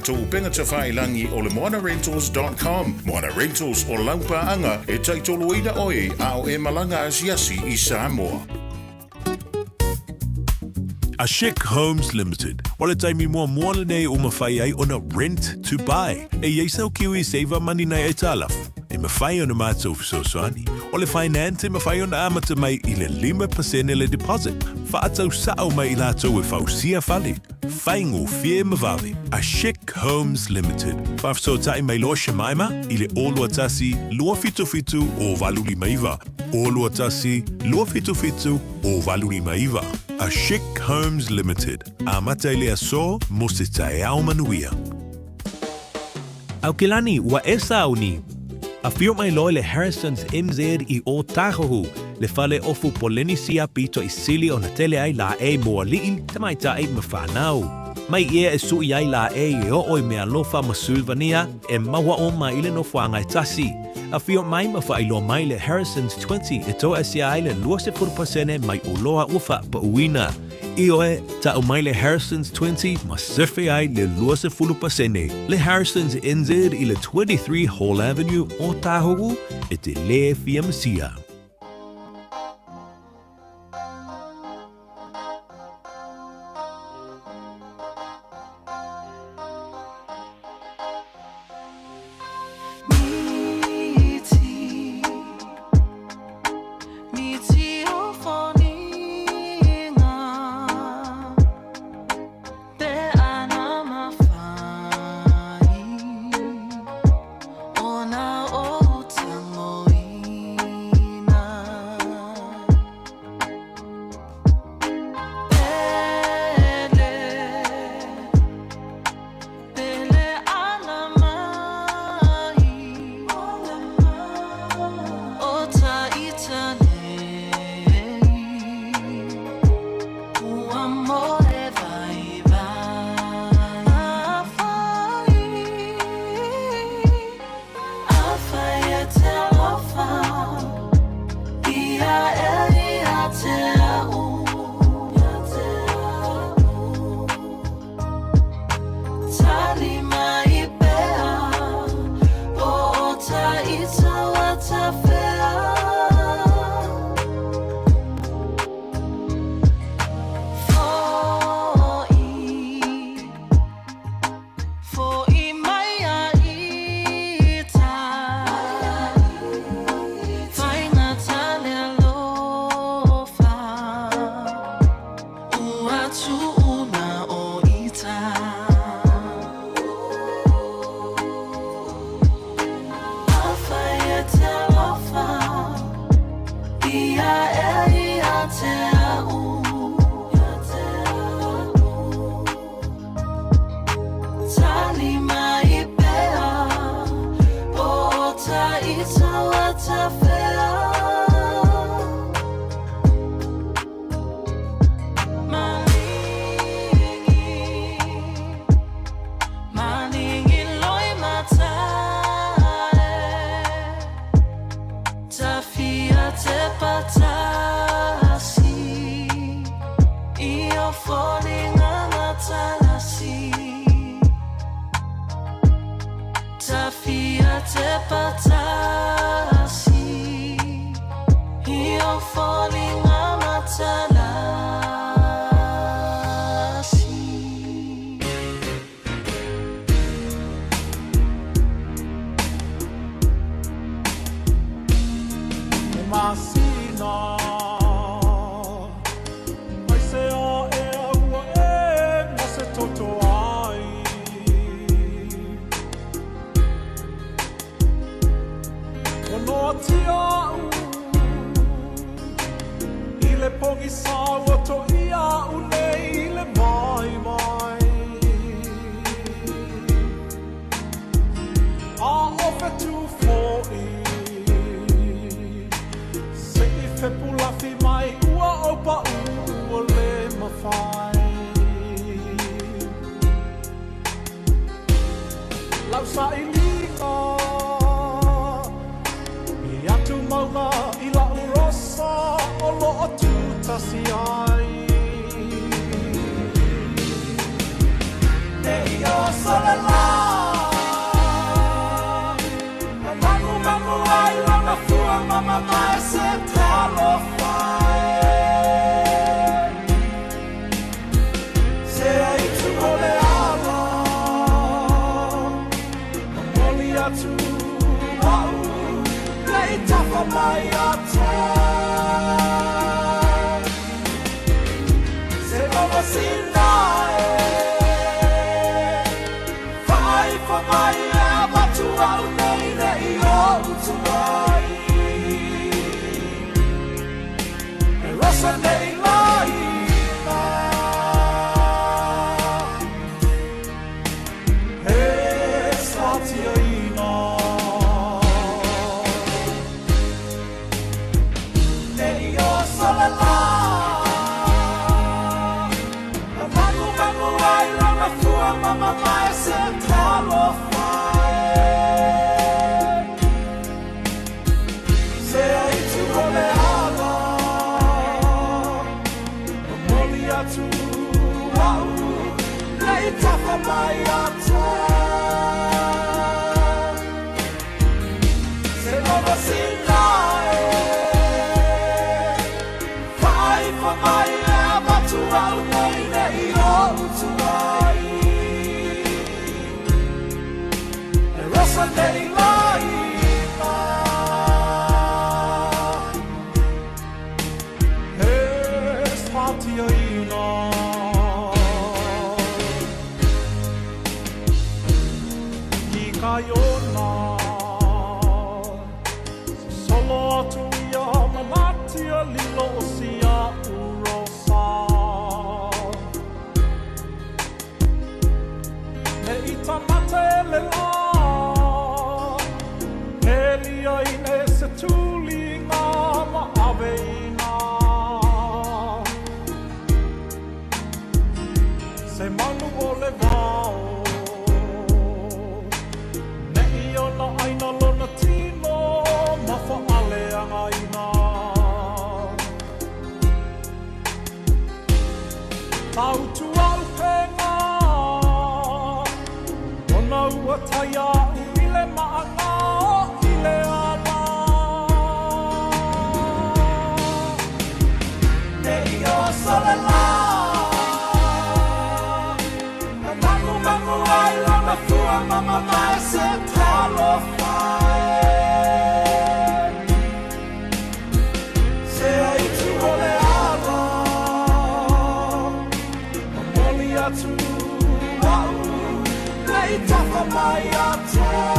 matou upega tafailagi o le moanarentals dot com. Moana Rentals, o lau paaga e taitoloina oe a o e malaga asiasi i Samoa. A Chic Homes Limited. O le taimi muamua lenei ua mafai ai ona rent to buy. E i ai sau Kiwi Saver Money nai aitalafu, e mafai ona matou fesoasoani. O le finance e mafai ona amata mai i le 5% le deposit. Faatau sao mai i latou e fausia fale. Faigofie ma vave. A Chic Homes Limited. Faafesootai mai loa Shemaima i le 021 277 0859. 021 277 0859. A Chic Homes Limited. Amata i le aso mo se taeao manuia. Aukilani, ua e sauni. Afio mai loa le Harrison's NZ i Ōtāhuhu, le fale ofu Polenisia pito i sili ona tele ai laʻei mo aliʻi, tamaitai ma whānau. Mai ia e suʻi ai laʻei e oo i Mealofa ma Sulvania e maua uma i le nofoaga e tasi. Afio mai ma faailoa mai le Harrison's 20 e toasia ai le 20% mai oloa ua faapauina. Ioe, tau mai le Harrison's 20 ma sefe ai le 20%. Le Harrison's NZ i le 23 Hall Avenue, Ōtāhuhu, e te lē fia masia. fua mamamae se talofa e. Se aitu o le ala, Momoli atu au, Lei tafa mai atoa. Se mamasina e, Whaifa mai e avatu au nei nei o utu ai. E rosa nei laina, E satiaina. Nei o solala, Na mangu mangu ai lana fua mamamae se talofa e. Se aitu o le ala, Momoli atu au, Lei tafa mai atoa. Se mamasina e, Whaifa mai e avatu au nei nei o utu ai. E rosa nei laina, E satiaina. I ka iona, Solo atu ia manatia lilo o sia urosa. Me ita mate le la, Elia ine se tuli ngā ma aveina. Se manu o le vao, Ne i ona aina lona tino, Ma whaale anga ina. Tau tu au penga, Ona ua taia u ile maanga o ile ala. Nei o solala, Na mangu mangu ai lana fua mamamae se talofa e. Se aitu o le ala, Momoli atu au, Lei tafa mai atoa.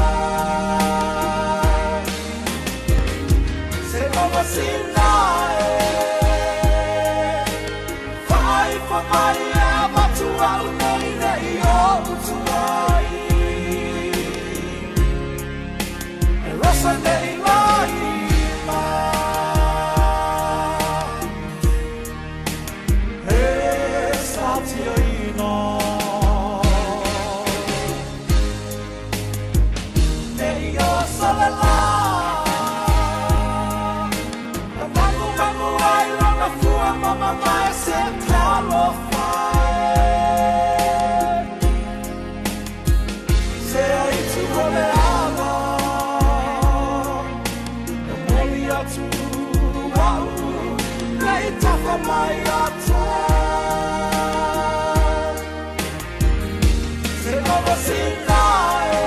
Se mamasina e, Whaifa mai e avatu au nei nei o utu ai. E rosa nei laina, E satiaina. Nei o solala, Na mangu mangu ai lana fua mamamae se talofa e. Se aitu o le ala, Momoli atu au, Lei tafa mai atoa. Se mamasina e,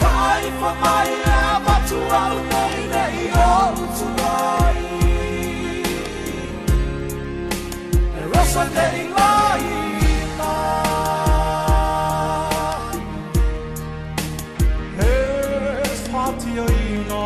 Whaifa mai e avatu au nei nei o utu ai. E rosa nei laina, E satiaina.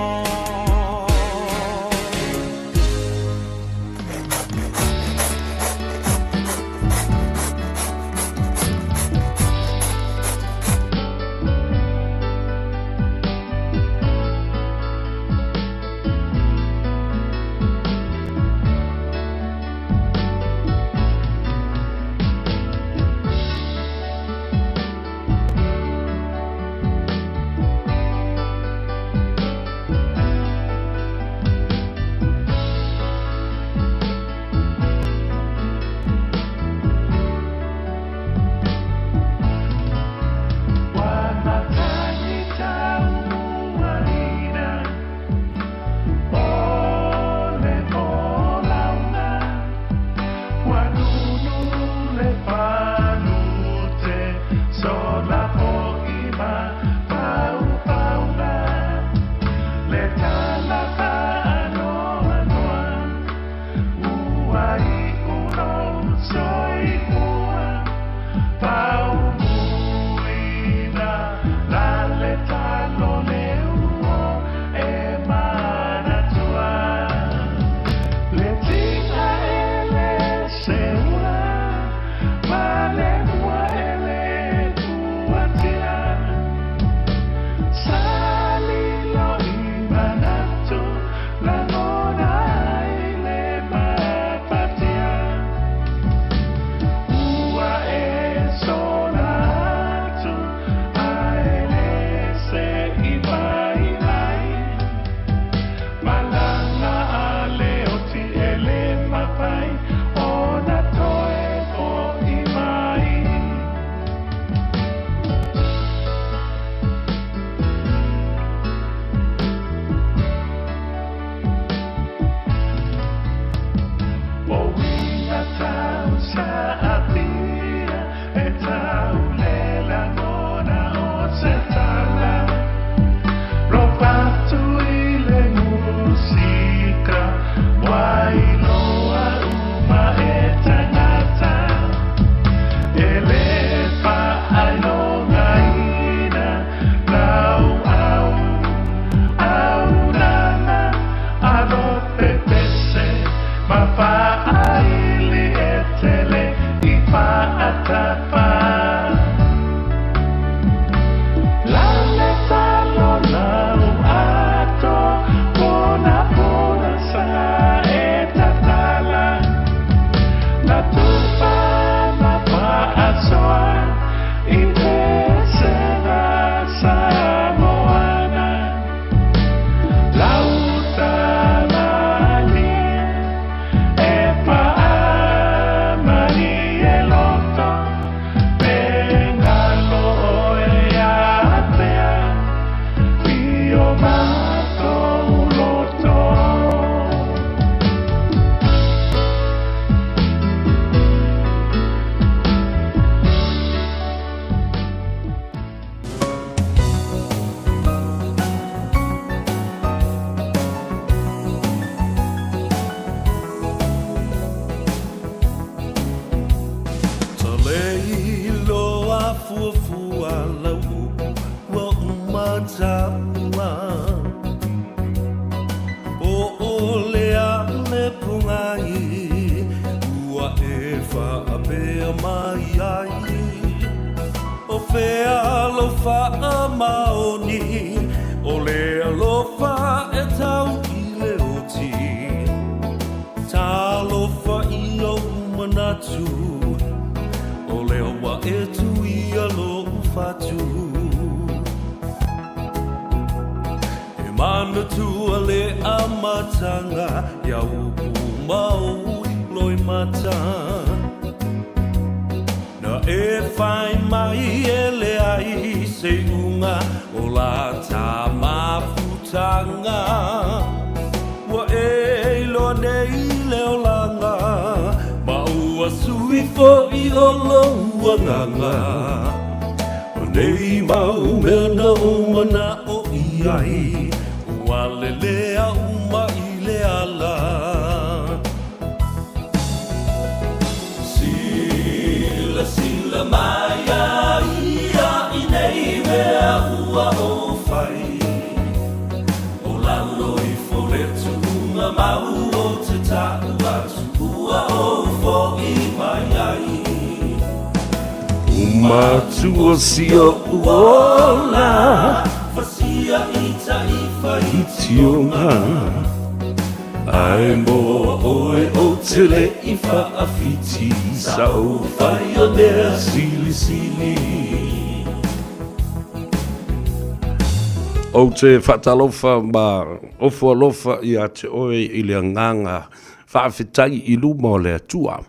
Ou te faatalofa ma ofo alofa ia te oe i le agaga faafetai i luma o le Atua.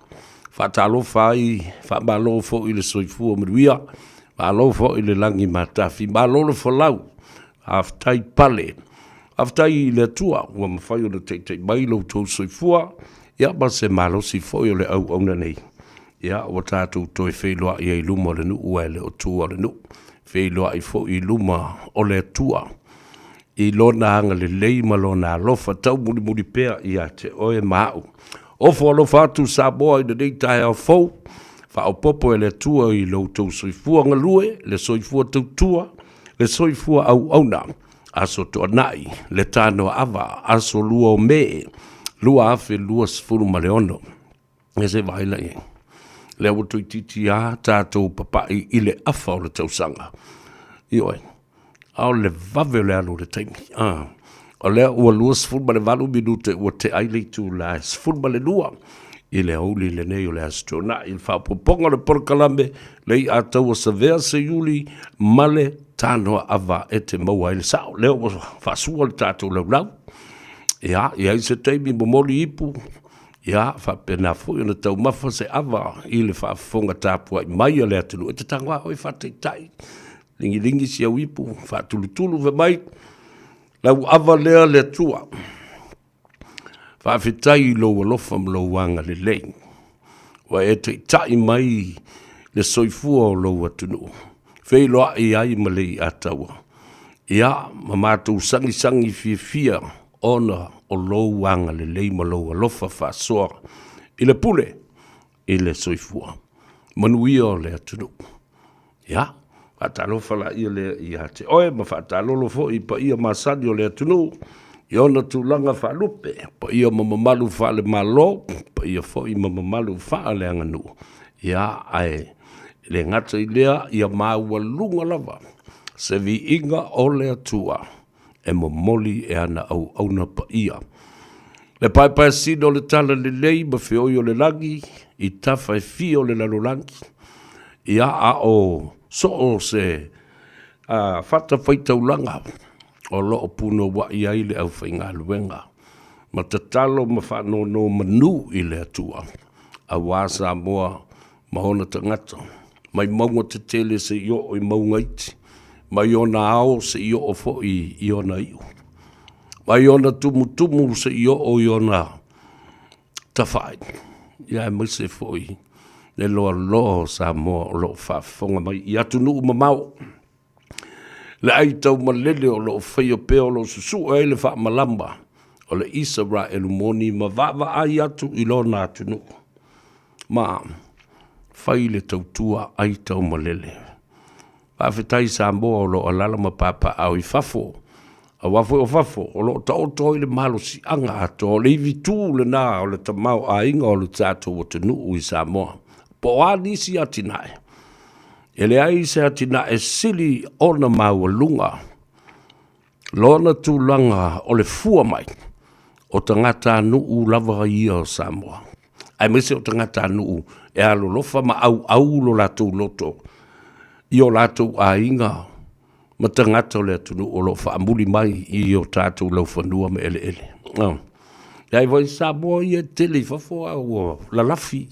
Faatalofa ai, faamalo foi i le soifua manuia, malo foi i le lagi matafi, malo le folau, faafetai pale. Faafetai i le Atua ua mafai ona taitai mai lo outou soifua, ia ma se malosi foi o le auauna nei. Ia, ua tatou toe feiloai ai i luma o le nuu ae le o tua o le nuu. Feiloai foi i luma o le Atua i Lona agalelei ma Lona alofa taumulimuli pea ia te oe ma au. Ofo alofa atu Samoa i lenei taeao fou, faaopoopo e le Atua i lo outou soifua galue, le soifua tautua, le soifua auauna. Aso Toonai, le Tanoaava, aso 2 o Me, 2026. Ia se vaai la i ai. Lea ua toeitiiti lava tatou papai i le afa o le tausaga. Ioe. A o le vave o le alu o le taimi. Ah. O lea ua 28 minute ua tea ai le itula e 12 i le aoauli lenei o le Aso Toonai i le faaopoopoga o le polokalame le i'a taua savea seiuli ma le tanoa ava e te maua ai le sao. Lea ua faasua le tatou laulau. Ia, i ai se taimi momoli ipu, Ia, faapena foi ona taumafa se ava i le faafofoga tapuai mai a le atunuu. E te tago lava oe faataitai, ligilingi si au ipu, faatulutulu fai mai, lau ava lea le Atua. Faafetai i lou alofa ma lou agalelei, ua e taitai mai le soifua o lou atunuu, feiloai ai ma le iataua. Ia, ma matou sagisagi fiafia ona o lou agalelei ma lou alofa faasoa i le pule i le soifua manuia o le atunuu. Ia, faatalofa laia lea ia te oe ma faatalolo foi i paia masani o le atunuu i ona tulaga faalupe, paia ma mamalu faale-Malo, paia foi ma mamalu faaleaganuu. Ia, ae le gata i lea, ia maualuga lava se viiga o le Atua e momoli e ana auauna paia. Le paepaeasina o le talalelei ma feoi o le lagi i tafa e fia o le lalolagi, ia a o soo se fatafaitaulaga o lo o punouai ai le aufaigaluega ma tatalo ma faanonomanu i le Atua aua Samoa ma ona tagata, mai mauga tetele seia oo i mauga iti, mai ona ao seia oo foi i ona iu, mai ona tumutumu seia oo i ona tafaai, ia aemaise foi le loaloa o Samoa o lo o faafofoga mai i atunuu mamao. Le ai taumalele o lo o faia pea o lo o susue ai le faamalama o le Isaraelu moni ma vaavaai atu i lona atunuu ma fai le tautua ai taumalele. Faafetai Samoa o lo o alaala ma papaaao i fafo, aua foi o fafo o lo o taoto ai le malosiaga atoa o le ivitu lena o le tamaoaiga o le tatou atunuu i Samoa. Po o a nisi atinae, E leai se atinae sili ona maualuga lona tulaga o le fua mai o tagatanuu lava ia o Samoa, aemaise o tagatanuu e alolofa ma auau lo latou loto i o latou aiga ma tagata o le atunuu o lo o faamuli mai i o tatou laufanua ma eleele. E ai foi Samoa ia e tele i fafo a ua lalafi.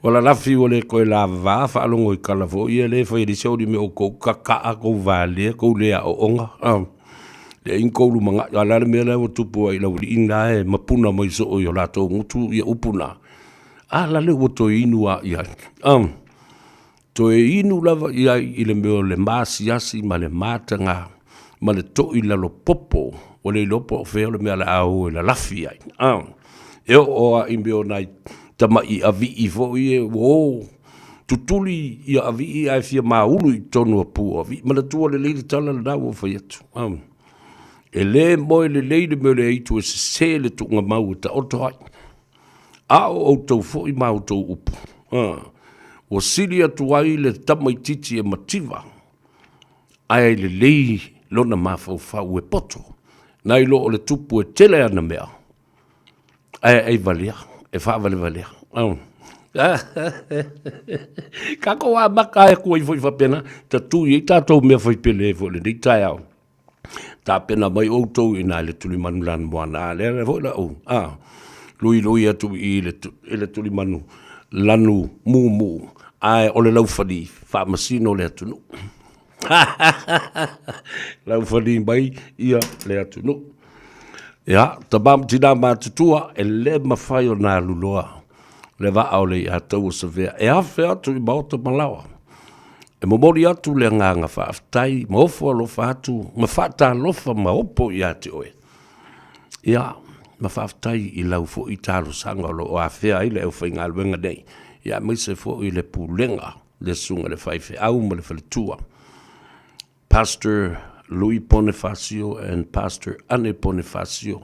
Ua lalafi ua le toe lavava faalogo i tala foi ia lea e fai e le isi au mea o tou kakaa, tou valea, tou le aooga. Leai ni tou lumanai. A o le a le mea la ua tupu ai i le aualii na e mapuna mai soo i o latou gutu ia upu na? A la le ua toe inu lava i ai. Toe inu lava i ai i le mea o le maasiasi ma le mataga ma le toi lalo popo, ua le iloa po o fea le mea o le a o e lalafi ai. E oo lava i mea o nai tamai avii foi ia ua o tutuli ia avii ae fia maulu i totonu o pu o avii. Manatua lelei le tala lena ua ou fai atu. E le moe lelei le mea o le aitu e sese le tuugamau e taoto ai. A o outou foi ma outou upu, ua sili atu ai le tamaitiiti e mativa, ae lelei lona mafaufau e poto, nai lo o le tupu e tele ana mea, ae ai valea, e faavalevalea. Tatou amata atu ai foi faapena, tatui ai tatou mea fai pele foi i lenei taeao. Tapena mai outou i ina i le tulimanu lanumoana, a lea foi la ou luilui atu i le tulimanu lanu mumu, ae o le laufali faamasino le atunuu. Laufali mai ia le atunuu. Ia, tama ma tina matutua, e le mafai ona alu loa. Le vaa o le iātaua Savea e afe atu i maota ma laoa. E momoli atu le agaga faafetai ma ofo alofa atu ma faatalofa ma opo ia te oe. Ia, ma faafetai i lau foi talosaga o lo o afea ai le aufaigaluega nei, ia aemaise foi le pulega, le susuga i le faifeau ma le faletua. Pastor Louis Ponifasio and Pastor Ane Ponifasio,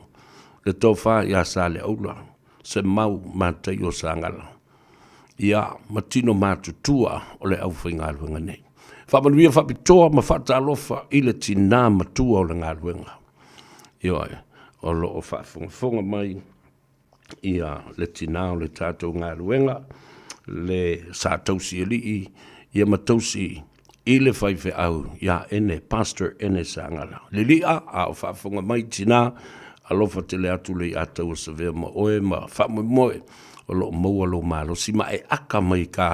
le tofa ia Saleaula, Semau Mataio Sagala, ia ma tino matutua o le aufaigaluega nei. Faamanuia faapitoa ma faatalofa i le tinā matua o le galuega. Ioe, o lo o faafogafoga mai ia le tinā o le tatou galuega, le sa tausi alii, ia ma tausi i le faifeau ia Ene, Pastor Ene Sagala. Lili'a, a o faafofoga mai tinā, alofa tele atu le iātaua Savea ma oe ma faamoemoe o lo o maua lou malosi ma e aka mai ka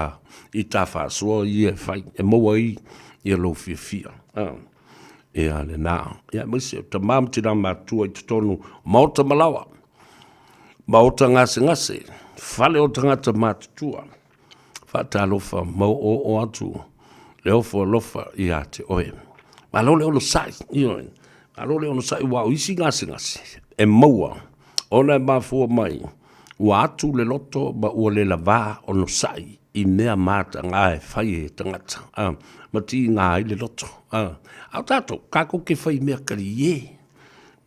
i tā faasoa ia e fai e maua ai ia lou fiafia. Ah. Ia lenā. Ia aemaise o tamā ma tinā matua i totonu maota malawa, maota gasegase, fale o tagata matutua. Faatalofa ma oooo atu le ofo alofa ia te oe. Malo le onosai, ioe. Malo le onosai aua o isi gasegase e maua ona e mafua mai ua atu le loto ma ua le lavā onosai i mea mataga e fai e tagata, a, ma tiga ai le loto. A, a o tatou, tatou te fai mea kalie,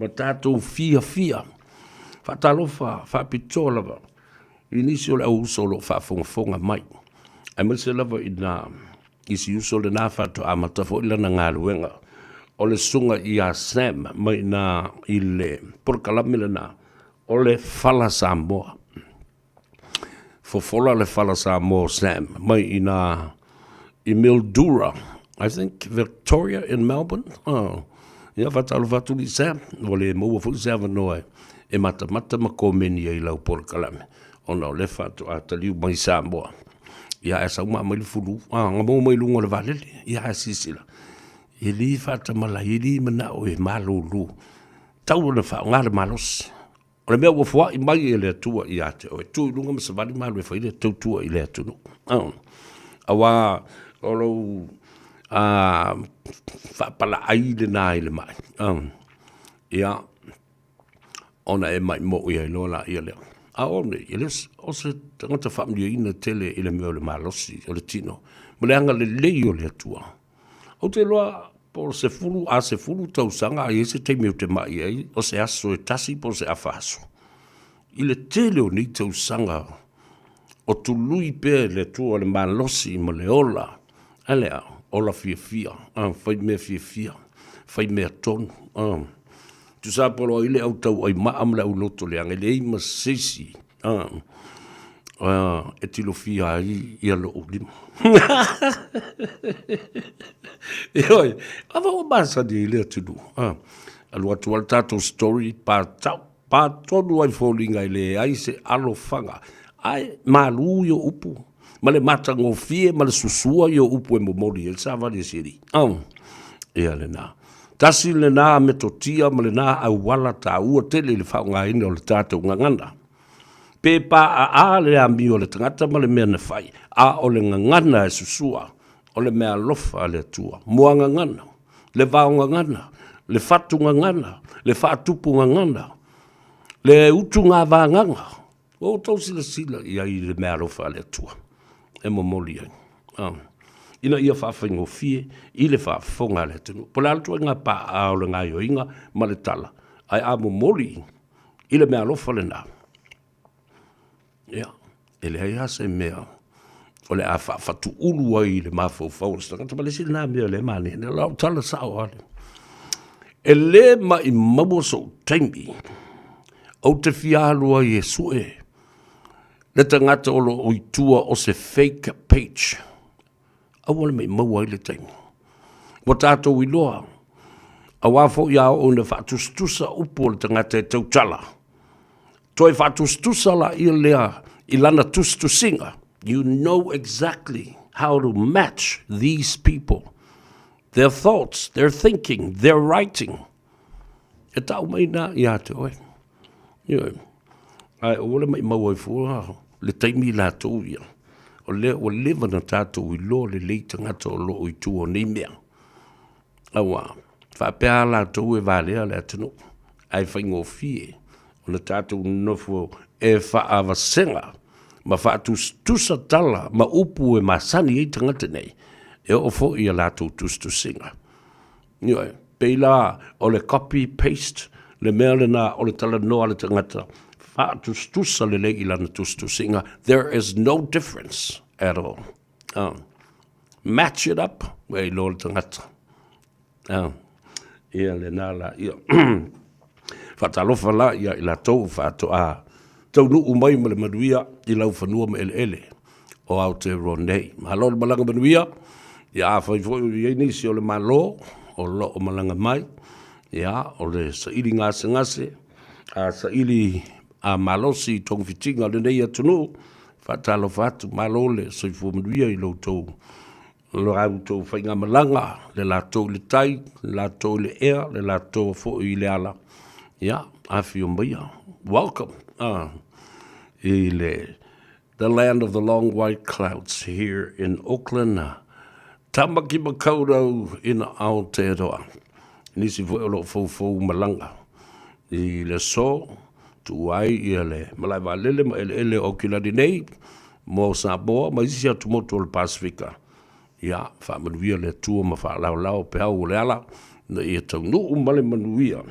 ma tatou fiafia, faatalofa faapitoa lava i nisi o le au uso o lo o faafogafoga mai, aemaise lava i nā isi uso lenā faatoa amata foi lana galuega, o le susuga ia Sam mai i nā i le polokalame lenā o le Fala Samoa. Fofola le fala Samoa o Sam mai i nā i Mildura, I think Victoria in Melbourne. Oh. Ia faatalofa atu i Sam, ua le maua foi se avanoa e, e matamata ma komeni ai lau polokalame, ona o le faatoa taliu mai Samoa. Ia ae sau ma mai le fulu, ah, nga maua mai luga o le vaalele, ia ae silasila. E le faatamalai, e le manao e malulu. Tau ona faaaoga le malosi. O le mea ua foai mai e le Atua ia te oe, tu i luga ma savali ma alu e fai le tautua i le atunuu. Auā o lou faapalaai lena i le mai. Ia, ona e maimo'i ai loa laia lea. A o nei, e le o se tagata faamanuiaina tele i le mea o le malosi o le tino, ma le agalelei o le Atua. Ou te iloa po o le 10 a 10 tausaga a i ai se taimi ou te mai ai, o se aso e tasi po o se afa aso. I le tele o nei tausaga o tului pea e le Atua le malosi ma le ola, a le a, ola fiafia, a, fai mea fiafia, fai mea tonu, a. Tusa po o ai le au tauai maa ma le au loto leaga, e leai ma se isi, a, e tilofia ai ia lou lima. Ioe, a ua masani ai le atunuu. A, alu atu lava le tatou story, pa tau, pa tonu ai foliga e leai se alofaga, ae malu i o upu, ma le matagofie ma le susua i o upu e momoli ai le savali a si alii. A, ia lena. Tasi lena metotia ma lena auala taua tele i le faaaogaina o le tatou gagana. Pe paaa le amio a le tagata ma le mea na fai, a o le gagana e susua, o le meaalofa a le Atua. Muagagana, le vaogagana, le fatugagana, le faatupugagana, le utugavagaga. Ua outou silasila i ai i le meaalofa a le Atua e momoli ai, ina ia faafaigofie i le faafofoga a le atunuu. Po o le a le ituaiga paaa o le gaoioiga ma le tala, ae a momoli i le meaalofa lena, ia, e leai lava se mea o le a faafatuulu ai i le mafaufau o se tagata. Ma le isi lena mea o lea e manaia, o lau tala sao lava lea. E le maumau sou taimi ou te fia alu ai e sue le tagata o lo o i tua o se fake page. Aua le maumau ai le taimi. Ua tatou iloa, aua foi a oo ina faatusatusa upu o le tagata e tautala, toe faatusatusa laia lea i lana tusitusiga. You know exactly how to match these people, their thoughts, their thinking, their writing. E tau mai nā ia te oe. Ioe. Ae aua le maumau ai fua. le taimi latou ia, o lea ua leva ona tatou iloa lelei tagata o lo o i tua o nei mea. Aua, faapea lava latou e valea le atunuu, ae faigofie ona tatou nonofo e faavasega ma faatusatusa tala ma upu e masani ai tagata nei, e oo foi i a latou tusitusiga. Ioe, pei la o le copy paste le mea lena o le talanoa a le tagata, faatusatusa lelei i lana tusitusiga, there is no difference at all. Match it up, ua e iloa le tagata. Ia lena la, ia. Faatalofa la ia i latou faatoa taunuu mai ma le manuia i laufanua ma eleele o Aotearoa nei. Malo le malaga manuia, ia afai foi o i ai nisi o le Malo o lo o malaga mai, ia o le saili gasegase, a saili a malosi i togafitiga o lenei atunuu, faatalofa atu, malo le soifua manuia i lo outou lo outou faigamalaga, le latou i le tai, le latou i le ea, le latou foi i le ala, ia, afio maia, welcome i le the land of the long white clouds here in Auckland, Tamaki Makaurau in Aotearoa. Nisi foi o lo o foufou malaga i le aso, tuu ai ia le malae vaalele ma eleele o Aukilani nei mo Samoa ma isi atumotu o le Pasefika. Ia, faamanuia le Atua ma faalaolao peau o le ala ina ia taunuu ma le manuia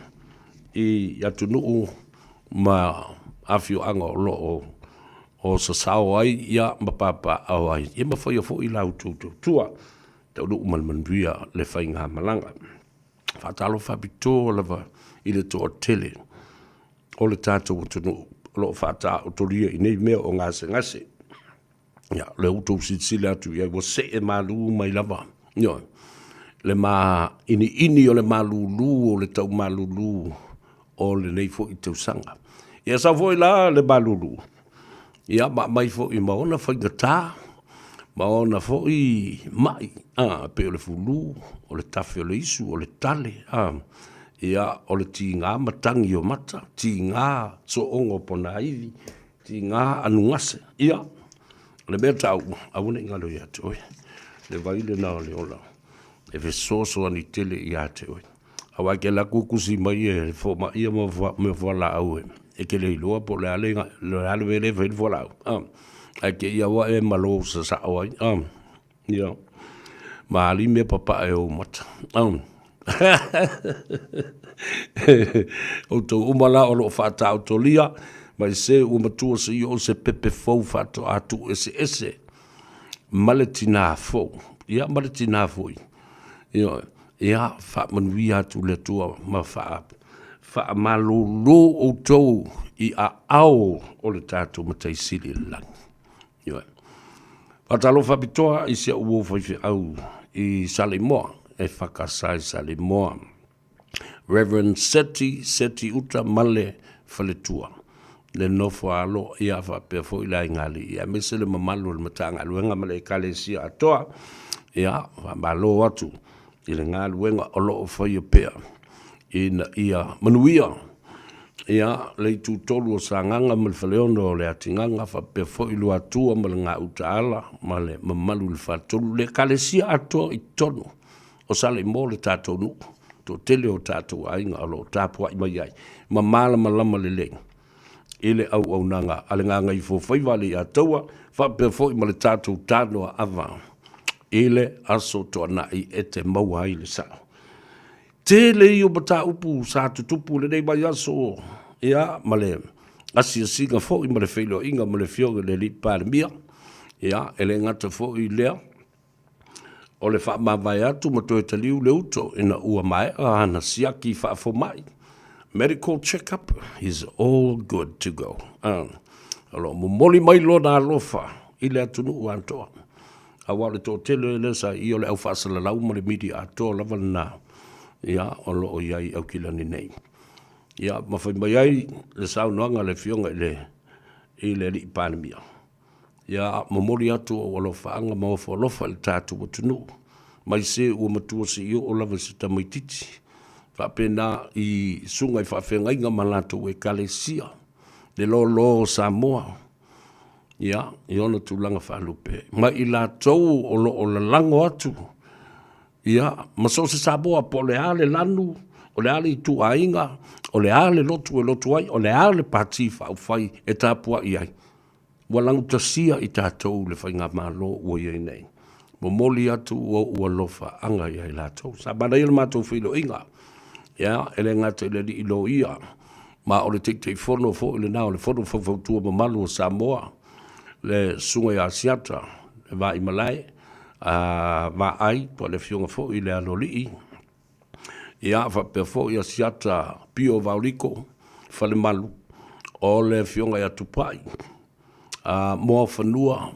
i atunuu ma afioaga o lo o o sasao ai ia ma papaaao ai, ia ma faia foi la outou tautua, taunuu ma le manuia le faigamalaga. Faatalofa faapitoa lava i le toatele o le tatou atunuu o lo o faataotolia i nei mea o gasegase. Ia, o lea ua outou silasila atu i ai, ua see malu mai lava, ioe, le mainiini o le malulu o le tau malulu o lenei foi tausaga. Ia sau foi la le malulu, ia ma aumai foi ma ona faigata, ma ona foi mai, a, pei o le fulu, o le tafe o le isu, o le tale, a, ia, o le tiga matagi o mata, tiga sooga o ponaivi, tiga anugase. Ia, o le mea tau, aua ne i galo ia te oe, le vai lena o le ola, e fesoasoani tele ia te oe. Aua e ke alu atu tusi mai e fomai ia ma mea fualaau e te le iloa po o le a le mea lea e fai ai le fualaau, ae te i lava ua e malo sasao ai, ia, ma alii mea papae o ou mata. Outou uma la o lo o faataotolia mai se ua matua seia oo se pepe fou faatoa tuueseese ma le tinā fou, ia ma le tinā foi. Ioe. Ia, faamanuia atu le Atua ma faamalolo outou i aao o le tatou Matai Sili i le lagi. Ioe. Faatalofa faapitoa i si au uo faifeau i Saleimoa, e whakasa i Saleimoa. Reverend Seti, Seti Uta Male Faletua. Le nofo alo, ia faapea foi le aiga alii, aemaise le mamalu o le Matagaluega ma le Ekalesia atoa, ia, faamalo atu i le galuega o lo o faia pea ina ia manuia ia le itutolu o Sagaga ma le Faleono o Leatigaga, faapea foi Luatua ma le Gautaala ma le mamalu i le Faletolu, le Ekalesia atoa i totonu o Saleimoa le tatou nuu, toatele o tatou aiga o lo o tapuai mai ai ma malamalama lelei i le auaunaga a le Gagaifofaiva a le Iataua, faapea foi ma le tatou tanoa ava i le Aso Toonai e te maua ai le sao. Tele ia o mataupu sa tutupu i lenei vaiaso, ia, ma le asiasiga foi ma le feiloaiga ma le Afioga i le Alii Palemia, ia, e le gata foi i lea, o le faamavae atu ma toe taliu le uto ina ua maea ana siaki faafomai, medical check up, he's all good to go. O lo o momoli mai lona alofa i le atunuu atoa. Aua o le toatele lea sa i o le au faasalalau ma le media atoa lava lena, ia, o lo o i ai i Aukilani nei. Ia, ma fai mai ai le saunoaga a le Afioga i le, i le Alii Palemia. Ia momoli atu ou alofaaga ma ofo alofa i le tatou atunuu, mai se ua matua seia oo lava i se tamaitiiti, faapena i susuga i faafeagaiga ma latou ekalesia, le loaloa o Samoa. Ia, i ona tulaga faalupe, ma i latou o lo o lalago atu, ia, ma so o se Samoa, po o le a le lanu, o le a le ituaiga, o le a le lotu e lotu ai, o le a le Pati Faaupufai e tapuai ai, ua laugatasia i tatou le Faigamalo ua i ai nei. Momoli atu ou alofaaga ia i latou. Sa manaia le matou feiloaiga, ia, e le gata i le alii loia, ma o le Taitaifono foi lena o le Fono Faufautua Mamalu a Samoa, le Susuga ia Asiata le Vaimalae, a Vaai, po o le Afioga foi i le Aloalii, ia faapea foi Asiata Pio Vaoliko Falemalu, o le Afioga ia Tupai a Moafanua,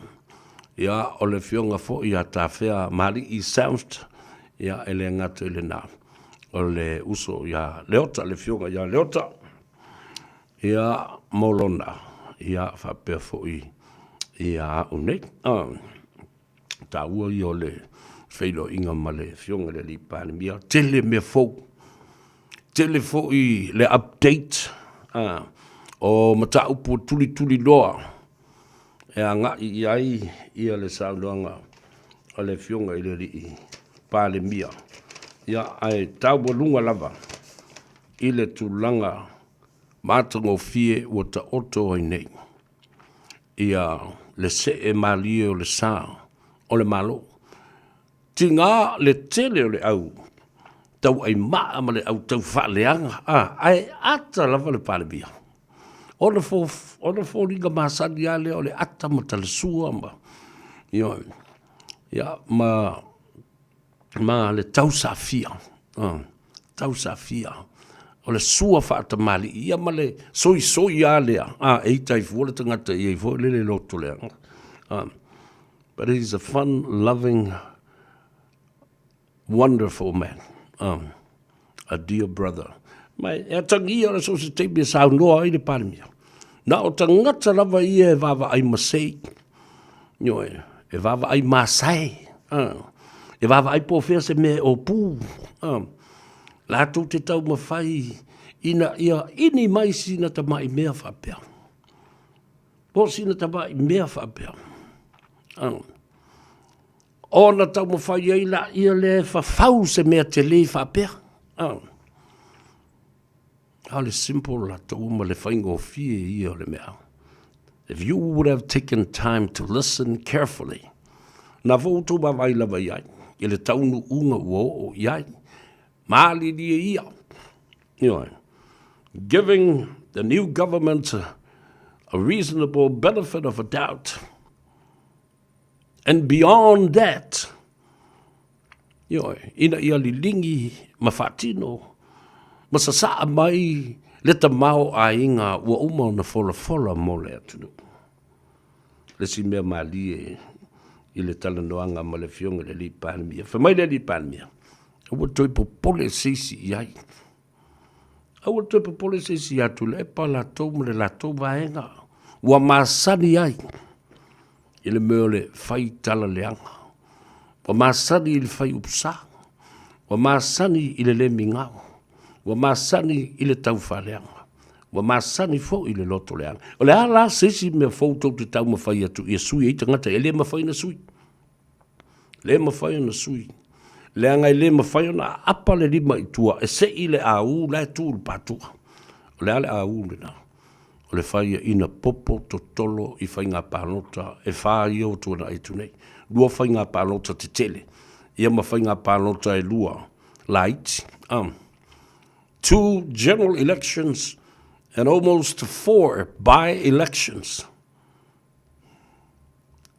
ia o le Afioga foi ia Tafea Malii South, ia e le gata i lena, o le uso ia Leota, le Afioga ia Leota, ia Molona, ia faapea foi ia au nei. Taua ia o le feiloaiga ma le Afioga i le Alii Palemia, tele mea fou, tele foi le update o mataupu ua tulituliloa e agai i ai ia le saunoaga a le Afioga i le Alii Palemia. Ia, ae taualuga lava i le tulaga matagofie ua taoto ai nei ia le see malie o le sa o le Malo. Tiga le tele o le au tauaimaa ma le au taufaaleaga, a, ae ata lava le Palemia. Ona, fo, ona foliga masani lava lea o le ata ma talasua ma, ioe, ia, ma, ma le tausafia, tausafia o le sua faatamalii ia ma le soisoi lava lea, a, e ita ai fua le tagata i ai foi lele loto leaga. But he's a fun loving wonderful man, a dear brother. Ma e atagia le so o se taimi e saunoa ai le Palemia. Na o tagata lava ia e vaavaai masei, ioe, e vaavaai masae, e vaavaai po o fea se mea e ōpū, latou te taumafai ina ia ini mai sina tamai mea faapea. Po o sina tamai mea faapea. Ona taumafai ai laia lea e fafau se mea tele faapea. A o le simple latou ma le faigofie ia o le mea. If you would have taken time to listen carefully, na foi outou vaavaai lava i ai, i le taunuuga ua oo i ai. Malilie ia. Ioe. Giving the new government a reasonable benefit of a doubt. And beyond that, ioe, ina ia lilingi ma faatino ma sasaa mai le tamaoaiga ua uma ona folafola mo le atunuu. Le isi mea malie i le talanoaga ma le Afioga i le Alii Palemia, fai mai le Alii Palemia, aua toe popole se isi i ai. Aua le toe popole se isi ia Tuilaepa latou ma le latou vaega ua masani ai i le mea o le fai tala leaga, ua masani i le fai upu sa, ua masani i le le migao, ua masani i le taufaaleaga, ua masani foi i le loto leaga. O le a la se isi mea fou tou te taumafai atu ia sui ai tagata? E le mafai ona sui. Le mafai ona sui. Leaga e le mafai ona aapa le lima i tua e sei le au la e tu i le patua. O le a le au lena? O le faiaina popo totolo i faiga palota e fa ia ua tuanai atu nei. Lua faiga palota tetele, ia ma faiga palota e lua laiti. Two general elections and almost four by-elections.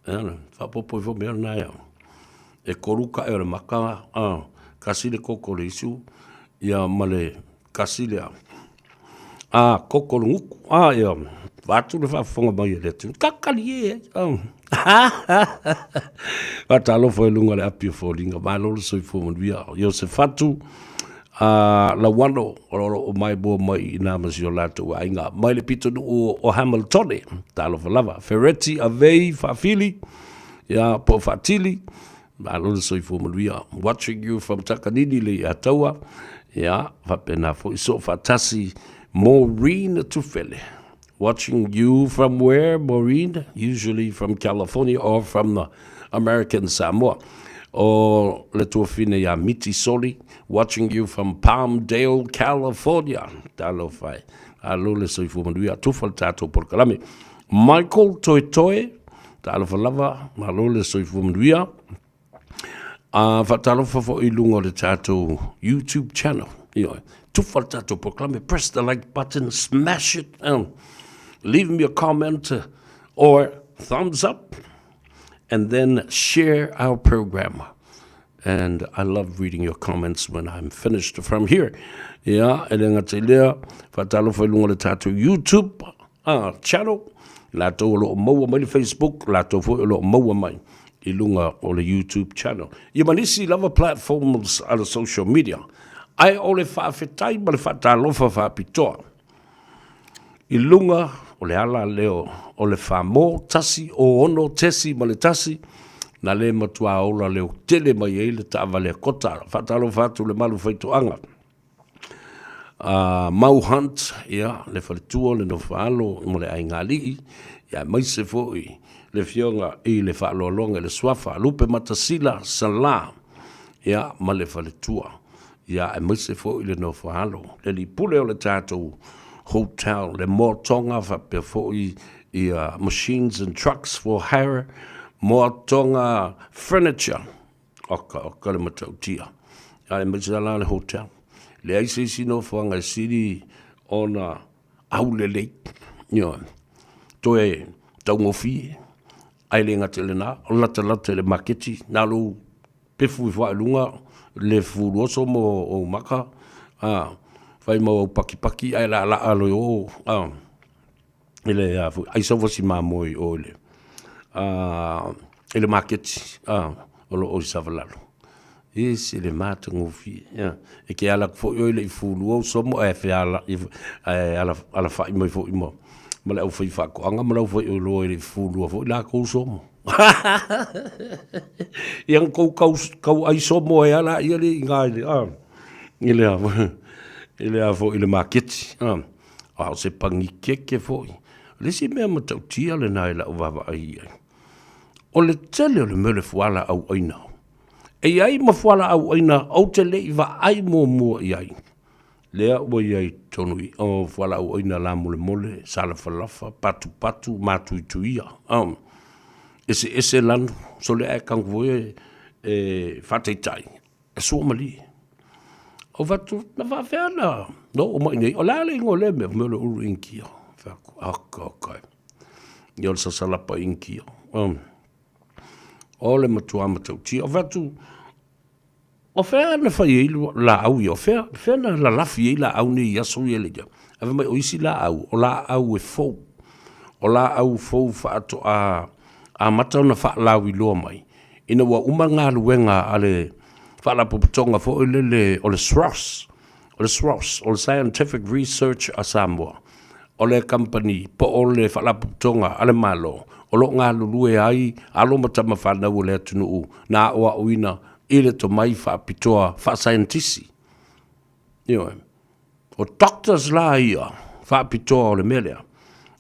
Ea, faaopoopo ifo mea lena ea. E kolu kae o le maka, a, kasi le koko o le isu, ia ma le kasi le a, a koko o le guku, a, ia, vaeatu le faafofoga mai a le atunuu, kakali e, a. Faatalofa i luga o le api o foliga, malo le soifua manuia. Iosefatu, a Lauano o lo o maimoa mai i ina ma si o latou aiga mai le pitonuu o Hamiltone. Talofa lava. Fereti Avei Faafili, ia po o Faatili, malo le soifua manuia. Watching you from Takanini le Iataua, ia faapena foi soo faatasi Maureen Tufele. Watching you from where, Maureen? Usually from California or from the American Samoa. O le tuafine ia Miti Soli, watching you from Palmdale, California. Talofa e. Alo le soifua manuia, tufa le tātou polokalame. Michael Toetoe, talofa lava, malo le soifua manuia. A faatalofa foi i luga o le tatou YouTube channel. Ioe. Tufa le tatou polokalame, press the like button, smash it, and leave me a comment or thumbs up, and then share our program. And I love reading your comments when I'm finished from here. Ia, e le gata i lea, faatalofa i luga o le tatou YouTube channel, latou o lo o maua mai le Facebook, latou foi o lo o maua mai i luga o le YouTube channel. Ia ma nisi lava platforms a le social media. Ae o le faafetai ma le faatalofa faapitoa i luga o le ala leo o le famo tasi o ono tesi ma le tasi, na le matua ola leo tele mai ai le taavale a Kota. Faatalofa atu le malu faitoaga. Mau Hunt, ia, le faletua, le nofoalo ma le aiga alii, ia, aemaise foi le afioga i le faaloaloga i le suafa Lupe Matasila Sala, ia, ma le faletua, ia, aemaise foi le nofoalo, le lipule o le tatou hotel, le Moatonga, faapea foi ia machines and trucks for hire, Moatonga furniture. Oka, oka le matautia. Aemaise lava la le hotel. Leai se isi nofoaga e sili ona aulelei. Ioe. Toe taugofie, ae le gata i lena, o latalata i le maketi, na o lou pefu ifo lava i luga le fuluoso mo ou maka, a, fai ma ou pakipaki ae laalaa loa i o, a. I le a foi, ai sau vasi mamoe i o i le, a, i le maketi, a, o lo o i Savalalo. E ese le matagofie, ia. E ke ala atu foi oe le i fulua ou somo ae feala, ae ala, alafai mai foi ma, ma le aufai faatoaga ma le aufai oloa i le i fulua foi lakou somo. Ia na tou kau, kau ai somo ai ala ia le i ngā i le, a, i le a, i le a foi i le maketi, a. A o se pagikeke foi. O le isi mea matautia lena i lau vaavaai i ai, o le tele o le mea o le fualaau aina. E i ai ma fualaau aina ou te le i vaai muamua i ai, lea ua i ai totonu i o fualaau aina lamolemole, salafalafa, patupatu, matuituia, eseese lanu, sole ae tago foi e faataitai, e sua malie. Ou fai atu, na faafefea na na oo mai nei, o le a le igoa o lea mea, fai mai o le ulu Inikia. Fai atu, oka oka e. Ia o le sasalapa Inikia. O le matua matautia. Ou fai atu, o fea na fai ai laau ia, o fea, fea na lalafi ai laau nei i aso ia le ia. Ae fai mai o isi laau, o laau e fou. O laau fou faatoa amata ona faalauiloa mai. Ina ua uma galuega a le Faalapotopotoga foi lele o le SROS, o le SROS, o le Scientific Research a Samoa, o le kamupani po o le Faalapotopotoga a le Malo o lo o galulue ai alo ma tama fanau o le atunuu na aoaoina i le tomai faapitoa faasaienitisi. Ioe. O doctors la ia faapitoa o le mea lea.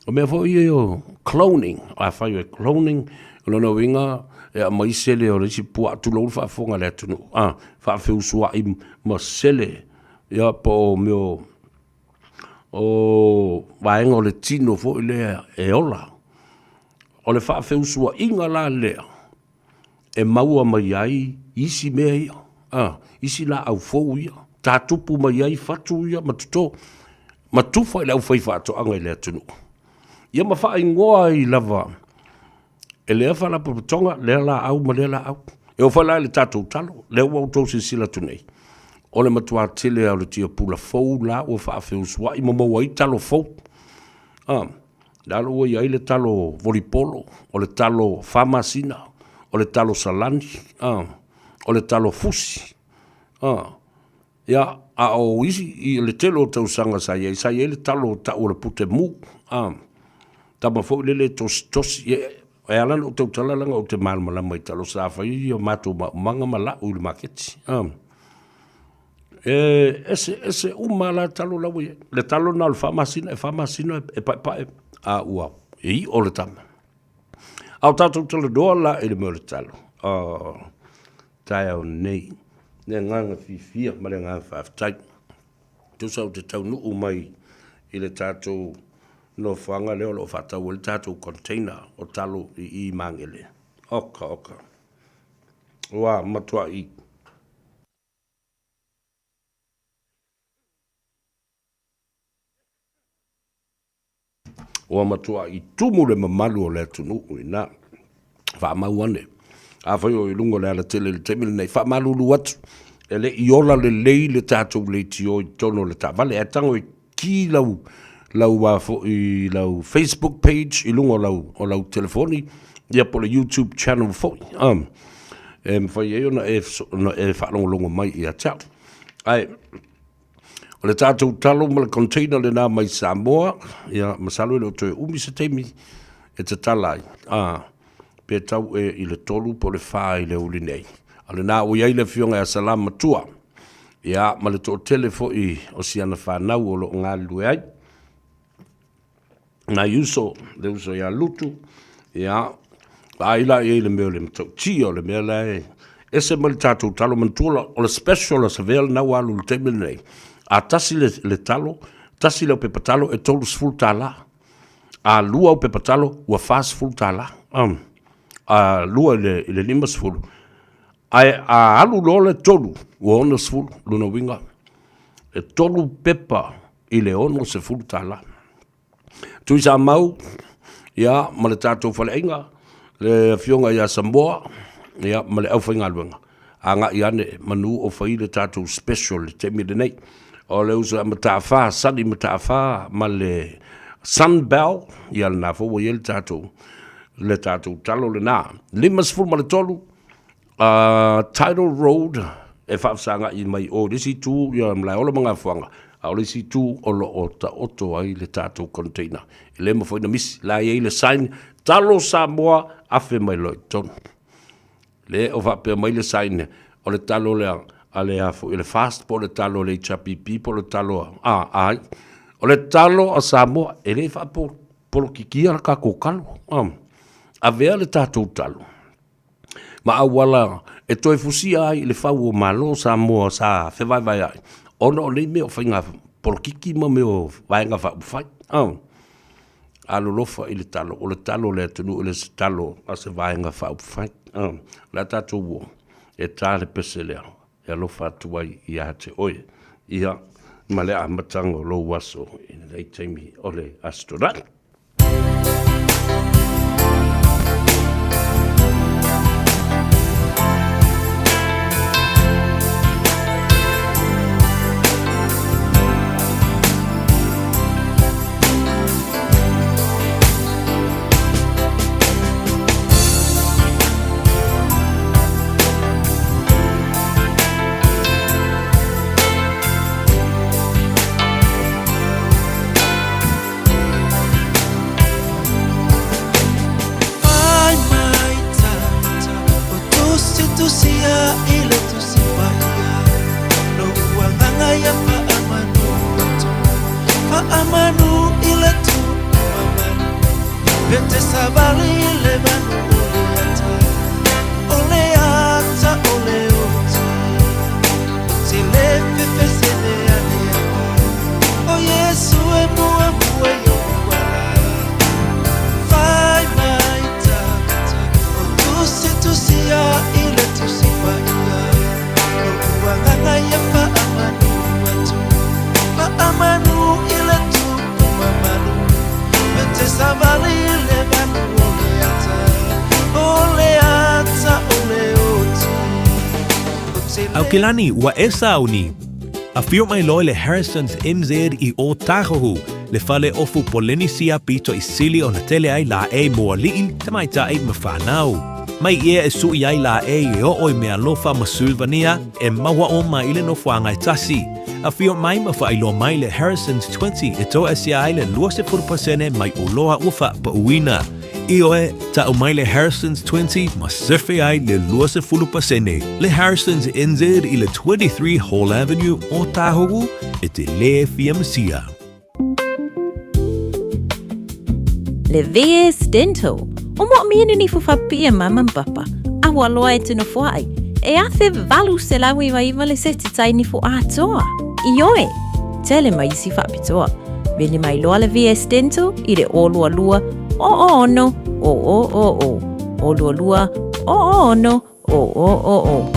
O mea foi ia o cloning, afai o le cloning, o lona uiga e aumai sele o le isi puaa, tulou le faafofoga a le atunuu, a, faafeusuai ma sele, ia po o mea o, o vaega o le tino foi lea e ola. O le faafeusuaiga la lea, e maua mai ai isi mea ia, a, isi laau fou ia, tatupu mai ai fatu ia ma toto, ma tufa i le aufaifaatoaga i le atunuu. Ia ma faaigoa ai lava e lea faalapotopotoga lea laau ma lea laau. E oo foi la i le tatou talo, lea ua outou silasila atu nei, o le matua tele lava o le tiapula fou la ua faafeusuai ma maua ai talo fou. A. Lalo ua i ai le talo volipolo, o le talo famasina, o le talo salani, a, o le talo fusi, a. Ia, a o isi, i le tele o tausaga sa i ai, sa i ai le talo tau o le pute mu, a, tama foi lele e tositosi, ia, e ala ona ou tautala leaga ou te malamalama i talo sa fai o matou maumaga ma lau i le maketi, a. E eseese uma lava talo la ua i ai. Le talo lena o le fa masina, e fa masina e paepae. a ua e iʻo le tama. A o tatou talanoa la i le mea o le talo, oh, taeao nei, le agaga fiafia ma le agaga faafetai. Tusa ou te taunuu mai i le tatou nofoaga lea o lo o faatau ai le tatou container o talo i i Magele. Oka, oka. Ua matuai Ua matuai tumu le mamalu o le atunuu i ina. Faamau ane. Afai o i luga o le alatele i le taimi lenei, faamalulu atu, e le i ola lelei le tatou leitio i totonu o le taavale, ae tago e ki lau, lau a foi, lau Facebook page i luga o lau, o lau telefoni, ia po o le YouTube channel foi, e mafai ai ona e, ona e faalogologo mai ia te au. Ae, O le tatou talo ma le container lena mai Samoa, ia, masalo e le o toe umi se taimi e tatala ai, a, pe tau e i le 3 po o le 4 i le aoauli nei. A o lena ua i ai le Afioga ia Salamatua, ia, ma le toatele foi o si ana fanau o lo o galulue ai. Nai uso, le uso ia Lutu, ia, vaai la i ai le mea o le matautia, o le mea la e ese mai le tatou talo, manatua la, o le special a Savea lena ua alu i le taimi lenei, a tasi le, le talo, tasi le aupepa talo e $30, a lua aupepa talo ua $40, um, a lua i le, i le 50, ae a alu loa le tolu ua 60, lona uiga, e tolu pepa i le $60. Tuisamau, ia, ma le tatou faleaiga, le afioga ia Samoa, ia, ma le aufaigaluega, agai ane manu o fai le tatou special i le taimi lenei. O le uso ia Mataafa, Sonny Mataafa ma le Sunbell, ia lena foi ua i ai le tatou, le tatou talo lena. 53 Tidal Road e faafesagai mai o i le isi itu ia Malaeola ma Gafuaga, a o le isi itu o lo o taoto ai le tatou container. E le mafai ona misi. La e i ai le sign, Talo Samoa, afe mai loa i totonu. Le o faapea mai le sign, o le talo lea a le a foi, le fast po o le talo a le HRPP po o le talo a, a ai. O le talo a Samoa, e le faapolokikia le tatou talo. Avea le tatou talo ma auala e toe fusia ai i le fau o Malo o Samoa sa fevaevaea'i ona o nei mea o faiga polokiki ma mea o Vaega Faaupufai. Alolofa i le talo, o le talo a le atunuu e le o se talo a se Vaega Faaupufai. O le a tatou o e ta le pese lea e alofa atu ai ia te oe, ia ma le amataga o lou aso i lenei taimi o le Aso Toonai. Aukilani, ua e sauni. Afio mai loa le Harrison's MZ i Ōtāhuhu, le fale ofu Polenisia pito i sili ona tele ai lāʻei mo aliʻi, tamaitai ma whānau. Mai ia e suʻi ai lāʻei e oo i Mealofa ma Sulvania e maua oma i le nofoaga e tasi. Afio mai ma faailoa mai le Harrison's 20 e toasia ai le 20% mai oloa ua faapauina. Ioe, tau mai le Harrison's 20 ma sefe ai le 20%. Le Harrison's NZ i le 23 Hall Avenue, Ōtāhuhu, e te lē fia masia. Le VS Dental, o moomia ni nifo faapipii a mama ma papa, a ua loa e te nofoaʻi, e 1899 le seti tai nifo atoa. Ioe, tele ma isi faapitoa. Vili mai loa le VS Dental i le 022 006 000 022 006 000.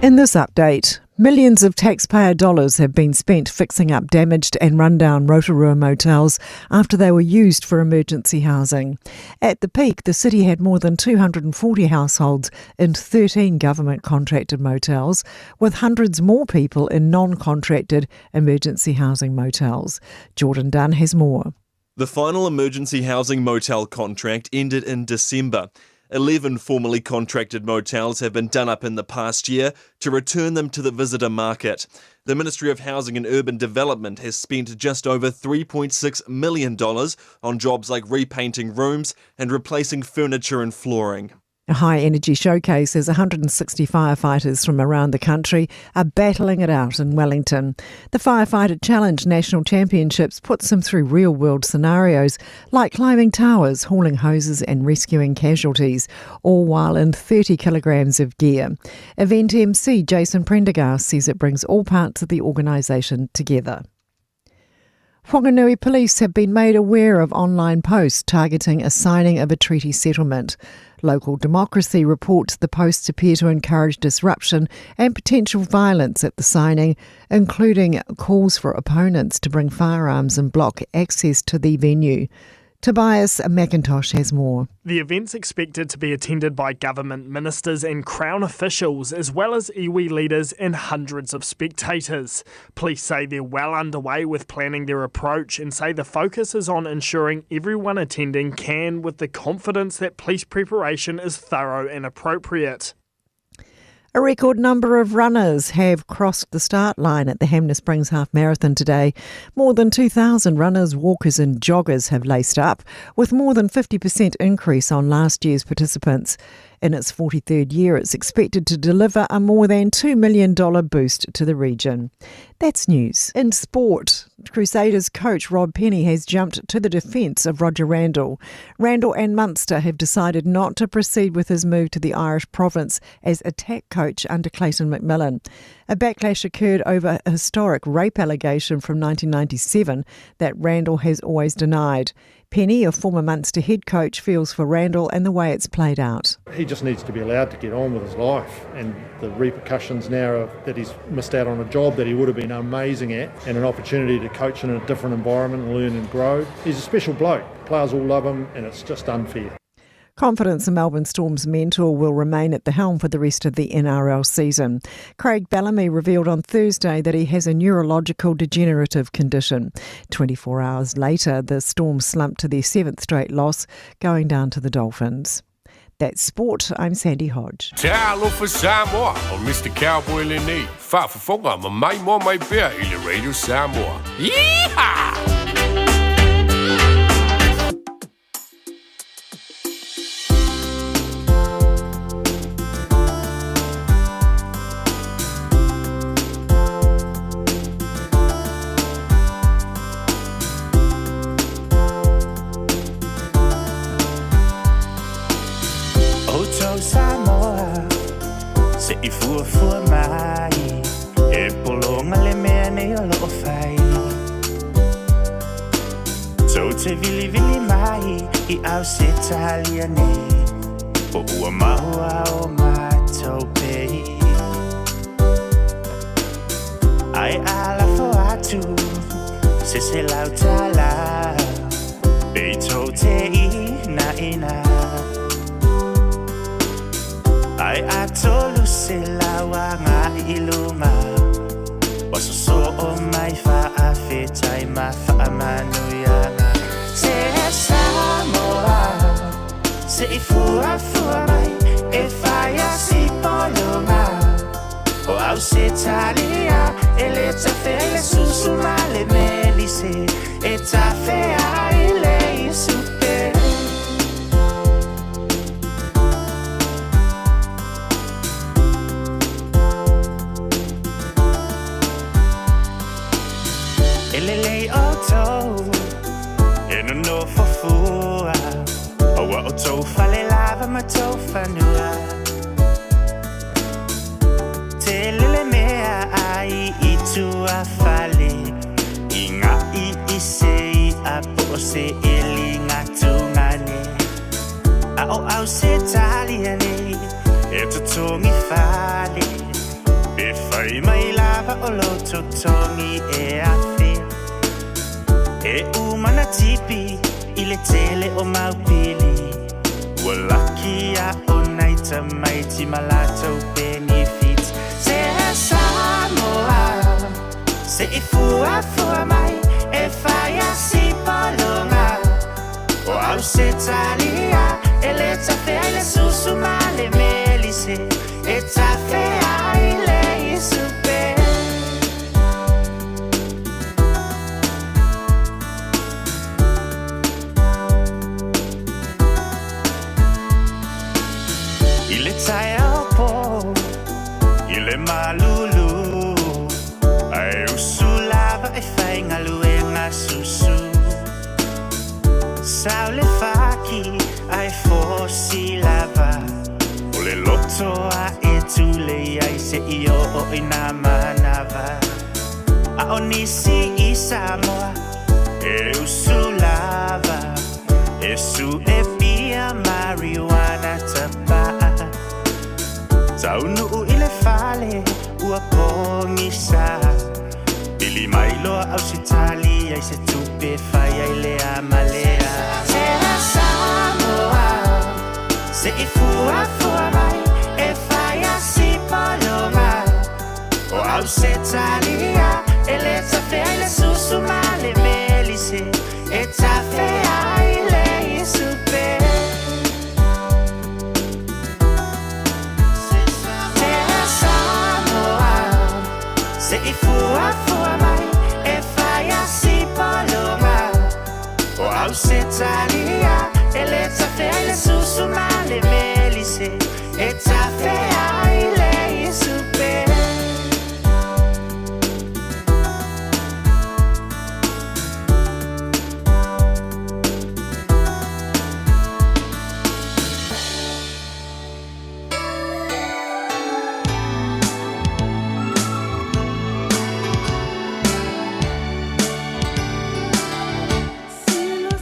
In this update, millions of taxpayer dollars have been spent fixing up damaged and rundown Rotorua motels after they were used for emergency housing. At the peak, the city had more than 240 households in 13 government contracted motels, with hundreds more people in non contracted emergency housing motels. Jordan Dunn has more. The final emergency housing motel contract ended in December. 11 formerly contracted motels have been done up in the past year to return them to the visitor market. The Ministry of Housing and Urban Development has spent just over $3.6 million on jobs like repainting rooms and replacing furniture and flooring. A high energy showcase as 160 firefighters from around the country are battling it out in Wellington. The Firefighter Challenge National Championships puts them through real world scenarios like climbing towers, hauling hoses, and rescuing casualties, all while in 30 kilograms of gear. Event MC Jason Prendergast says it brings all parts of the organisation together. Whanganui police have been made aware of online posts targeting a signing of a treaty settlement. Local Democracy reports the posts appear to encourage disruption and potential violence at the signing, including calls for opponents to bring firearms and block access to the venue. Tobias McIntosh has more. The event's expected to be attended by government ministers and Crown officials, as well as iwi leaders and hundreds of spectators. Police say they're well underway with planning their approach and say the focus is on ensuring everyone attending can with the confidence that police preparation is thorough and appropriate. A record number of runners have crossed the start line at the Hamner Springs Half Marathon today. More than 2,000 runners, walkers, and joggers have laced up, with more than 50% increase on last year's participants. In its 43rd year, it's expected to deliver a more than $2 million boost to the region. That's news. In sport, Crusaders coach Rob Penny has jumped to the defence of Roger Randle. Randle and Munster have decided not to proceed with his move to the Irish province as attack coach under Clayton McMillan. A backlash occurred over a historic rape allegation from 1997 that Randle has always denied. Penny, a former Munster head coach, feels for Randle and the way it's played out. He just needs to be allowed to get on with his life and the repercussions now of that he's missed out on a job that he would have been amazing at and an opportunity to coach in a different environment and learn and grow. He's a special bloke. Players all love him and it's just unfair. Confidence the Melbourne Storm's mentor will remain at the helm for the rest of the NRL season. Craig Bellamy revealed on Thursday that he has a neurological degenerative condition. 24 hours later, the Storm slumped to their seventh straight loss, going down to the Dolphins. That's sport. I'm Sandy Hodge. Talofa Samoa o Mr. Cowboy lenei. Faafofoga ma maimoa mai pea i le Radio Samoa. Yeehaw! Outou Samoa Se i fuafua mai E pologa le mea nei o loo fai Tou te vilivili mai i Ausetalia nei Po ua maua o matou pei Ai a lafo atu se $100 Pe tou te inaina Ai a $300 agai i luma Ua sosoo mai faafetai ma faamanuiaga Se Samoa Se i fuafua mai e fai a si pologa O Ausetalia e le tafea i le susu ma le melise E tafea i le isupe. tou fale lava ma tou fanua. Tele le mea ai i tua fale, i ngā i i se i a po o se eli ngā tungane. A o au se talia nei, e totogi fale. Pe fai mai lava o lou totogi e afe. E uma na tipi i le tele o mau pili. Ua laki a o nai tamaiti ma latou benefits. Se Samoa, se i fuafua mai e fai a si pologa. O Ausetalia e le tafe ai le susu ma le melise. E tafe ai le isupe. I le taeao po, i le malulu, ae usu lava e fai galuega susu. Sau le faki ae fosi lava, o le loto a e tulei ai se i oo i nā manava. A o nisi i Samoa e usu lava, e su e pia marijuana tapaa. Taunuu i le fale ua pogisa. Pili mai loa Ausetalia i se tupe fai ai lea ma lea. Se Samoa, se i fuafua mai e fai a si pologa. O Ausetalia e le tafe ai le susu ma le melise. E tafe ai le isupe. Se Samoa, se i fuafua mai e fai a si pologa. O Ausetalia e le tafe ai le susu ma le melise. E tafe ai le isupe.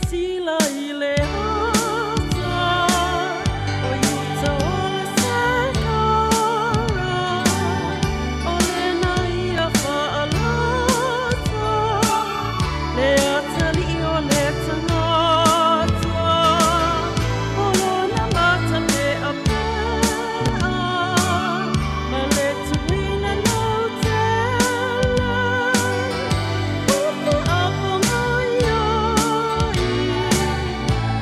Sila i le ata, o iuta o le sekara, o lena ia whaalata, le atali o le tangata, o lona mata pe a pea, ma le tuina nau tele, ufa apo mai ai,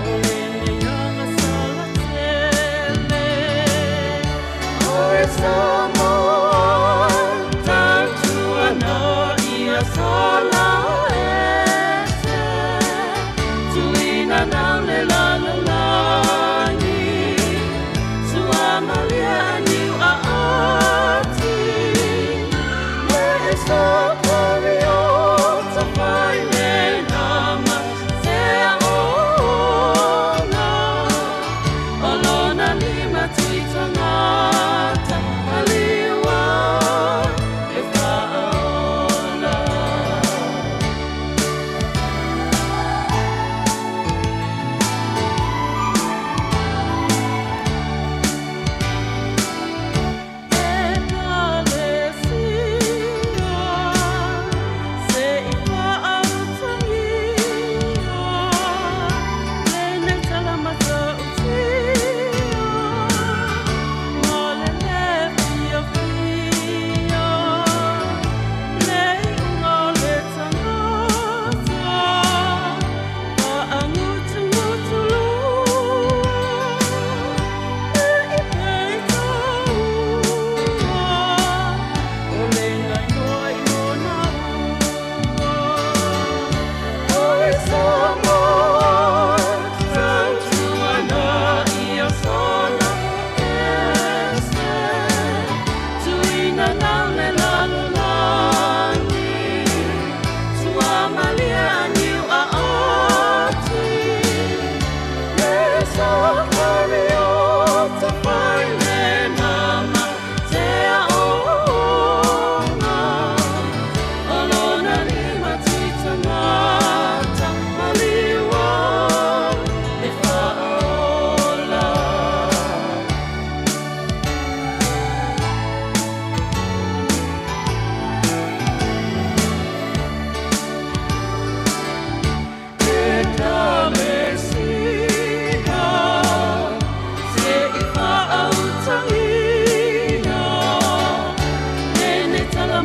o lene anga sala tele. O e Samoa, tautua ia sala ete, tuina nau le lalolagi, tua malia niu a ati, le sopori o ta whai le nama, te ona, o lona lima tui tangata, aliwa e whaola. E kalesia,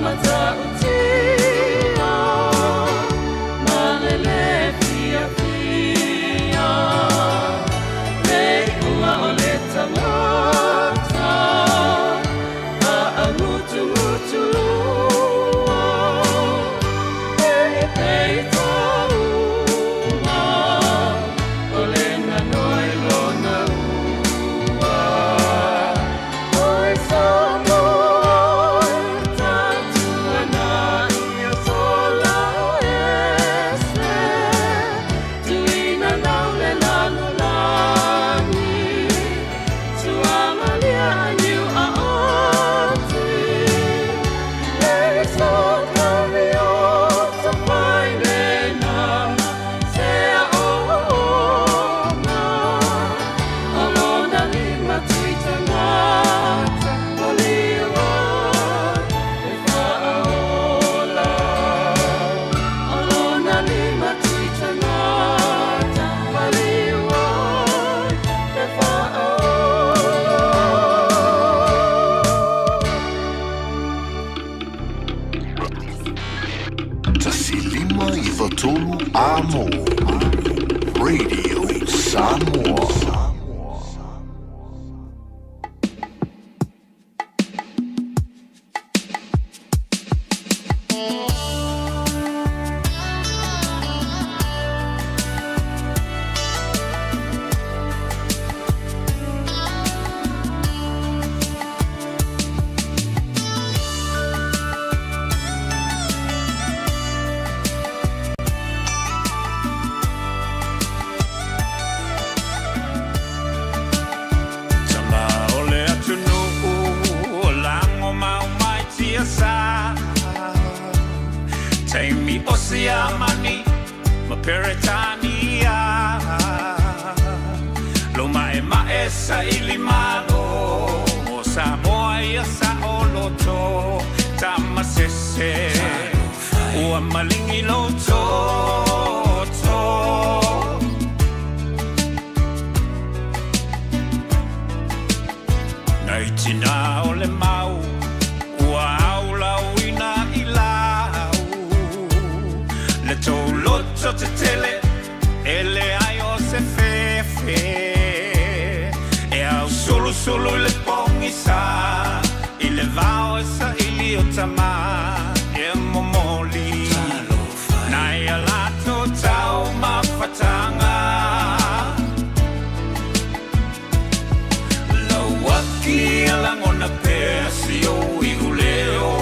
Matautia ma le lē fiafia. Le iuga o le tagata a angutugutulua e i peitauga o le nanoi lona ua. Oi Samoa tatuana ia sola ese tuina nau le lalolagi tuamalia niu a oti le sokario tafailena sea oona o lona lima tui tagata o liua e faaola o lona lima tui tagata o liua e faaola. 1 5 3 Amo. Radio Samoa. Tama o le atunuu o lago mau mai tiasa Taimi o Siamani ma Peretania Lo ma'ema'e saili malo mo Samoa ia sa'oloto Tamasese ua maligi lou toto. Nai tina o le mau ua aulauina i lau Le tou loto tetele e leai o se fefe E ausulusulu i le pogisa i le vao e saili o tama e momoli Nai a latou taumafataga. Lauaki e lagona pea si ou iuleo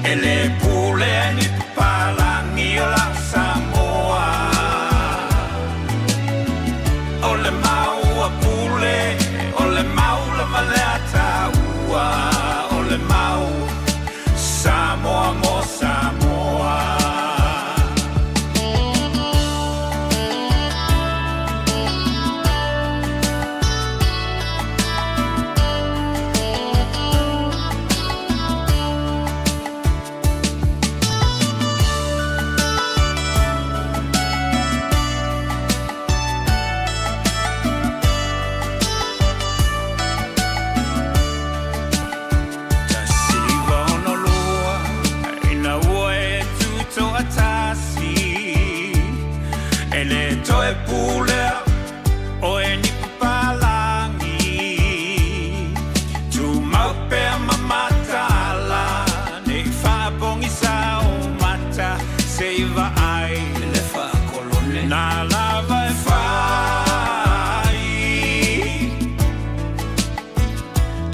E lē pulea e ni papalagi o lau Samoa O le mau a Pule, o le mau lava lea a taua O le mau Samoa mo Samoa. 1962 ina ua e tutoatasi e lē toe pulea oe ni papalagi tumau pea ma mataala nei faapogisa ou mata seʻi vaai le faakolone na lava e fai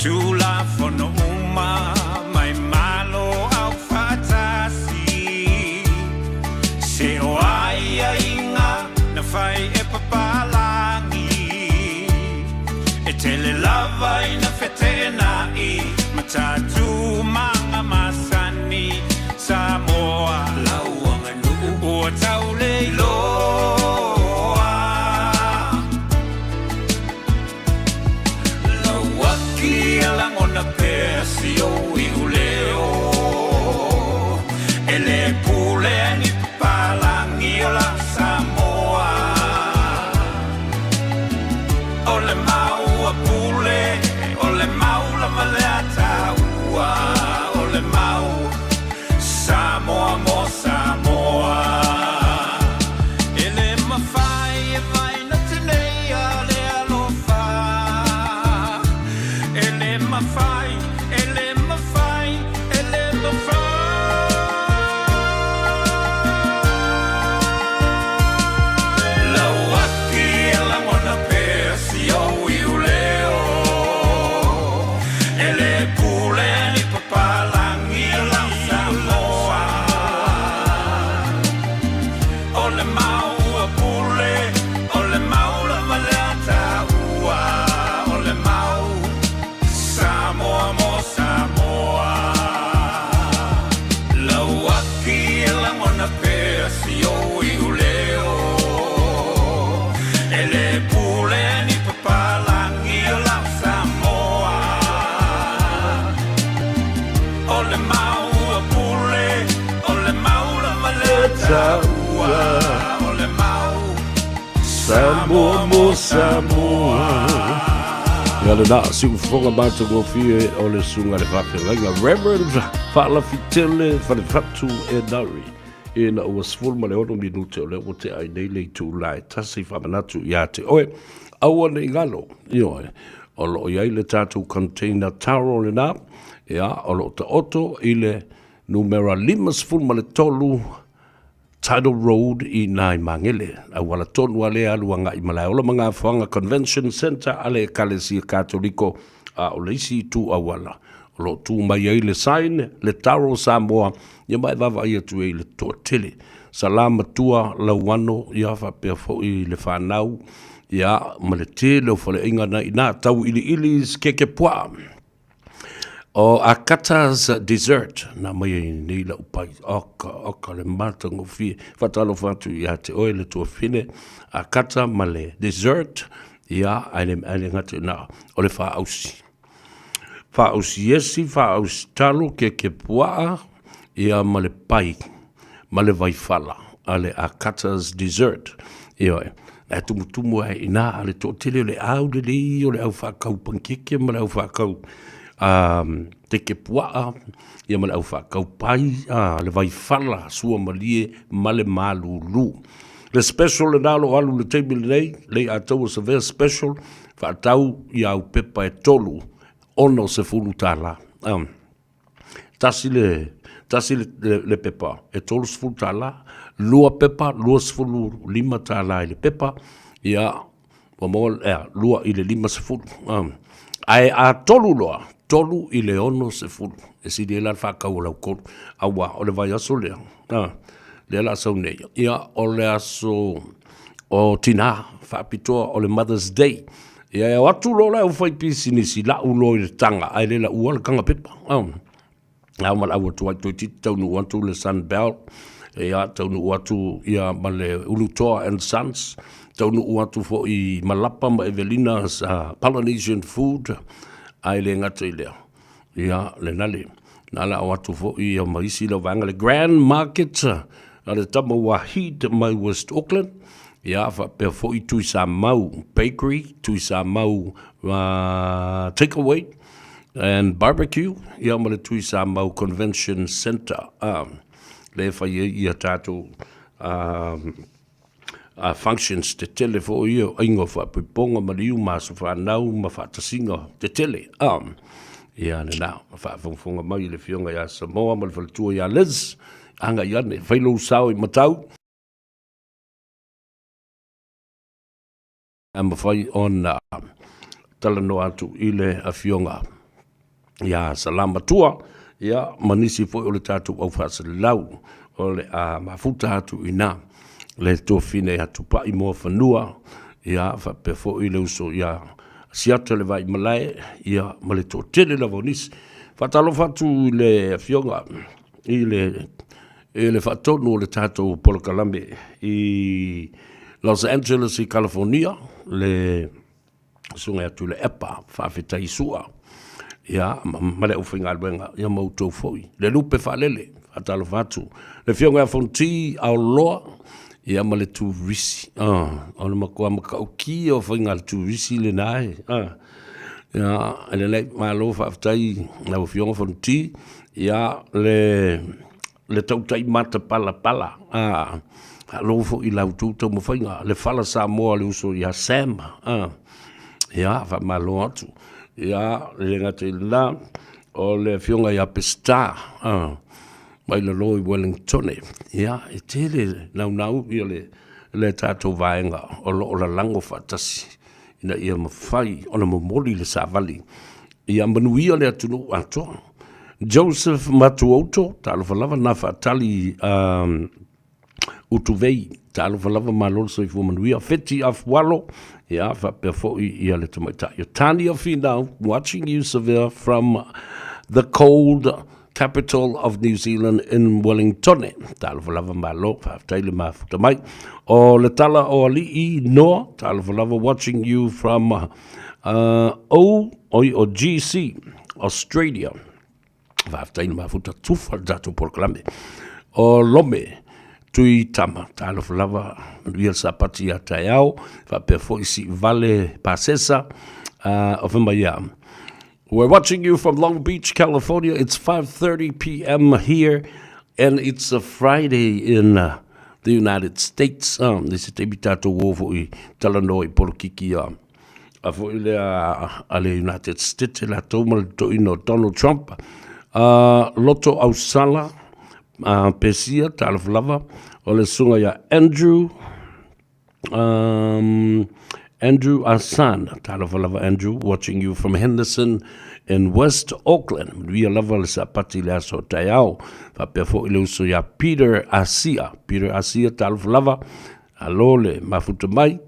Tulafono uma mai Malo aufaatasi Se o aiaiga na fai e papalagi E tele lava ina feteenai matatu maga masani Samoa lau aganuu ua tauleiloa Lauaki e lagona pea si ou iuleo E lē pulea e ni papalagi o lau Samoa O le mau a Pule, o le mau lava lea a taua. le mau a Pule, o le mau lava lea taua, o le mau Samoa mo Samoa. Ia lena, siufofoga matagofie o le susuga i le faafeagaiga Reverend Faalafitele Falefatu Enari. Ina ua 16 minute o lea ua tea ai nei le itula e tasi faamanatu ia te oe. Aua ne i galo, ioe, o lo o i ai le tatou container taro lena, ia, o lo o taoto i le numera 53 Tidal Road i nai Magele, auala tonu a lea alu agai Malaeola ma Gafoaga Convention Centre a le Ekalesia Katoliko, a o le isi itu auala o lo o tu mai ai le sign, le taro Samoa, ia ma e vaavaai atu ai i le toatele. Sala matua Lauano, ia faapea foi le fanau, ia ma le tele o faleaiga na i ina, tauiliili keke puaa. O Akata's Dessert, na mai ai nei lau pai, oka, oka, le matagofie. Faatalofa atu ia te oe le tuafine, Akata ma le dessert, ia, ae le, ae le gata i na, o le faaausi. Faaausi esi, faaausi talo, keke puaa, ia ma le pai, ma le vaifala a le Akata's Dessert. Ioe, e tumutumu ai i nā le toatele o le au lelei o le au whakau pankeke ma le au whakau um, teke puaa, ia ma le au whakau pai, a, le vaifala sua malie ma le malulu. Le special le nalo alu le taimi lenei, lei a taua sa vea special, whaatau i au pepa e tolu, 60 tāla. Um, Tasi le, tasi le, le, le pepa e $30, lua pepa $25 i le pepa, ia, ua maua, ea, lua i le 50. Um, ae a tolu loa, tolu i le 60. E sili ai la le faatau o lau kolu. Aua, o le vaiaso lea, a, lea la sau nei, ia, o le aso o tinā, faapitoa o le Mother's Day. Ia e o atu loa le aufaipisinisi, lau loa i le taga, ae le laua le taga pepa. Ao ma le au atu ai toeitiiti taunuu atu le Sunbelt, ia taunuu atu ia ma le Ulutoa and Sons, taunuu atu foi i Malapa ma Evelina's Polynesian Food, ae le gata i lea. Ia, lena le, na la o atu foi ia ma isi lau vaega, le Grand Market a le tama Wahid mai West Auckland, ia, faapea foi Tuisamau Bakery, Tuisamau uh, Takeaway and Barbecue, ia ma le Tuisamau Convention Centre, uh, le fai ai ia tātou uh, a functions tetele foi ia o aiga o faapoipoga ma liu ma aso fanau ma faatasiga tetele a ia lena faafogafoga mai le afioga ia Samoa ma le faletua ia Liz agai ane fai lou sao i matau a mafai ona talanoa atu i le afioga ia Salamatua, ia ma nisi foi o le tatou au faasalalau o le a mafuta atu i ina le tofine ia Tupai Moafanua, ia faapea foi le uso ia Siata le Vaimalae, ia ma le toatele lava o nisi. Faatalofa atu i le afioga i le i le faatonu o le tatou polokalame i Los Angeles i California, le Susuga ia Tuilaepa, faafetai Sua, ia, ma le aufaigaluega, ia ma outou foi. Le lupe faalele, faatalofa atu. Le Afioga ia Fonti Aoloa, ia ma le turisi. Ah, o le matua matautia o faiga a le turisi lena e. Ah, ia, e lelei, malo faafetai lau Afioga Fonti, ia, le le tautai matapalapala, a, faalogo foi i la outou taumafaiga, le fala Samoa le uso ia Sam, a, ia, faamalo atu. Ia, e le gata i lena, o le afioga ia Peseta, a, mai lalo i Wellingtone, ia, e tele naunau ia le, le tatou vaega o lo o lalago faatasi ina ia mafai ona momoli le savali ia manuia le atunuu atoa. Joseph Matuouto, talofa lava na faatali um, Utuvei, talofa lava malo le soifua manuia. Feti Afualo, ia faapea foi ia le tamaitai o Tania Finau, watching you Severe from the cold capital of New Zealand in Wellington. Talofa lava malo, faafetai le mafuta mai. O le tala o Alii Noa, talofa lava watching you from uh, O, oi, o GC, Australia. Faafetai le mafuta tufa le tatou polokalame. O Lome, Tui Tama, talofa lava, manuia le Sapati ia taeao, faapea foi Siivale Pasesa, o fai mai ia. We're watching you from Long Beach, California. It's 5:30 p.m. here and it's a Friday in the United States. I se taimi tatou o foi talanoa i polokiki a a foi lea a le United States latou ma le toeaina o Donald Trump. Loto Ausala, Pesia, talofa lava, o le susuga ia Andrew, Andrew Asan, talofa lava Andrew, watching you from Henderson in West Auckland. Manuia lava le Sapati i le aso o taeao. Faapea foi le uso ia Peter Asia. Peter Asia, talofa lava. Alo le mafuta mai.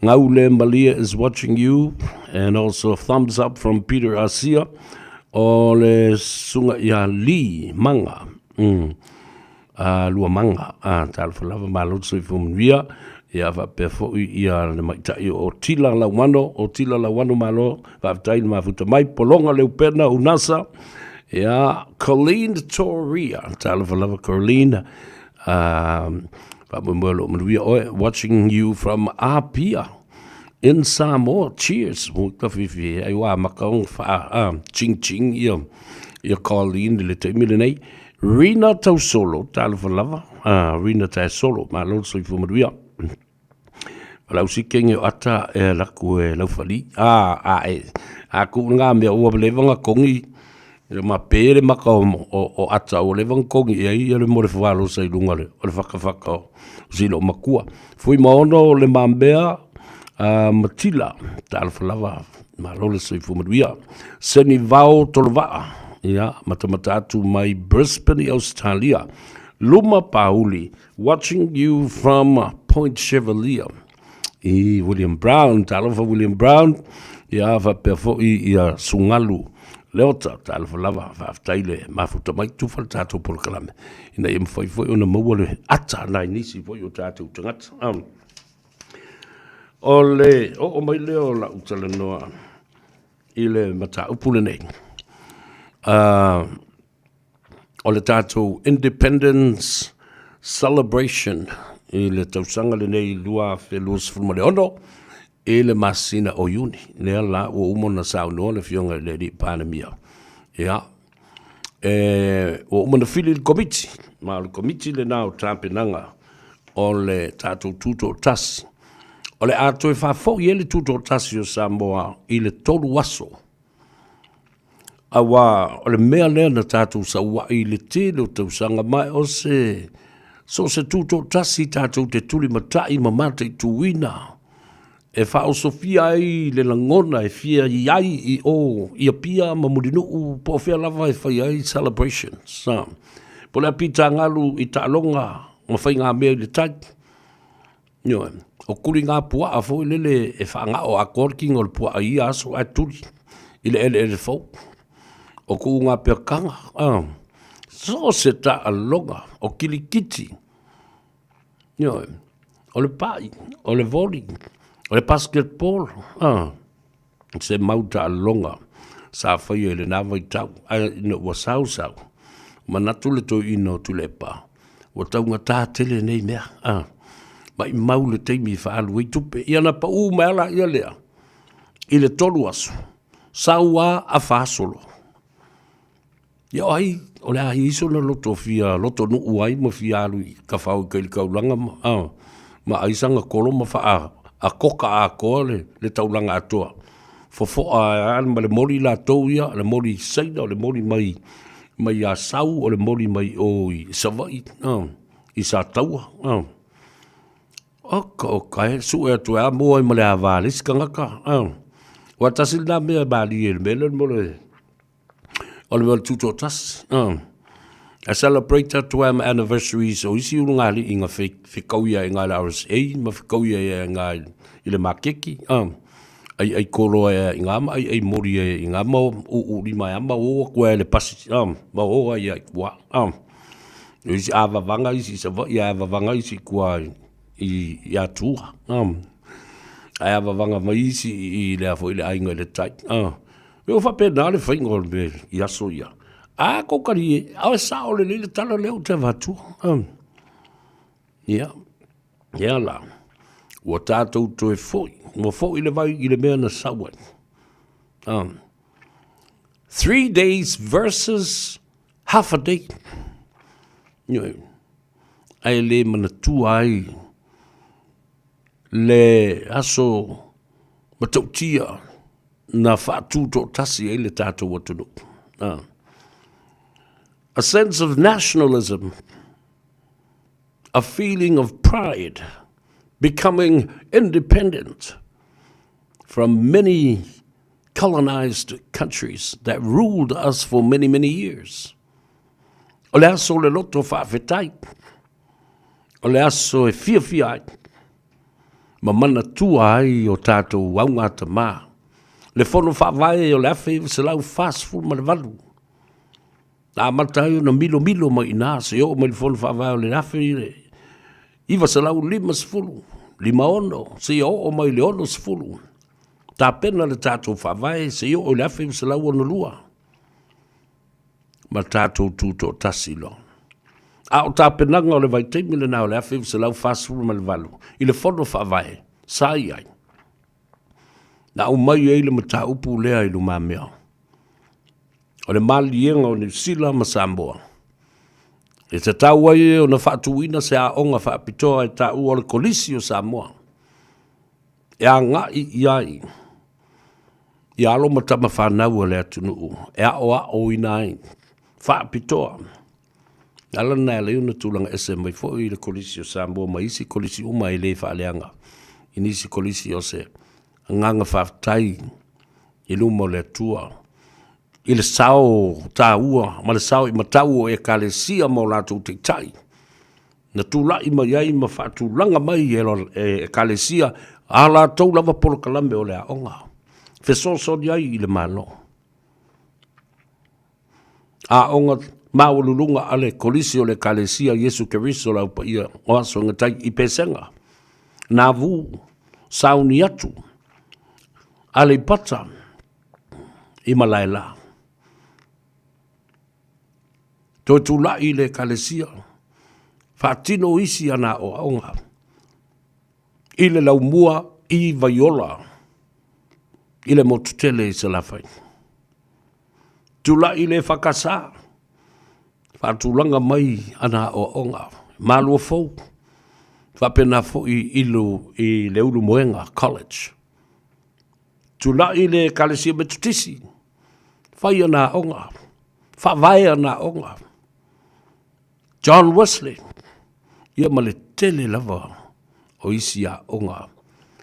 Ngaule Malia is watching you and also a thumbs up from Peter Asia. O le susuga ia Lee Manga. A lua manga, a talofa lava malo le soifua manuia, ia faapea foi ia le maita'i o Tila Lauano, o Tila Lauano malo, faafetai le mafuta mai, Pologa Leupena Unasa, ia Colleen Toria, talofa lava Colleen, a faamoemoe o lo o manuia oe, watching you from Apia in Samoa, cheers, ua ka fiafia ai ua amata ona faa, a, ching ching ia, ia Colleen i le taimi lenei, Rina Tausolo, talofa lava, ah, Rina Taesolo, malo le soifua manuia. O lau sikenge o ata e laku e laufali, ah, a e, a ku ngā mea ua leva nga kongi, e ma pē le maka o, o, o ata ua leva nga kongi e ai ia le mo le whalo sa i lunga le, o le whakawhaka o silo o makua. Fui maono o le mambea, a Matila, talofa lava, malo le soifua manuia. Seni Vao Tolova'a, ia, matamata atu mai Brisbane i Australia. Luma Pauli, watching you from Point Chevalier. I William Brown, talofa William Brown, ia, faapea foi ia Sugalu Leota, talofa lava, faafetai le mafuta mai, tufa le tatou polokalame, ina ia mafai foi ona maua le ata nai nisi foi o tatou tagata. O le oo mai lea o lau talanoa i le mataupu lenei, o le tatou Independence Celebration i le tausaga lenei 2026 i le masina o Iuni. Lea la ua uma ona saunoa le Afioga i le Alii Palemia. Ia, e, ua uma ona fili le Komiti, ma o le Komiti lena o tapenaga o le tatou Tutoatasi. O le a toe faafoi ai le Tutoatasi o Samoa i le 3 aso. Aua o le mea lea na tatou sauai i le tele o tausaga ma o se so o se Tutoatasi tatou te tulimatai ma mataituina e faaosofia ai le lagona e fia i ai i o i Apia ma Mulinuu po o fea lava e fai ai celebrations. Po o le a pitagalu i taaloga ma faigamea i le tai. Ioe, o tuli ngā puaa foi lele e faagao atoa le tino o le puaa i ia aso ae tuli i le eleele fou. O tuu ngā peakanga, so o se taaloga, o kilikiti, ioe, o le pa'i, o le volley, o le basketball, se mau taaloga sa faia i lena vaitau, ae ina ua sausau, manatu le toeaina o Tuilaepa, ua taugata tele nei mea, a, maimau le taimi e faaalu ai tupe. Ia na pau mai lava laia lea i le 3 aso, sau lava afa aso loa. Ia o ai, o le a i ai sona loto fia lotonuu ai ma fia alu i kafao i kai le taulaga ma, a, ma ai sana kolo ma faa a koka atoa le, le taulaga atoa. Fofoa a ma le moli latou ia, le moli i Saina, o le moli mai, mai Asau, o le moli mai o i Savaii, a, i Sataua, a. Oka, oka e, sue atu e a mua ai ma le ava a le isi tagata, a. Ua tasi lena mea e malie i le mea lea mo le, o le mea o le tutoatasi. A celebrate atu ai ma anniversaries o isi ulugalii na fekauia i ngā le RSA ma fekauia i ngā i le makeki. Ai ai koloa e i ngā ma ai ai mori e i ngā ma uu lima e ama o aku e le pasi ma o ai ai kua. O isi avavanga isi i Savaii a avavanga isi kua i Atua. Ai avavanga mai isi i lea foi le aiga i le tai. E o faapena le faiga o le mea i aso ia. A kou kali e, ao e sao lelei le tala lea ou te avatua. Ia, ia la, ua tātou toe foi, ua foi le vai i le mea na sau ai. 3 days versus half a day. Ioe, ae le manatua ai le aso matautia na faatutoatasi ai le tatou atunuu. A sense of nationalism, a feeling of pride, becoming independent from many colonized countries that ruled us for many, many years. O le aso o le loto faafetai, o le aso e fiafia ai, ma manatua ai o tatou augatamā. Le fono faavae o le 1948, na amata ai ona milomilo mai i ina seia oo mai i le fono faavae o le 1950, 56 seia oo mai i le 60. Tapena le tatou faavae seia oo i le 1962 ma tatou tutoatasi loa. A o tapenaga o le vaitaimi lena o le 1948 i le fono faavae sa i ai, na aumai ai le mataupu lea i lumamea o le maliega o Niu Sila ma Samoa, e tatau ai ona faatuina se aoga faapitoa e taua o le Kolisi o Samoa e agai i ai ia alo ma tama fanau a le atunuu e aoaoina ai faapitoa. Ala lena e ala ai ona tulaga ese mai foi le Kolisi o Samoa ma isi Kolisi uma e le faaleaga i nisi Kolisi o se agaga faafetai i luma o le Atua i le sao taua ma le sao i matau o Ekalesia ma o latou taitai na tulai mai ai ma faatulaga mai e Ekalesia a latou lava polokalame o le aoga fesoasoani ai i le Malo. Aoga maualuluga a le Kolisi o le Ekalesia Iesu Keriso le Au Paia o Aso e Gatai i Pesega, Navu, sauni atu, Aleipata i Malaela. Toe tulai le Ekalesia, faatino isi ana aoaoga i le laumua i Vaiola i le motu tele i Salafai. Tulai le EFKS, faatulaga mai ana aoaoga, Malua Fou, faapena foi i le Ulumoega College. Tulai le Ekalesia Metotisi, fai ana aoga, faavae ana aoga. John Wesley, ia ma le tele lava o isi aoga.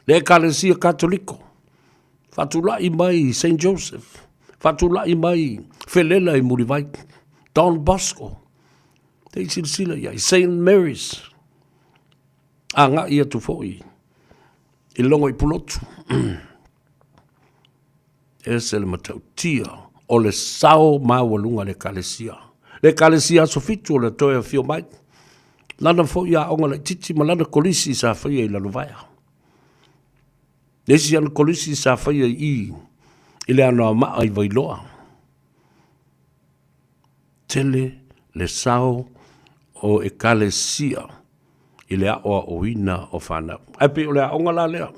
Le Ekalesia Katoliko, faatulai mai Saint Joseph, faatulai mai Felela i Mulivai, Don Bosco, se i silasila i ai, Saint Mary's, agai atu foi i Logo i Pulotu. Ese le matautia o le sao maualuga le Ekalesia. Le Ekalesia Aso Fitu o le toe afio mai. Lana foi aoga laitiiti ma lana kolisi sa faia i Lalovaea. Le isi ana kolisi sa faia i i i le Anoamaa i Vailoa. Tele le sao o Ekalesia i le aoaoina o fanau. Ae pei o le aoga la lea.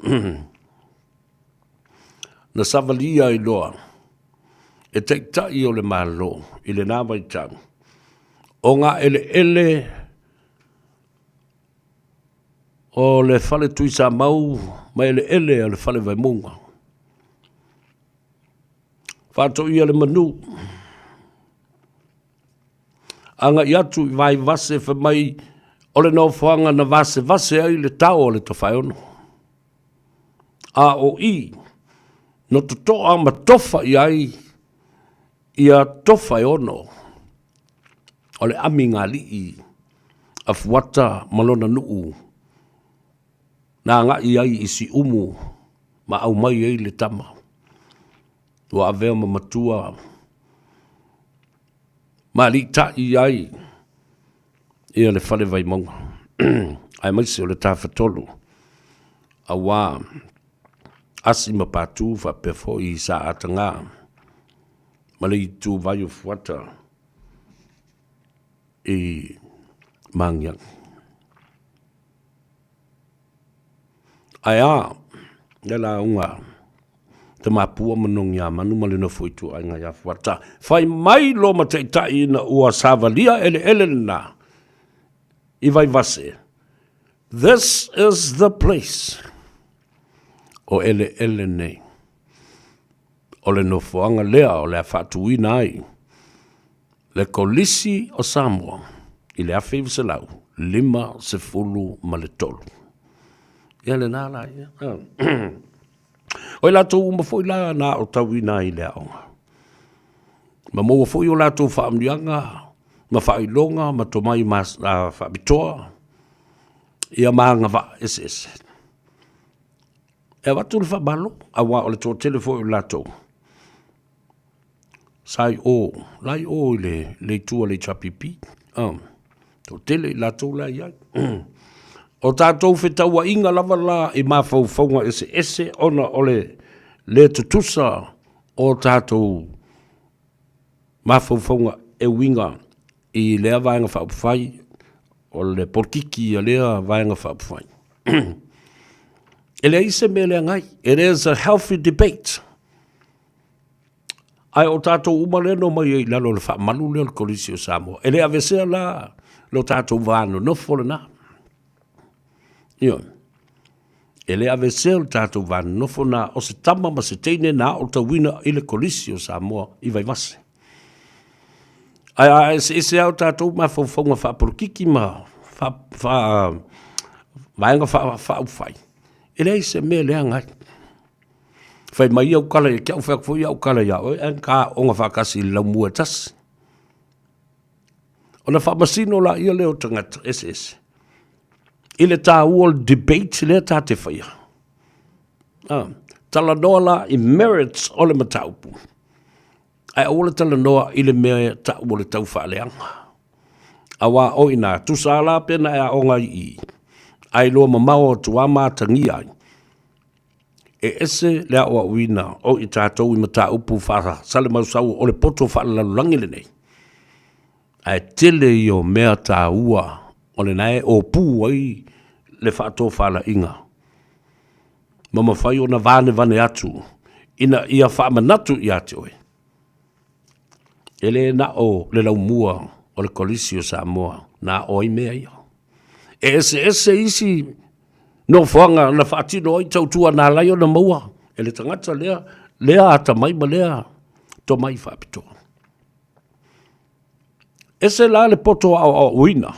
Na savalia ai loa e taitai o le Malo i lena vaitau o ngā eleele o le Fale Tuisamau ma eleele o le Fale Vaimauga. Faatoia le manu, agai atu i Vaivase fai mai o le nofoaga na vasevase ai le tao o le Tofaeono. A o i, no totoa ma tofa i ai ia tofa e ono o le amigalii a Fuata ma lona nuu na agai ai i Siumu ma aumai ai le tama ua avea ma matua ma aliitai ai ia le Fale Vaimauga aemaise o le Tafatolu aua Asi ma Patu faapea foi Sa Ataga ma le ituvai o Fuata. i Magiagi. Ae a le lauga Tamapua ma Nogiamanu ma le nofo ituaiga ia Fuata. Fai mai lo ma taitai ina ua savalia eleele lena i Vaivase. This is the place. O eleele nei. O le nofoaga lea o le a faatuina ai le Kolisi o Samoa i le 1953. Ia lena la ia. O i latou uma foi la na aotauina ai i le aoga. Ma maua foi o latou faamanuiaga ma faailoga ma tomai faapitoa ia ma agavaa eseese. E avatu le faamalo, aua o le toatele foi o latou sa i o, la i o i le, le itu a le HRPP. Toatele i latou la i ai. O tatou fetauaiga lava la i mafaufauga eseese ona o le le tutusa o tatou mafaufauga e uiga i lea Vaega Faaupufai, o le polokiki a lea Vaega Faaupufai. E leai se mea leaga ai. It is a healthy debate. Ae o tatou uma lea na omai ai i lalo o le faamalu lea o le Kolisi o Samoa. E le aveesea la lo tatou va nonofo lena. Ioe. E le aveesea lo tatou va nonofo na o se tama ma se teine na aotauina i le Kolisi o Samoa i Vaivase. Ae a eseese lava o tatou mafaufauga faapolokiki ma faa, faa, vaega faaupufai, e leai se mea leaga ai. Fai mai au kala ia te au, fai atu foi au kala ia oe, ae ka aoga faatasi i le laumua e tasi. Ona faamasino laia lea o tagata eseese i le taua o le debate lea ta te faia. Ah, talanoa la i merits o le mataupu. Ae aua le talanoa i le mea e tau o le taufaaleaga. Aua o i inā, tusa lava la pe na e aoga i i, a iloa mamao atu lava ma atagia ai, e ese le aoaoina o i tatou i mataupu faasalemausau o le poto faalelalolagi lenei, ae tele ia o mea taua o lena e opu ai le faatofalaiga ma mafai ona vanevane atu ina ia faamanatu ia te oe, e le na o le laumua o le Kolisi o Samoa na aʻo ai mea ia. E eseese isi nofoaga na faatino ai tautua na ala ai ona maua e le tagata lea, lea atamai ma lea tomai faapitoa. Ese la le poto aoaoina,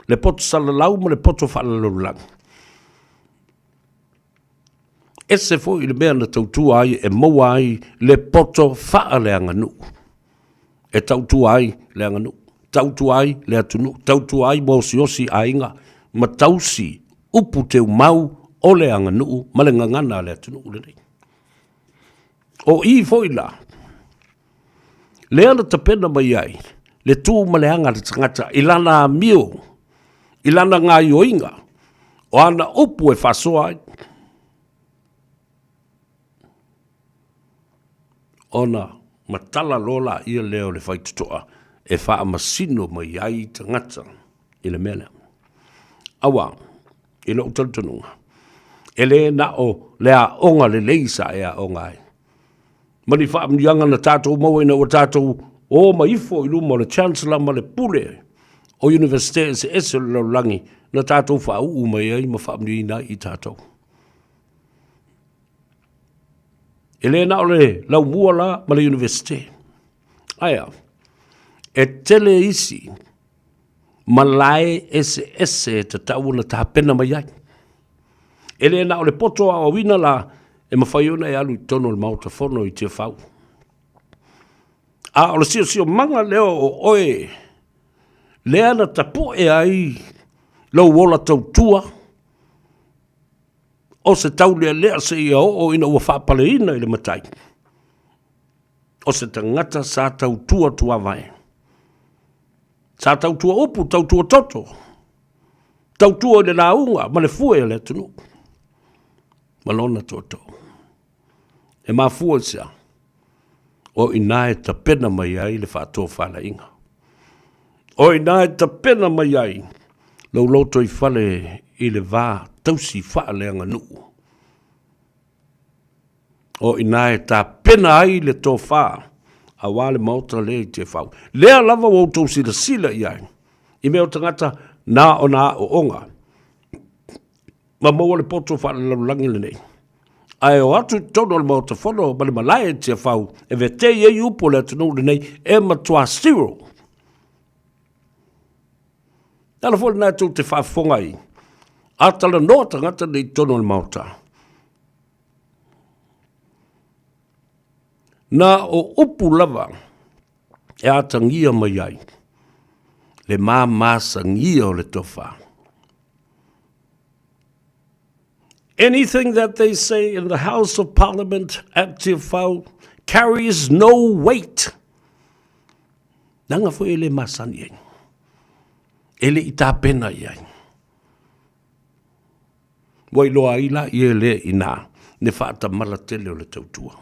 le poto salalau ma le poto faalelalolagi. Ese foi le mea na tautua ai e maua ai le poto faaleaganuu. E tautua ai le aganuu, tautua ai le atunuu, tautua ai ma osiosi aiga ma tausi upu teumau o le aganuu ma le gagana a le atunuu lenei. O i foi la, lea na tapena mai ai le tu ma le aga a le tagata i lana amio, i lana gaoioiga, o ana upu e faasoa ai, ona matala loa laia lea o le faitotoa e faamasino mai ai tagata i le mea lea. Aua, i lou talitonuga, e le na o le aoga lelei sa e aoga ai, ma ni faamanuiaga na tatou maua ina ua tatou o mai ifo i luma o le Chancellor ma le Pule o Iunivesite eseese o le lalolagi na tatou faauu mai ai ma faamanuiaina ai i tatou. E le na o le laumua la ma le Iunivesite. Ae a, e tele isi malae eseese e tatau ona tapena mai ai. E le na o le poto aoaoina la e mafai ona e alu i totonu o le Maota Fono i Tiafau. A o le siosiomaga lea o oe lea na tapue ai lou ola tautua o se taulealea seia oo ina ua faapaleina i le matai, o se tagata sa tautua tuavae. Sa tautua upu, tautua toto, tautua i le lauga ma le fue o le atunuu ma lona tootoo. E mafua i se a? O i ina e tapena mai ai le faatofalaiga. O i ina e tapena mai ai lou lotoifale i le va tausi faaleaganuu. O i ina e tapena ai le tofa aua le Maota lea i Tiafau. Lea lava ua outou silasila i ai i mea o tagata na ona aooga ma maua le poto faalelalolagi lenei. Ae o atu i totonu o le Maota Fono ma le malae i Tiafau e vetei ai upu o le atunuu lenei e matua zero. Le ala foi lena tou te faafofoga ai, a talanoa tagata nei i totonu o le Maota, na o upu lava e atagia mai ai le mamasagia o le tofa. Anything that they say in the House of Parliament at Tiafau carries no weight. Leaga foi e le masani ai. E le i tapena i ai. Ua iloa ai la ia le ina ne faatamala tele o le tautua.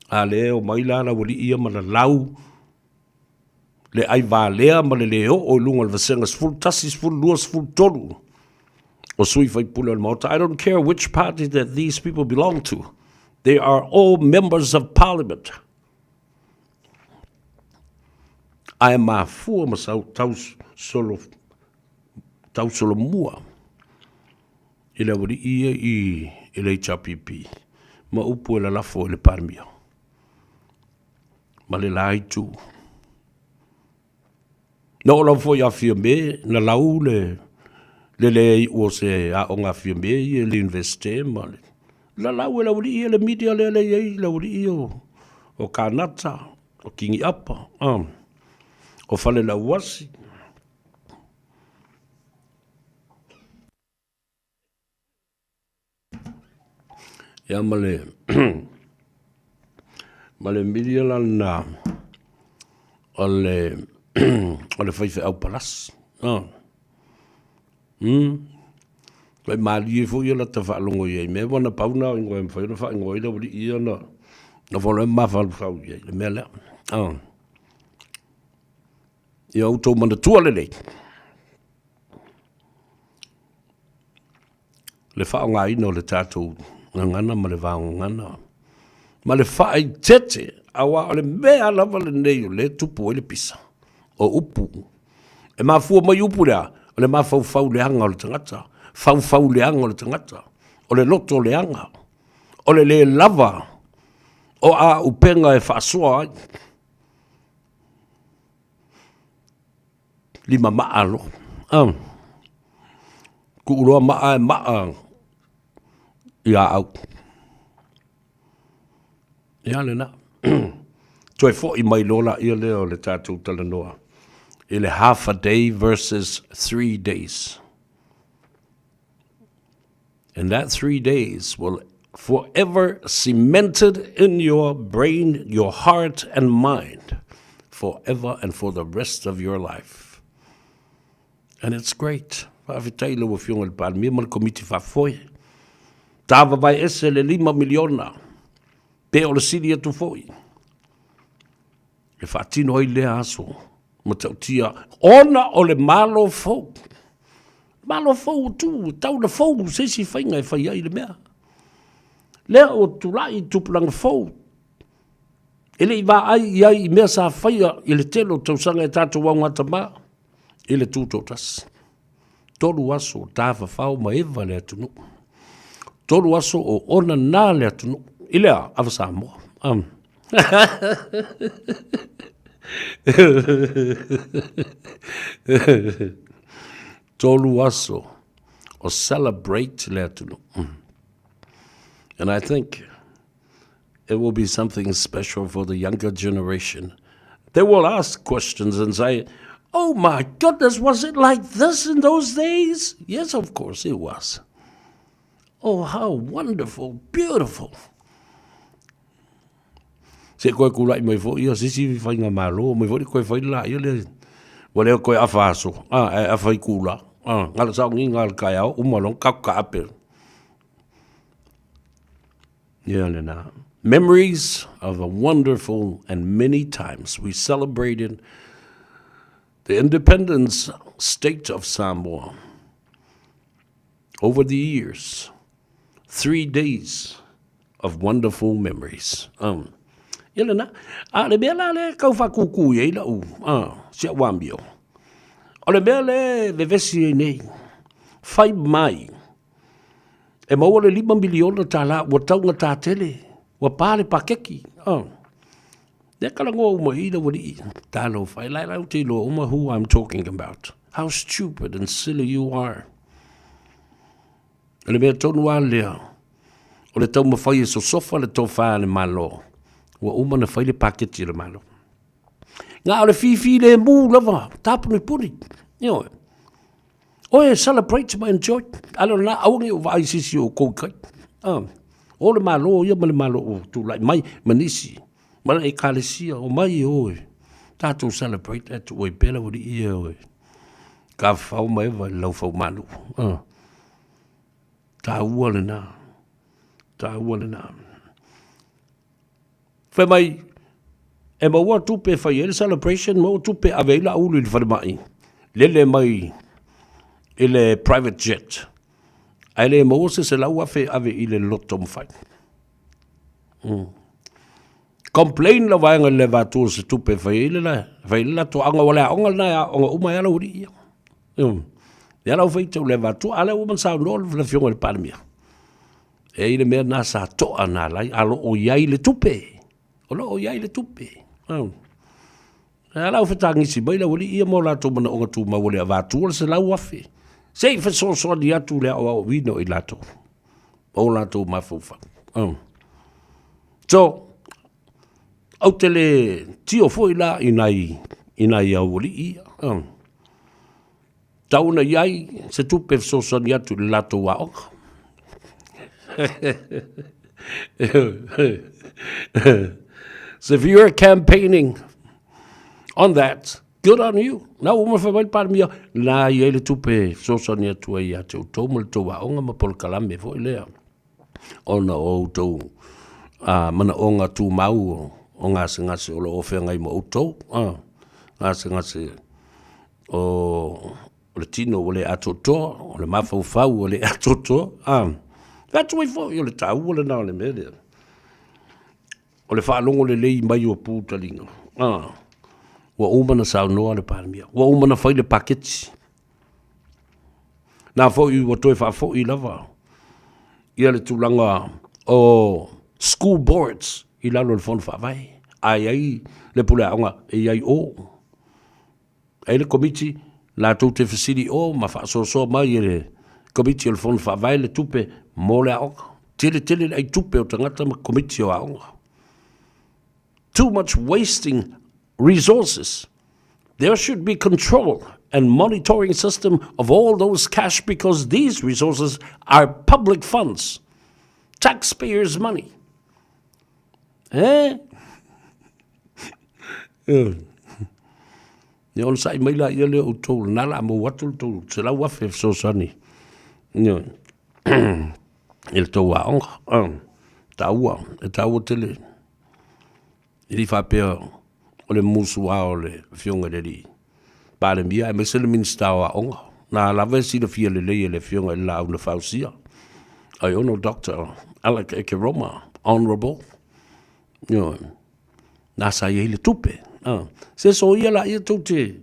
A le o mai la la ualii ia ma lalau le ai valea ma le le oo i luga o le vasega 11, 12, 13 o sui faipule o le Maota. I don't care which party that these people belong to. They are all members of parliament. Ae mafua ma sau tau solo tau solomua i le aualii ia i le HRPP ma upu e lalafo i le Palemia ma le la itu. Na oo lava foi ia Fiame, na lau le le leai o se aoga a Fiame ia i le Universite ma le lalau e le aualii ia le media lea le i ai le aualii o, o Kanata, o Kingiapa, o Falelauasi. Ia ma le ma le milia la lena o le o le faifeau palasi. Ah. Kai malie foi ia lata faalogo i ai mea ua na pau na o ingoa e mafai ona faaigoa ai le aualii ia na na folo ai mafaufau i ai le mea lea. Ah. Ia outou manatua lelei. Le faaaogaina o le tatou gagana ma le vaogagana ma le faaeteete, aua o le mea lava lenei o lea e tupu ai le pisa, o upu. E mafua mai upu lea, o le mafaufau leaga o le tagata, faufau leaga o le tagata, o le loto leaga, o le le lava o auupega e faasoa ai. Lima maa loa. Ah. Tuu loa maa e maa ia au. Ia lena. Toe foi mai loa laia lea o le tatou talanoa i le half a day versus 3 days. And that 3 days will forever cemented in your brain, your heart and mind forever and for the rest of your life. And it's great. Faafetai i lau Afioga i le Palemia ma le Komiti Faafoe. Tāvavae ese le $5 miliona, pe o le sili atu foi, e faatino ai lea aso matautia ona o le Malo fou. Malo fou ua tu, tau na fou se isi faiga e fai ai le mea. Lea ua tulai tupulaga fou, e le i vaai i ai i mea sa faia i le tele o tausaga e tatou augatama i le tutoatasi. 3 aso o tafafao ma eva le atunuu. 3 aso o onana le atunuu. I le a, ava Samoa. 3 aso o celebrate le atunuu. And I think it will be something special for the younger generation. They will ask questions and say, "Oh my goodness, was it like this in those days?" Yes, of course it was. Oh, how wonderful, beautiful. Se koe kula'i mai foi ia sisi faiga malo mai foi koe fai la ia le ua le koe afa aso a e afa i kula a ngala saogiga le taeao uma loa ka ka ape ia lena. Memories of a wonderful and many times we celebrated the independence state of Samoa. Over the years, three days of wonderful memories. Um, ia lena, a le mea la le kau whakūkū i ei lau, uh, si au amio. O le mea le vevesi ei nei, whai mai, e maua le lima miliona tālā, ua taugata tele, ua pā le pakeki. Oh. Lea kalagoa uma i lau alii, talofa, e laelau te iloa uma who I'm talking about. How stupid and silly you are. O le mea tonu a lea, o le taumawhai e sosofa le tofā a le Malo, ua uma na fai le paketi a le Malo. Ngā o le whiwhi le mū lava, tāpunipuni. Ioe. Oe celebrate ma enjoy. Ale o lena aua nei o vaai i se isi o kou kai. Ah. O le Malo ia ma le Malo o tulai mai ma nisi. Ma le ekalesia o mai e oe. Tatou celebrate atu oe pela ua lii e oe. Ka whau mai wa lau whau manu. Ah. Tāua lena. Tāua lena. Fai mai, e maua tupe e fai ai le celebration, maua tupe e ave ai Laaulu i le falemai, lele mai i le private jet, ae le maua se 100,000 e ave i le loto mafai. Mm. Complain la vaega i le avatua o se tupe e fai ai le, fai ai le latou aoga, ua le aoga lena e aoga uma ai lava aualii ia. Mm. Lea la ua faitau le avatua, a lea ua uma ona saunoa le Afioga i le Palemia. E i ai le mea lena sa toa na alai, a lo o i ai le tupe. O lo o i ai le tupe. Oh. A lau fetagisi mai lau alii ia mo latou manaoga tumau o le avatua le 100,000. Se i fesoasoani atu le aoaoina o i latou. O latou mafaufau. Oh. So, ou te le tio foi la i nai, i nai aualii ia. Oh. Tau ona i ai se tupe e fesoasoani atu i le latou aoga. So if you're campaigning on that, good on you. Na ua uma fai mai le Palemia, na i ai le tupe e fesoasoani atu ai ia te outou ma le tou aoga ma polokalame foi lea. Ona o outou uh, manaoga tumau o, o gasegase o lo o feagai ma outou. Uh, gasegase o le tino ua le atoatoa, o le mafaufau ua le atoatoa, a. Fai atu ai foi, o le taua lena o le mea lea. O le faalogo lelei mai o pu taliga, a. Ua uma na saunoa le Palemia, ua uma na fai le paketi. Na foi ua toe faafoi lava ia le tulaga o school boards i lalo o le Fono Faavae. A i ai le pule aoga e i ai o. E ai le komiti latou te fesili o ma faasoasoa mai e le komiti o le Fono Faavae le tupe mo le aoga. Tele tele le ai tupe o tagata ma komiti o aoga. Too much wasting resources. There should be control and monitoring system of all those cash because these resources are public funds, taxpayers' money. Eh? Ia onosai mai la ia lea o outou, lena la a maua atu le tou 100,000 e fesoasoani i le tou aoga. Taua, e taua tele. E le i faapea o le musu lava o le Afioga i le Alii Palemia aemaise le Minisita o Aoga. Na lava e silafia lelei e le Afioga i le Laau na Fausia, Aiono Doctor Alec Ekeroma, Honourable, ioe, na sa i ai le tupe. Se soia laia tou te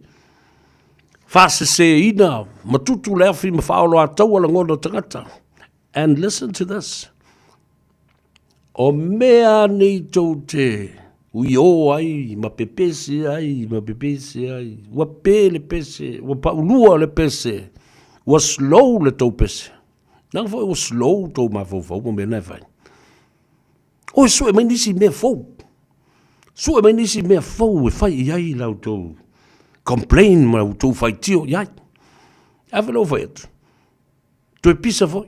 faaseseina ma tutu le afi ma faaoloataua lagona o tagata. And listen to this. O mea nei tou te uiō ai ma pepese ai ma pepese ai, ua pē le pese, ua paulua le pese, ua slow le tou pese. Leaga foi ua slow tou mafaufau ma mea na e fai. Oi, sue mai nisi mea fou. Sue mai nisi mea fou e fai i ai la outou complain ma outou faitio i ai. A fe lou fai atu. Toe pisa foi.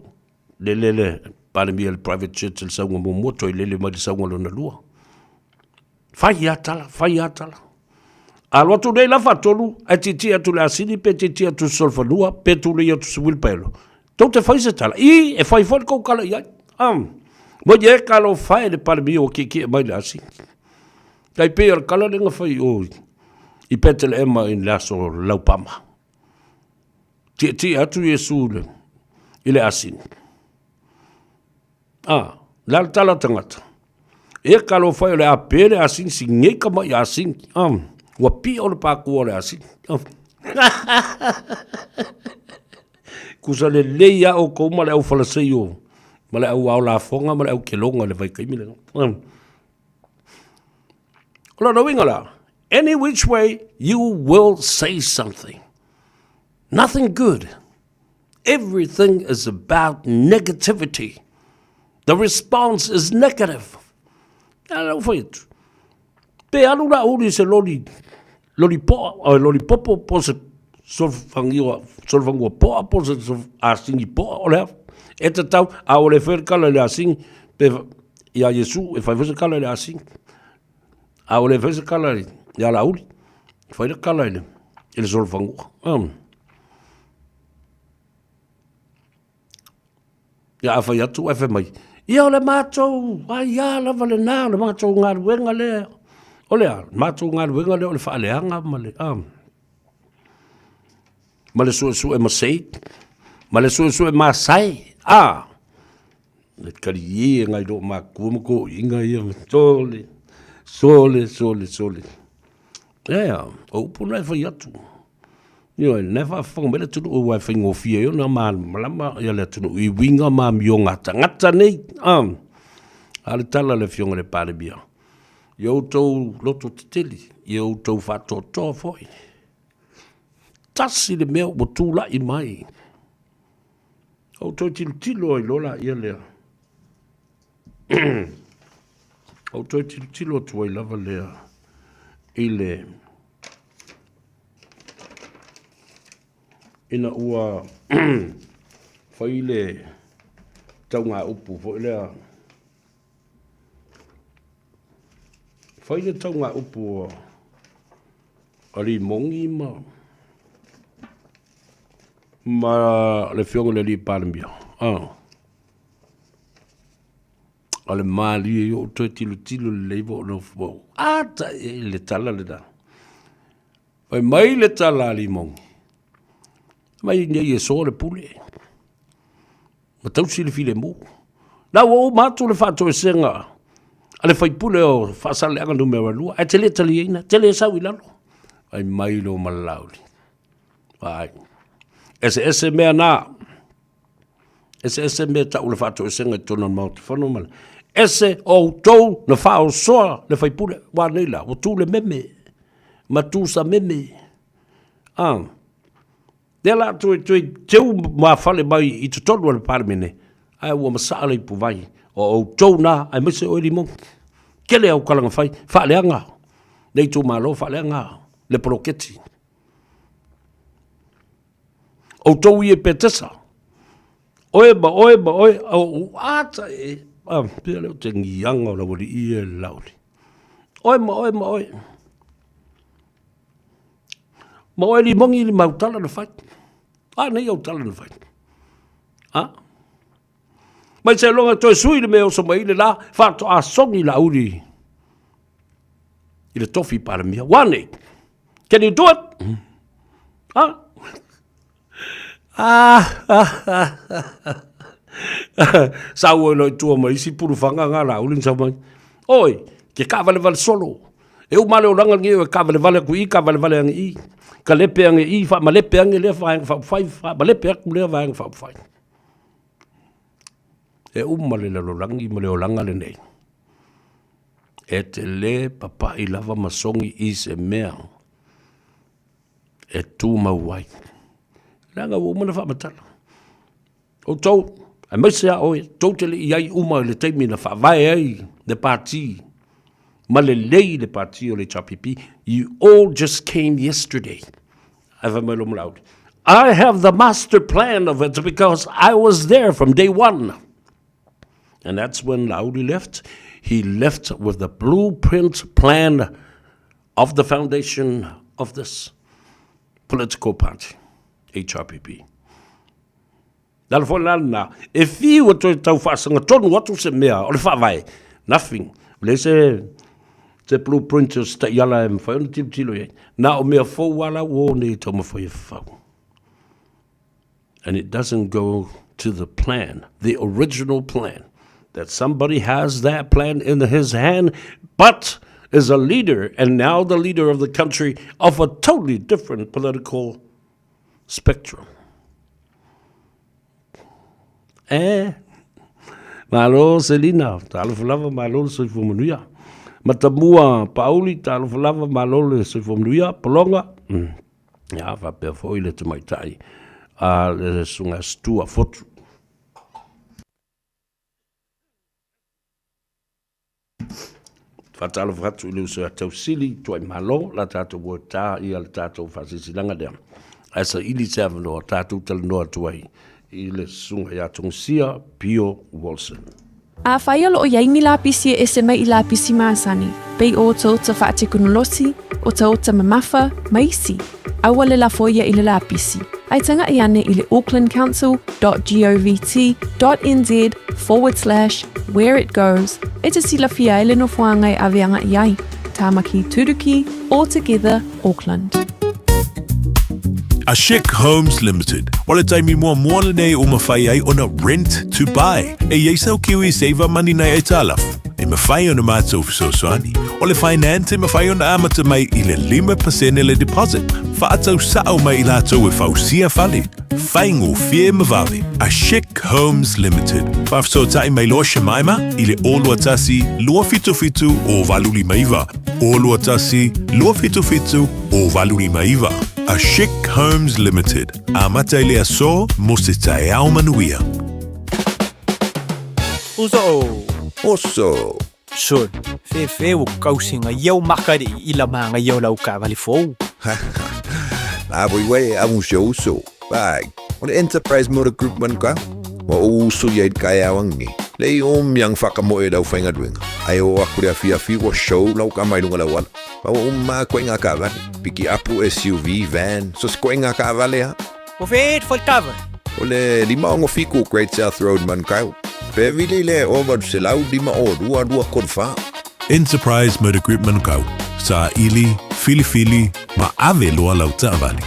Lele le Palemia i le private jet i le sauga muamua, toe lele mai le sauga lona lua. Fai lava tala, fai lava tala. A alu atu nei la faatolu, ae tietie atu i le asini pe tietie atu i le solofanua, pe tulei atu i se uilipaelo. Tou te fai se tala. I, e fai foi le tou tala i ai. Um, Moni e ka alofa e le Palemia ua kiekie mai le asini. Tai pei o le kala lea na fai i o i Peteleema i le aso laupama. Tietie atu Iesu i le asini. A, le a le tala o tagata? E ka alofa e o le a pe le asini, si nei ka mai asini. A, ua pio le pākua o le asini. A. Kusa lelei a outou ma le au Falaseio, ma le au ao lafoga ma le au keloga i le vaitaimi lena. O lona uiga la, any which way you will say something. Nothing good. Everything is about negativity. The response is negative. A lau fai atu. Pe alu la uli se loli, loli poa, o loli popo, po se solfangiua, solfangua poa, po se asingi poa, o le a. E tatau, a o le fai le kala i le asingi, pe ia Iesu, e fai foi se kala i le asingi. A o le fai se kala i a Lauli, e fai le kala i le, i le solofangua. Um. Ia a fai atu ae fai mai, ia o le matou aia lava lena, o le matou galuega lea. O le a? Le matou galuega lea o le faaleaga ma le, a, ma le suesue masei, ma le suesue masae, a. Le talie ngai loo matua ma toeaiina ia, sole, sole, sole, sole. Ea, o upu na e fai atu. Ioe, na e faafofoga mai le atunuu aua e faigofie ai ona malamalama ia le atunuu i uiga ma amioga a tagata nei. A, a le tala a le Afioga i le Palemia, ia outou loto tetele, ia outou faatoatoa foi. Tasi le mea ua tulai mai. Ou toe tilotilo ai loa laia lea. Ou toe tilotilo atu ai lava lea i le ina ua fai le taugaupu foi lea fai le taugaupu a Limogi ma ma le Afioga i le Alii Palemia. Ah. O le malie i ou toe tilotilo lelei po o nofo ata i le tala lena. Fai mai le tala a Limogi, mai nei e soa le pule, ma tausi le filemu. Na ua uma atu le faatoesega a le faipule o Faasaleleaga Nu.2, ae te le taliaina, te le sau i lalo. Fai mai lo Malauli. Vaai. Eseese mea na. Eseese mea tau le faatoesega i totonu o le Maota Fono ma le ese o outou na faaosoa le faipule. Ua nei la, ua tu le meme, ma tu sa meme. Ah. Lea la toe, toe teu mafale mai i totonu o le Palemene, ae ua masaa le ipuvai o outou na, aemaise oe Limogi. Tele au kalaga fai, faaleaga le itumalo, faaleaga le poloketi. Outou ia i Petesa, oe ma oe ma oe, o ata e, a, pea lea o te ngiaga o le aualii ia e Laauli. Oe ma oe ma oe. Ma oe Limogi i le mau tala na fai. A nei au tala na fai. A? Mai se loga toe sui le mea oso mai le la, faatoa sogi Laauli i le tofi Palemia. Ua nei? Can you do it? Ah? Ah, ah, ah, ah. Sau oi loi tua ma isi pulufanga ngā Laauli na sau mai. Oi, ke kaavalevale solo. E uma le olaga lenei e kaavalevale atu i i, kaavalevale ane i i. Ka lepe ane i i, faamalepe ane lea vaega faaupufai, faamalepe atu lea vaega faaupufai. E uma le lalolagi ma le olaga lenei. E te le papai lava ma sogi i se mea e tumau ai. Leaga ua uma ona faamatala. Outou, aemaise a oe, tou te le i ai uma i le taimi na faavae ai le pati ma lelei le pati o le HRPP. You all just came yesterday. Ae fai mai lo Molauli, I have the master plan of it because I was there from day one. And that's when Lauli left. He left with the blueprint plan of the foundation of this political party, HRPP. Le ala foi la lena, e fiu e toe tau faasagatonu atu se mea o le Faavae, nothing. E leai se, se blueprint o se taiala e mafai ona tilotilo i ai. Na o mea fou lava la ua o nei e taumafai e fafau. And it doesn't go to the plan, the original plan. That somebody has that plan in his hand, but is a leader and now the leader of the country of a totally different political spectrum. E, malo Selina, talofa lava malo le soifua manuia. Matamua Pauli, talofa lava malo le soifua manuia. Polonga, mm. ia faapea foi le tamaitai a le susuga Stua Fotu. Faatalofa atu i le uso ia Tausili, Tuaimalo, la tatou ua ta ia le tatou faasilasilaga lea. Ae saili se avanoa tatou talanoa atu ai i le susuga ia Togasia Pio Wilson. Afai o lo o i ai ni lapisi e ese mai i lapisi masani, pei o otaota faatekonolosi, otaota mamafa, ma isi, aua le lafo ia i le lapisi, ae tagaʻi ane i le aucklandcouncil.govt dot nz forward slash where it goes e te silafia ai le nofoaga e ave agaʻi ai. Tāmaki Turuki, All Together, Auckland. A Chic Homes Limited, o le taimi muamua lenei ua mafai ai ona rent to buy. E i ai sau Kiwi Saver Money nai aitalafu, e mafai ona matou fesoasoani. O le finance e mafai ona amata mai i le 5% le deposit, faatau sao mai i latou e fausia fale. Faigofie ma vave. A Chic Homes Limited. Faafesootai mai loa Shemaima i le 021 277 0859. 021 277 0859. A Chic Homes Limited. Amata i le aso mo se taeao manuia. Uso. Oso. Son, fefe ua kausinga iau makari i la manga iau lau kaavale fou. La voi wai a un uso. Vai, o le Enterprise Motor Group man ka. Wa o uso ia i kai awangi. Le i o miang whakamoe lau whainga duenga. Ai o aku le awhi awhi wa show lau ka mai lunga lau ala. Wa o ma koe ngā kaavale. Piki apu SUV, van, so se koe ngā kaavale ha. O whēt whai kava. O le 567 Great South Road Manukau. Pe vili le o 852 234. Enterprise Motor Group Manukau, saili, filifili, ma ave loa lau taavale.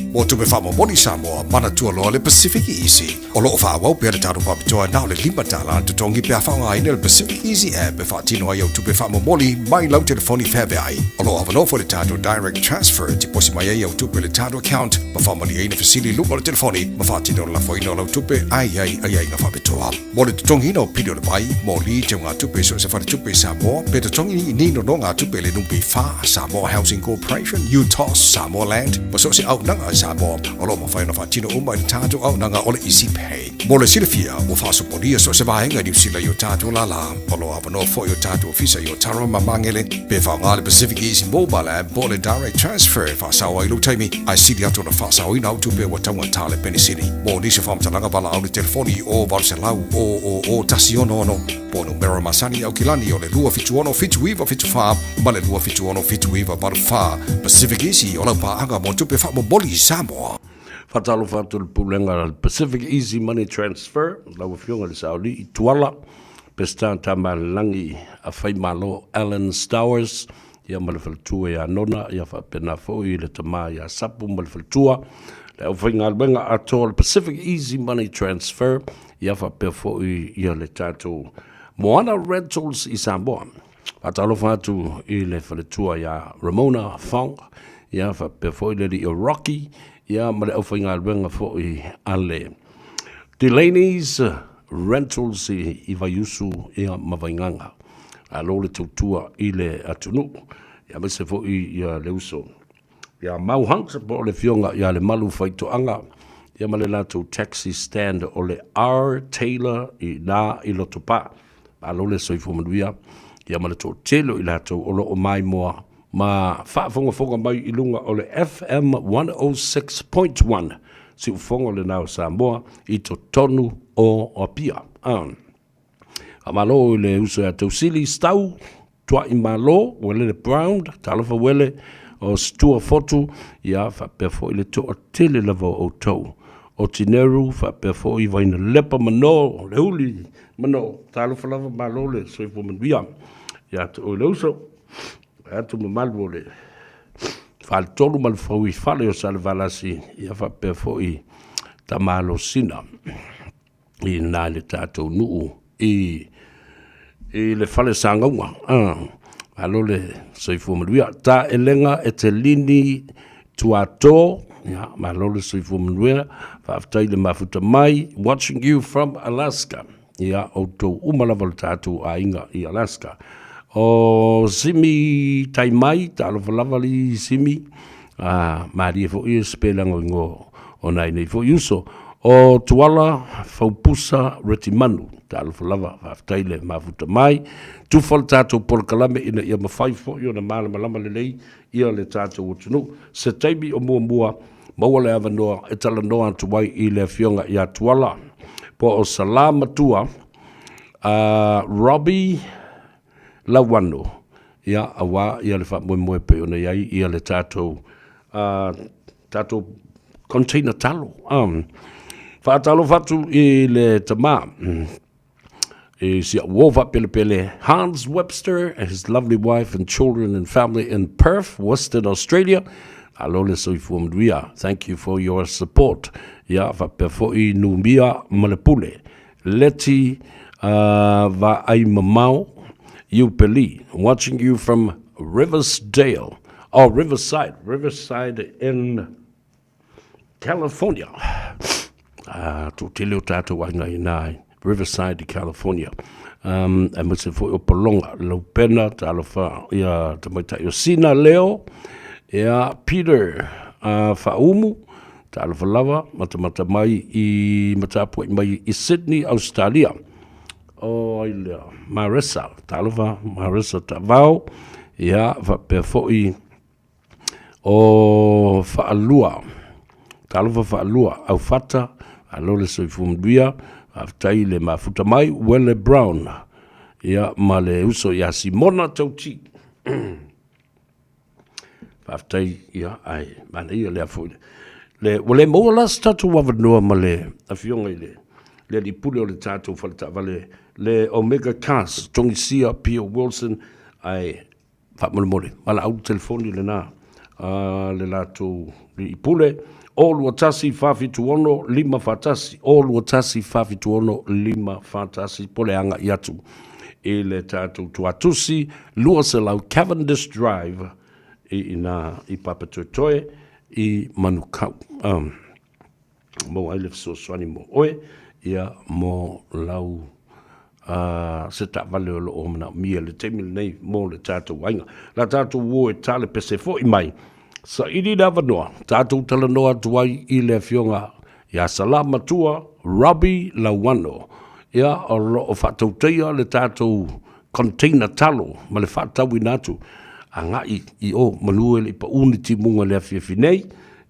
Mo tupe faamomoli Samoa, manatua loa le Pacific Easy. O lo o faaauau pea le tatou faapitoa na o le $5 le totogi pe a faaaogaina le Pacific Easy app e faatino ai au tupe faamomoli mai lau telefoni feaveai. O lo o avanoa foi le tatou Direct Transfer e tiposi mai ai au tupe i le tatou account ma faamalieina fesili i luga o le telefoni ma faatino le lafoina o lau tupe a i ai aiaiga faapitoa. Mo le totogiina o pili o le vai, moli, teugatupe i so o se faletupe i Samoa, pe totogi ni nonogatupe i le NPF, Samoa Housing Corporation, UTOS, Samoa Land, ma so o se auaunaga a Samoa, o lo o mafai ona faatino uma i le tatou auaunaga o le Easy Pay. Mo le silafia, ua faasopolia so o se vaega i Niu Sila i o tatou lālā. O lo o avanoa foi o tatou ofisa i Otaru ma Magele, pe faaaoga le Pacific Easy Mobile App po o le Direct Transfer e faasao ai lou taimi, ae sili atu ona faasaoina au tupe ua taugata le penisini. Mo nisi o faamatalaga valaau le telefoni i o 800 000 166 po o numera masani i Aukilani o le 276 7974 ma le 276 7984. Pacific Easy o lau paaga mo tupe faamomoli i Samoa. Faatalofa atu i le Pulega a le Pacific Easy Money Transfer, lau Afioga i le Saoalii Tuala, Peseta Tamailalagi a Faimalo Alan Stowers, ia ma le faletua ia Nona, ia faapena foi le tama ia Sapu ma le faletua, le aufaigaluega atoa o le Pacific Easy Money Transfer, ia faapea foi ia le tatou Moana Rentals i Samoa. Faatalofa atu i le faletua ia Ramona Fong, ia faapea foi le alii o Rocky, ia ma le aufaigaluega foi a le Delaney's Rentals i Vaiusu ia ma Vaigaga. Malo le tautua i le atunuu, ia aemaise foi ia le uso ia Mau Hunt po o le Afioga ia Lemalu Faitoaga, ia ma le latou taxi stand o le R Taylor i ina i Lotopa. Malo le soifua manuia, ia ma le toatele o i latou o lo o maimoa ma faafogafoga mai i luga o le FM 106.1, siufofoga lena o Samoa i totonu o Apia. Faamalo i le uso ia Tausili Stau, Tuai Malo, Uelele Brown, Talofa Uele o Situa Fotu, ia faapea foi le toatele lava o outou. Otineru faapea foi Vainalepa Manō, Leuli Manō, talofa lava malo le soifua manuia ia te oe le uso, vae atu mamalu o le faletolu ma le fauifale o Salevalasi, ia faapea foi Tamalosina i na le tatou nuu i i le fale sagauga. Malo le soifua manuia. Taelega Etelini Tuato, ia, malo le soifua manuia. Faafetai le mafuta mai. Watching you from Alaska. Ia, outou uma lava le tatou aiga i Alaska. O Simi Taimai, talofa lava li Simi. A, malie foi e sepelaga o igoa o nai nei foi uso. O Tuala Faupusa Retimanu, talofa lava, faafetai le mafuta mai. Tufa le tatou polokalame ina ia mafai foi ona malamalama lelei ia le tatou atunuu. Se taimi o muamua, maua le avanoa e talanoa atu ai i le afioga ia Tuala, po o Salamatua, Robbie Lauano, ia, aua ia le faamoemoe pei ona i ai ia le tatou, tatou container talo. Faatalofa atu i le tama i si au uo faapelepele Hans Webster and his lovely wife and children and family in Perth, Western Australia. Alo le soifua manuia. Thank you for your support. Ia, faapea foi Numia ma le pule. Leti Vaai Mamao, Iupeli, watching you from Riversdale, oh, Riverside, Riverside in California. Toatele o tātou aiga i nā Riverside, California. Aemaise foi o Polonga, Laupena, talofa ia tamaitai o Sina Leo, ia Peter Faaumu, Talofa lava, matamata mai i matapua'i mai i Sydney, Ausetalia. O ai lea? Marissa, talofa Marissa Taavao, ia faapea foi o Faalua, talofa Faalua, Aufata, malo le soifua manuia, faafetai le mafuta mai, Wele Brown, ia ma le uso ia Simona Tauti. Faafetai, ia, ae manaia lea foi. Le, ua le maua la se tatou avanoa ma le afioga i le, le alii pule o le tatou fale taavale, le Omega Cars, Togisia Pio Wilson, ae faamolemole, valaau le telefoni lena a le latou alii pule, 0 21 476 541, 0 21 476 541, po o le agai atu i le tatou tuatusi 200 Cavendish Drive i ina i Papatoetoe i Manukau. Um, maua ai le fesoasoani mo oe, ia mo lau uh, se taavale o loo manaomia le taimi lenei mo le tatou aiga. La tatou o e tale pese foi mai, saili le avanoa, tatou talanoa atu ai i le afioga ia Salamatua Robbie Lauano, ia o lo o faatautaia le tatou container talo ma le faatauina atu agai i o manu e le i pau ni timuga i le afiafi nei,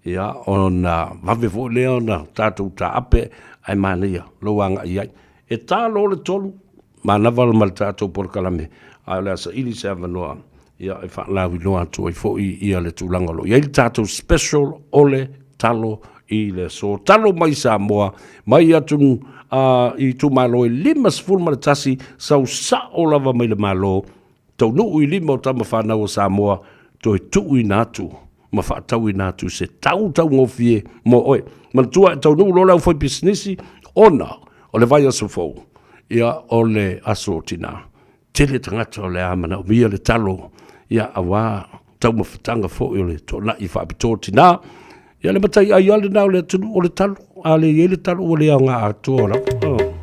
ia ona vave foi lea ona tatou taape ae manaia lou agai i ai. E ta loa le tolu, manava ma le tatou polokalame, ae o le a saili se avanoa ia e faalauiloa atu ai foi ia le tulaga o lo o i ai le tatou special o le talo i le aso. Talo mai Samoa, mai atu i itumalo e 51, sau sao lava mai le Malo, taunuu i lima o tama fanau a Samoa, toe tuuina atu ma faatauina atu se tau taugofie mo oe. Manatua e taunuu loa le aufaipisinisi ona o le vaiaso fou, ia o le aso tina. Tele tagata o le a manaomia le talo, ia aua taumafataga foi o le toanai faapitoa tina. Ia le mataiai lava lena o le atunuu o le talo, a le i ai le talo ua le aoga atoa lava. Oh.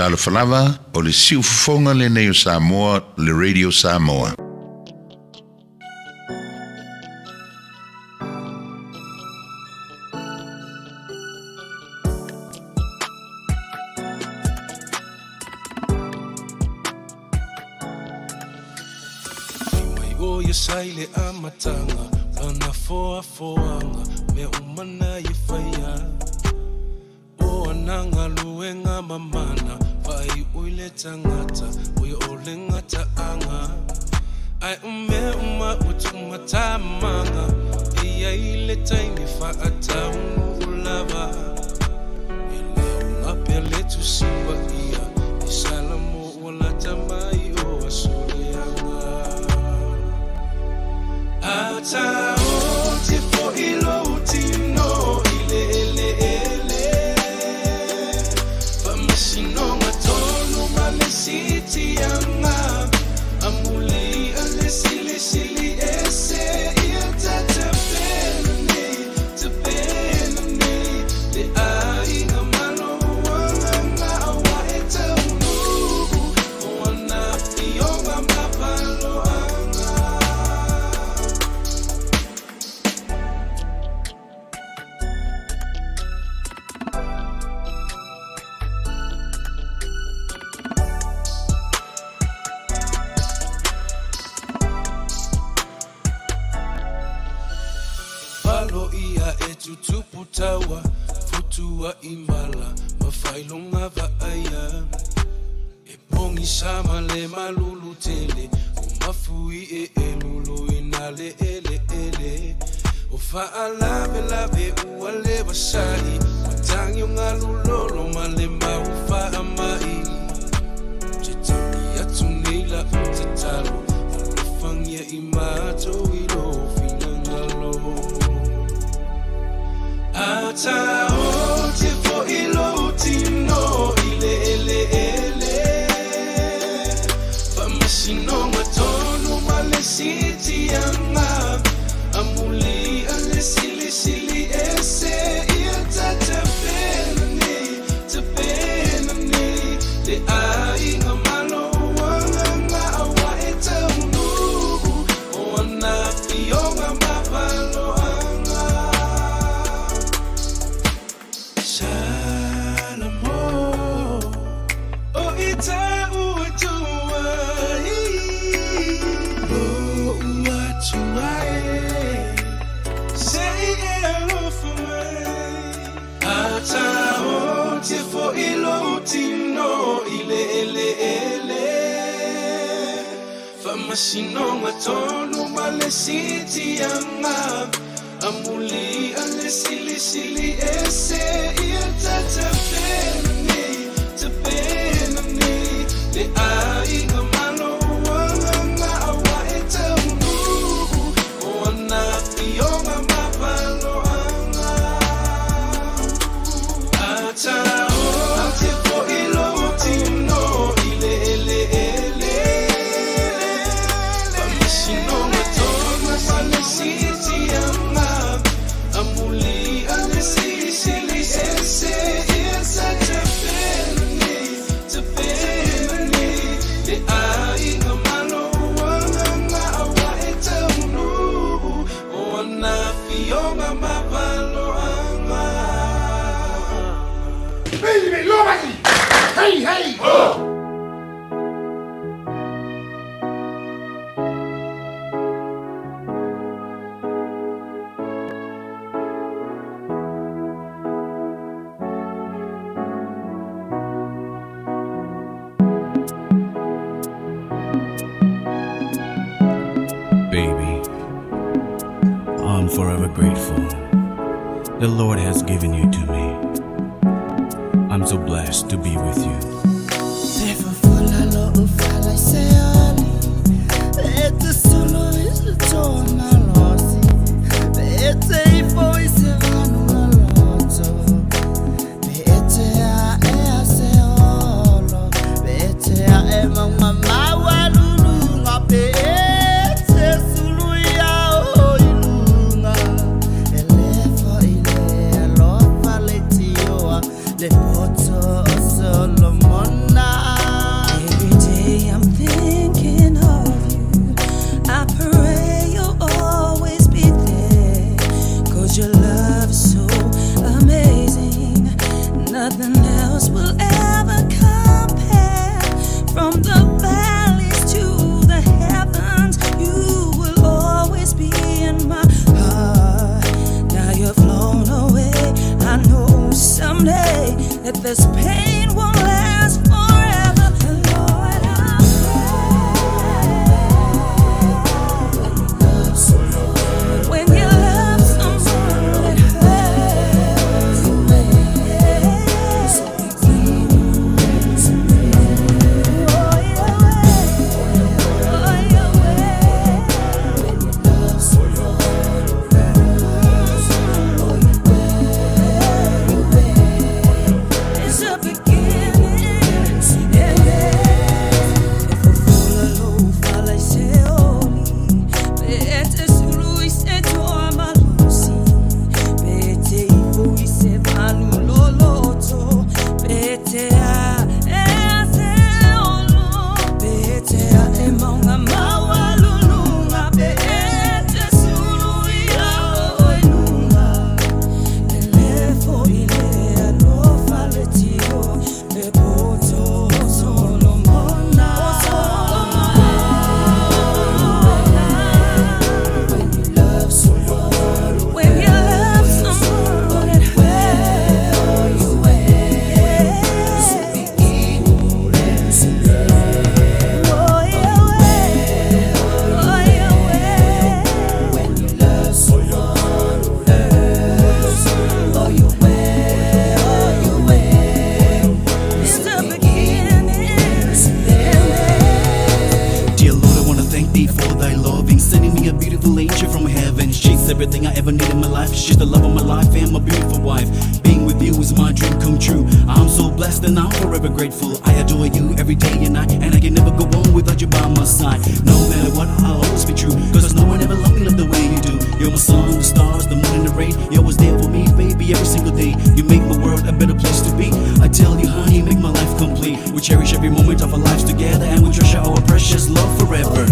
Talofa lava, o le siufofoga lenei o Samoa, le Radio Samoa. Mai o ia sai le amatanga Lana foafoaga Mea uma na ia faia O ana galuega mamana Faaiu i le tagata O ia o le gataaga Ae o mea uma ua tuumatamaga E i ai le taimi faataunuu lava E lauga pea le Tusi Paia I Salamo ua lata mai o aso leaga A taoti foi lou tino i le eleele Faamasinoga tonu ma le sitiaga Amuli a le Silisili Ese ia ta tapena nei, tapena nei Le aiga malo o agaga aua e taunuu O ana afioga ma paloaga. Falo ia e tutupu taua, fotuai mala ma faailoga vaaia. E pogisa ma le malulu tele, o mafuie e luluina le eleele. O faalavelave ua le vasai, matagi o galu lolo ma le mau faamai. Ou te tagi atu nei lau tatalo, alofagia i matou i lou finagalo. A taoti foi lou tino i le eleele, faamasinoga tonu ma le sitiaga, amuli a le Silisili Ese ia ta tapena nei, tapena nei le aiga malo o agaga aua e taunuu o ana afioga ma paloaga. Salamo o i tau atu ai Lou Atua e Se i e alofa mai A taoti foi lou tino i le eleele Faamasinoga tonu ma le sitiaga Amuli a le Silisili Ese ia ta tapena nei, tapena nei Le aiga malo o agaga aua e taunuu O ana afioga ma paloaga A taoti foi lou tino i le eleele Faamasinoga tonu ma le sitiaga Amuli a le Silisili Ese ia ta tapena nei, tapena nei Le aiga malo o agaga aua e taunuu O ana afioga ma paloaga. Hey, hey! Oh! Baby, I'm forever grateful. The Lord has given you to me. I'm so blessed to be with you. Le poto o Solomona. that this pain won't last forever. And Lord, I pray when you love someone, it hurts. It's a beginning, yeah. If a fool alone fala se oli, pete sulu i se toa malosi, pete ifo i se manu loloto, pete a e a se olo, pete a e maunga maua lulunga, pete sulu i a o i lunga. Lelefo i le alofa le tio, le poto o Solomona. When you love someone, it hurts. When you love someone, hurts. Oh, you way, oh, you way. It's the beginning. Dear Lord, I want to thank thee for thy loving, sending me a beautiful angel from heaven. She's everything I ever need in my life. She's the love of my life and my beautiful wife. Being with you is my dream come true. I'm so blessed and I'm forever grateful. I adore you every day and night, and I can never go on without you by my side. No matter what, I'll always be true. Cause no one ever loved me like the way you do. You're my sun, the stars, the moon, and the rain. You're always there for me, baby, every single day. You make my world a better place to be. I tell you, honey, make my life complete. We cherish every moment of our lives together, and we treasure our precious love forever.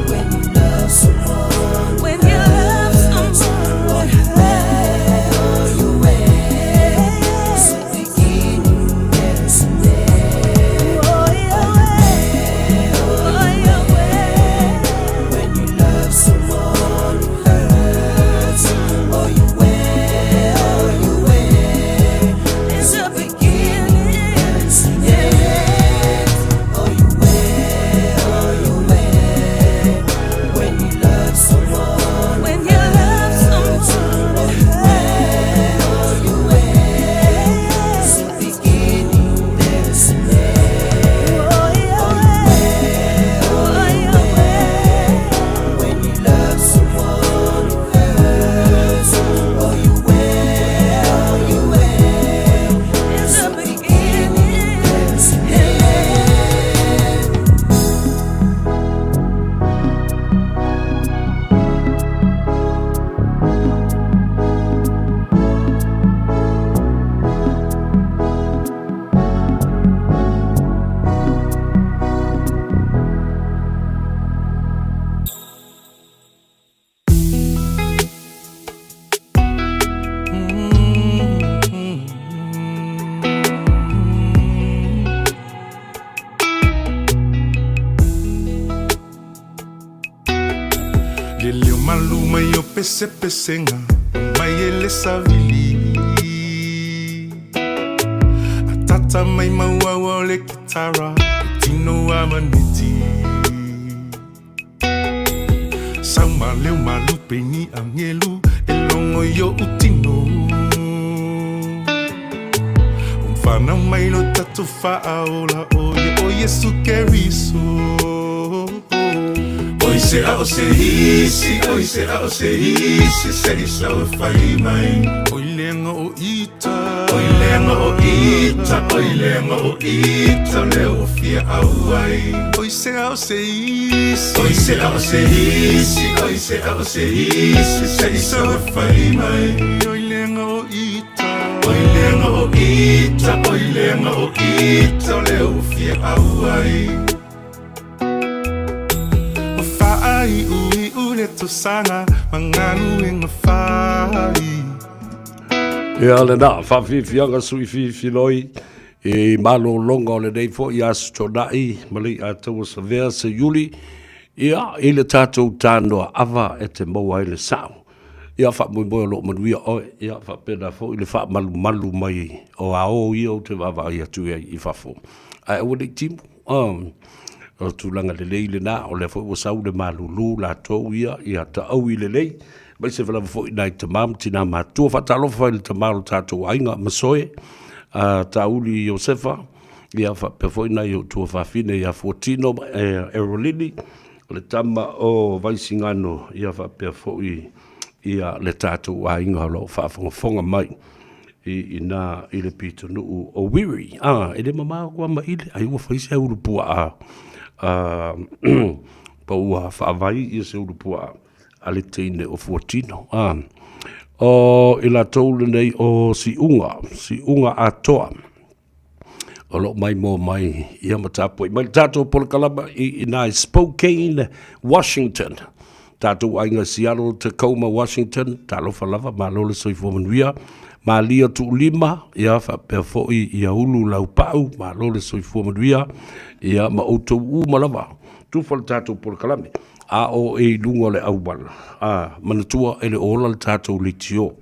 When you love someone, it hurts. When you love someone who hurts, oh you way, oh you way. It's a beginning, yeah. Oh you way, oh you way. When you love someone, when you love someone, oh you way, oh you way. It's a beginning, there's an end. Oh you way, oh you way. When you love someone who hurts, oh you way, oh you way. It's a beginning, there's an end. Le leo malu mai o pesepesenga mai e le savili Atata mai mauaua o le kitara e tino a maneti Sau ma leo malupe ni angelu e longo i o utino Umwhanau mai lo tatou whaaola o ia o Yesu Keriso Oi se ao se isi, oi se ao se isi, se i sau e whai mai. Oi lenga o ita, oi lenga o ita, oi lenga o ita, leo o fia au ai. Oi se ao se isi, oi se ao se isi, oi se ao se isi, se i sau e whai mai. Oi lenga o ita, oi lenga o ita, oi lenga o ita, leo o fia au ai. O whaai ui u le tosaga ma galuega fai. Ia lena, faafiafiaga sui fifiloi i malologa o lenei foi Aso Toonai ma le Iataua Savea Seiuli, ia, i le tatou tanoa ava e te maua ai le sao. Ia, faamoemoe o lo o manuia oe, ia, faapena foi le faamalumalu mai o ao ia ou te vaavaai atu ai i fafo. Ae aua ne i timu, o le tulaga lelei lena, o lea foi ua sau le malulu latou ia, ia taui lelei, aemaise lava foi nai tama ma tina matutua. Faatalofa i le tama o le tatou aiga, Masoe, Tauli Iosefa, ia faapea foi nai ou tuafafine ia Fuatino ma Erolini, o le tama o Vaisigano, ia faapea foi ia le tatou aiga o lo o faafogafoga mai i ina i le pitonuu o Wiri. A, e le mamao atu lava ma Ile, ai ua fai se ulupuaa, pa ua faavai ia se ulupuaa a le teine o Fuatino. A, o i latou lenei o Siuga, Siuga Atoa, o lo o maimoa mai ia ma tapuai mai le tatou polokalama i ina i Spokane, Washington. Tatou aiga Seattle, Tacoma, Washington, talofa lava, malo le soifua manuia. Malia Tuulima, ia faapea foi ia Ulu Laupau, malo le soifua manuia, ia ma outou uma lava. Tufa le tatou polokalame, a o e i luga o le auala, a, manatua e le o ola le tatou leitio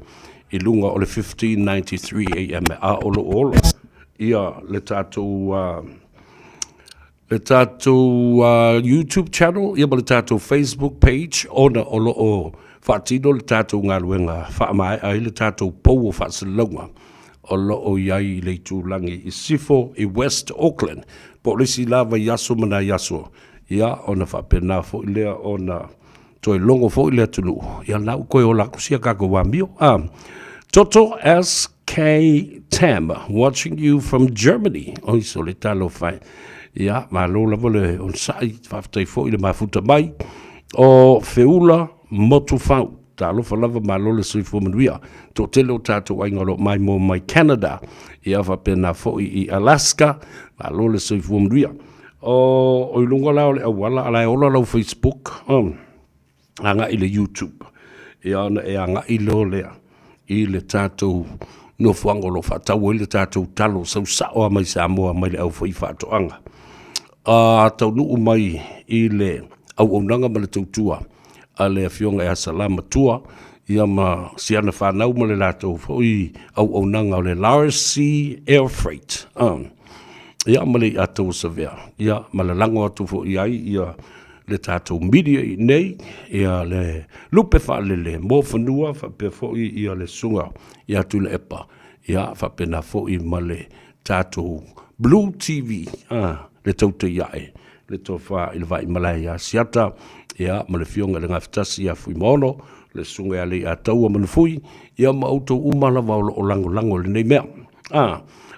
i luga o le 1593 AM, a o lo o ola ia le tatou le tatou YouTube channel ia ma le tatou Facebook page ona o lo o faatino le tatou galuega faamaea ai le tatou pou o faasalalauga o lo o i ai i le itulagi i Sifo i West Auckland po o le isi la vaiaso ma nai aso ia ona faapena foi lea ona toe logo foi le atunuu, ia lena ua toe ola atu sia tatou amio. Ah, Toto SK Tam, watching you from Germany. Oi, sole talofa e. Ia, malo lava le onosai, faafetai foi le mafuta mai. O Feula Motufau, talofa lava, malo le soifua manuia. Toatele o tatou aiga o lo o maimoa mai Canada, ia faapena foi i Alaska, malo le soifua manuia. O i luga la o le auala, a la e ola lau Facebook, agai i le YouTube. Ia ona e agai loa lea i le tatou nofoaga o lo o faatau ai le tatou talo sau sao lava mai Samoa mai le aufaifaatoaga. A taunuu mai i le auaunaga ma le tautua a le Afioga ia Salamatua, ia ma si ana fanau ma le latou foi auaunaga o le Larsi Air Freight. Ia ma le i'a tauasavea, ia ma lalago atu foi i ai ia le tatou media i inei, ia le lupe faalele mo fanua faapea foi ia le susuga ia Tuilaepa, ia faapena foi ma le tatou Blue TV, le tautai ae le tofa i le Vaimalae ia Asiata, ia ma le Afioga i le Gafatasi ia Fuimaono, le Susuga ia Leiataua Manufui, ia ma outou uma lava o lo o lagolago i lenei mea.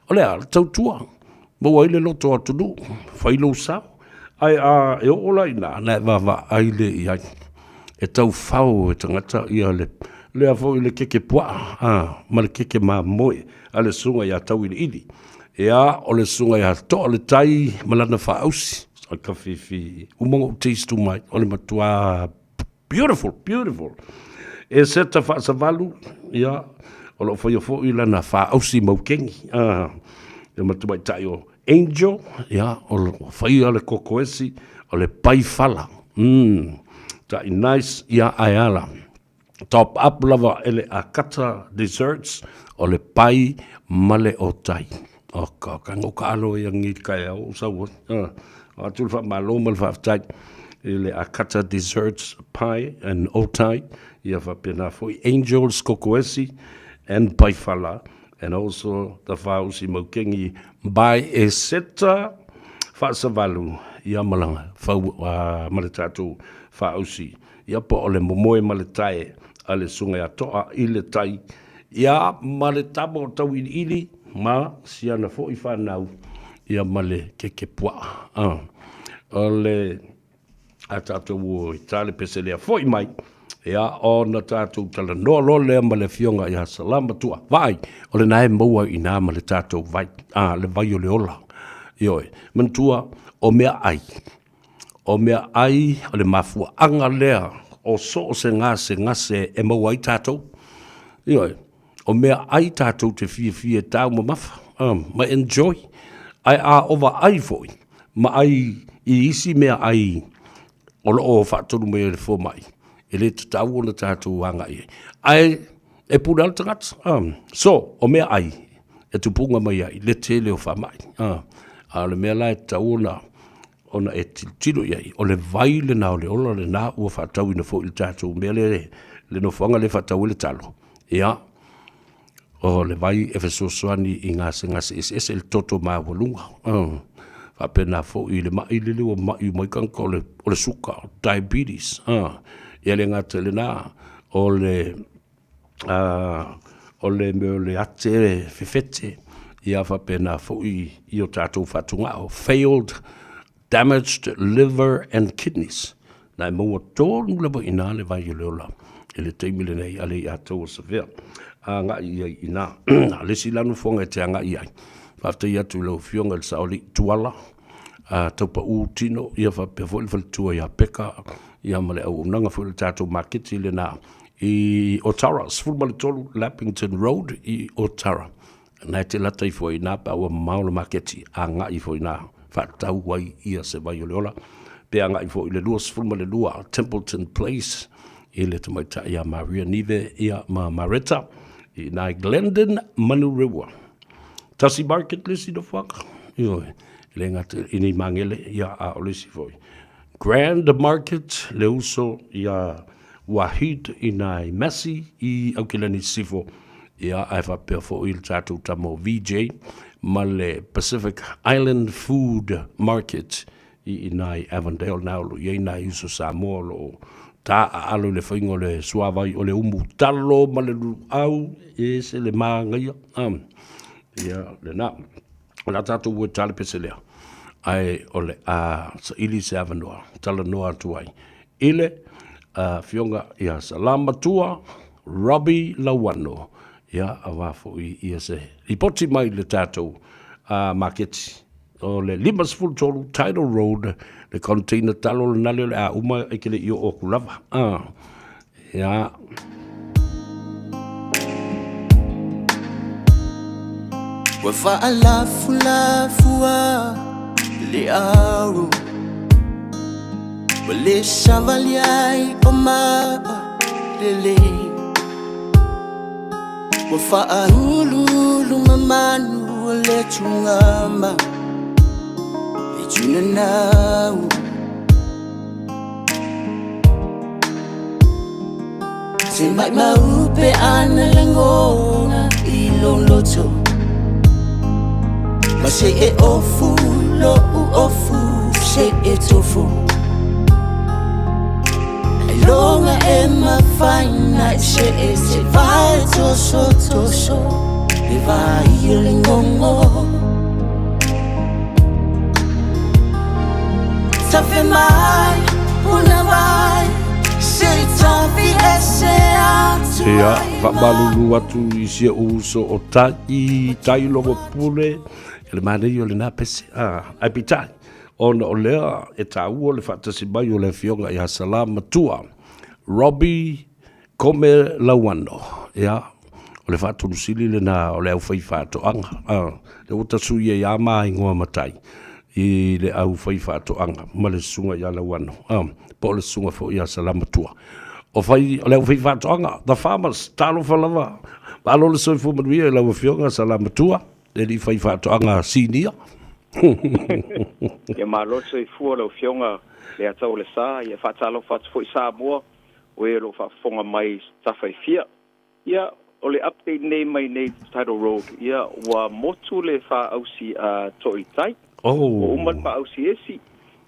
O le a? Le tautua, maua ai le loto atunuu, fai lou sao, ae a e oo la i ina, ona e vaavaai lea i ai. E tau fao e tagata ia le lea foi le keke puaa, ma le keke mamoe a le susuga ia Tauiliili. Ia, o le susuga ia Toa le Tai ma lana faausi, o le kafifi, uma ona ou taste uma ai, o le matua beautiful, beautiful. E seta faasavalu, ia, o lo o faia foi lana faausi maukeni, le matamaitai o Angel, ia, o lo o faia le kokoesi, o le paifala, tai nice, ia, ae ala. Top up lava e le Akata Desserts o le pai ma le otai. O ka ka ngo ka alo ia ngi ka ia o sa wa. O atu le faamalo ma le faafetai i le Akata Desserts Pie and Otai ia faapena foi Angels Kokoesi and Paifala and also the Faausi Maukengi by Eseta Faasavalu ia ma la fau ma le tatou Faausi Ia po o le momoe ma le tae a le susuga ia Toa i le tai, ia ma le tama o Tauiliili ma si ana foi fanau, ia ma le keke puaa. O le a tatou o i ta le pese lea foi mai, ia ona tatou talanoa loa lea ma le afioga ia Salamatua. Vaai, o lena e maua i ina ma le tatou vai, le vai o le ola. Ioe, manatua, o meaai, O meaai o le mafuaaga lea o so o se gasegase e maua ai tatou. Ioe, o meaai tatou te fiafia e taumamafa ma enjoy. Ae a ova ai foi ma ai i isi meaai o lo o faatonu mai e le fomai, E le tatau ona tatou agai ai. Ae e pule lava le tagata. So, o meaai e tupuga mai ai le tele o faamai. A o le mea la e tatau ona ona e tilotilo i ai, o le vai lena o le ola lena ua faatauina foi i le tatou mea lea, le nofoaga lea e faatau ai le talo. Ia, o le vai e fesoasoani i gasegase eseese, le toto maualuga, faapena foi i le mai lele ua mai uma ai tagata o le, o le suka, diabetes. Ia le gata i lena, o le o le mea o le ate fefete, ia faapena foi i o tatou fatugao, failed damaged liver and kidneys. Na e maua tonu lava i ina le vai o le ola i le taimi lenei a le i atoa savea. Agai i ai i ina. A o le isi la nofoaga e te agai i ai, faafetai atu i lau Afioga i le Saoalii Tuala, a Taupau Tino, ia faapea foi le faletua ia Peka, ia ma le auaunaga foi o le tatou maketi lena i Otara, 13 Lappington Road i Otara. Na e te lata ifo ai i ina pe a ua mamao le maketi, agai ifo i ina faatau ai ia se vai o le ola. Pe agai foi i le 22 Templeton Place i le tamaitai ia Maria Nive ia ma Mareta i ina i Glendon Manurewa. Tasi market le isi nofoaga. Ioe, e le gata i nei magele, ia a o le isi foi. Grand Market le uso ia Wahid i ina i Massey i Aukilani Sisifo, ia ae faapea foi le tatou tama o VJ ma le Pacific Island Food Market i ina i Avondale, na o lo o i ai nai uso Samoa o lo o taaalo i le faiga o le suavai o le umu talo ma le luau, e ese le māgaia. Ia, lena. O le a tatou ua tale pese lea, ae o le a saili se avanoa, talanoa atu ai i le Afioga ia Salamatua Robbie Lauano, ia, aua foi ia se lipoti mai le tatou maketi o le 53 Tidal Road, le container talo lena lea o le a uma e ke le i oo atu lava. Ia. Ua faalafulafua le aro Ua le savali ai o maa lelei Ua faauluulu mamanu o le tugama Le tunanau Se mai maupe ana lagona i lou loto Ma se e ofu lo'u ofu se e tofu Ailoga e mafai na e se e se vae toso toso Le vai o le gongo Tafe mai puna vai Se tafi ese atu Ia, faamalulu atu i si ou uso o Tai, Tai Logo Pule, i le manaia o lena pese. Ah, ae peitai, ona o lea e taua le faatasi mai o le Afioga ia Salamatua, Robbie Kome Lauano, ia, o le faatonu sili lena o le aufaifaatoaga, lea ua tasui ai lava ma igoa matai i le aufaifaatoaga ma le susuga ia Lauano, po o le susuga foi ia Salamatua. O fai, o le aufaifaatoaga, the farmers, talofa lava, malo le soifua manuia i lau Afioga Salamatua, le alii faifaatoaga sinia. Ia malo le soifua lau Afioga Leiataulesa, ia faatalofa atu foi Samoa o e o lo o faafofoga mai i tafa e fia. Ia, o le update nei mai nei Title Road, ia, ua motu le faausi a Toitai. Oh. Ua uma le faausi esi,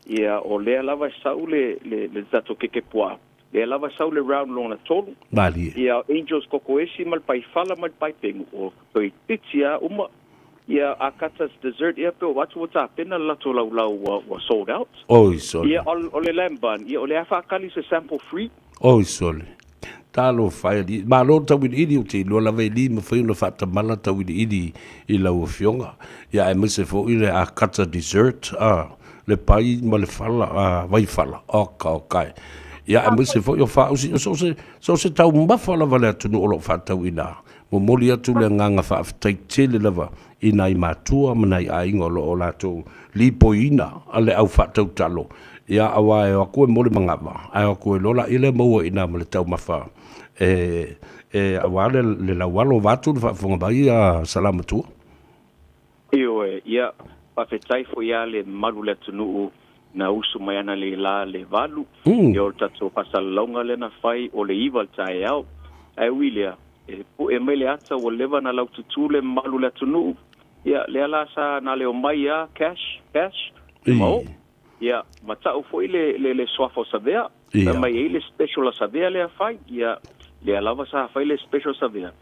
ia, o lea lava e sau le, le, le tatou kekepuaa, lea lava e sau le round lona tolu. Malie. Ia, o Angels Kokoesi ma le Paifala ma le Paipegu, o toeitiiti lava uma. Ia, Akata's Dessert, ia, pe o atu ua tapena le latou laulau ua, ua sold out. Oi sole. Ia, o le lamb bun, ia, o lea faakali se sample free. Oi sole. Talofa e alii. Malo le tauiliili, ou te iloa lava e le mafai ona faatamala tauiliili i lau Afioga. Ia aemaise foi le Akata Dessert, a, le pai ma le fala, a, vaifala. Oka, oka e. Ia aemaise foi o faausi, o so o se, so o se taumafa lava a le atunuu o lo o faatau i ina. Momoli atu le agaga faafetai tele lava i nai matua ma nai aiga o lo o latou lipoiina le au faatau talo. Ia, auā e o atu e mo le manava, ae o atu e loa laia lea maua i ina ma le taumafa e, e auā le, le laualo vaeatu le faafofoga mai a Salamatua. Ioe, ia, faafetai foi a le mamalu o le atunuu na usu mai ana le la le valu, ia o le tatou faasalalauga lea na fai o le iva i le taeao. Ae ui lea, e pue mai le ata ua leva na laututu le mamalu o le atunuu, ia lea la sa na leo mai a cash, cash, ma o. Ia, ma tau foi le, le, le suafa o Savea, fai mai e i ai le special a Savea lea fai, ia, lea lava sa fai le special a Savea.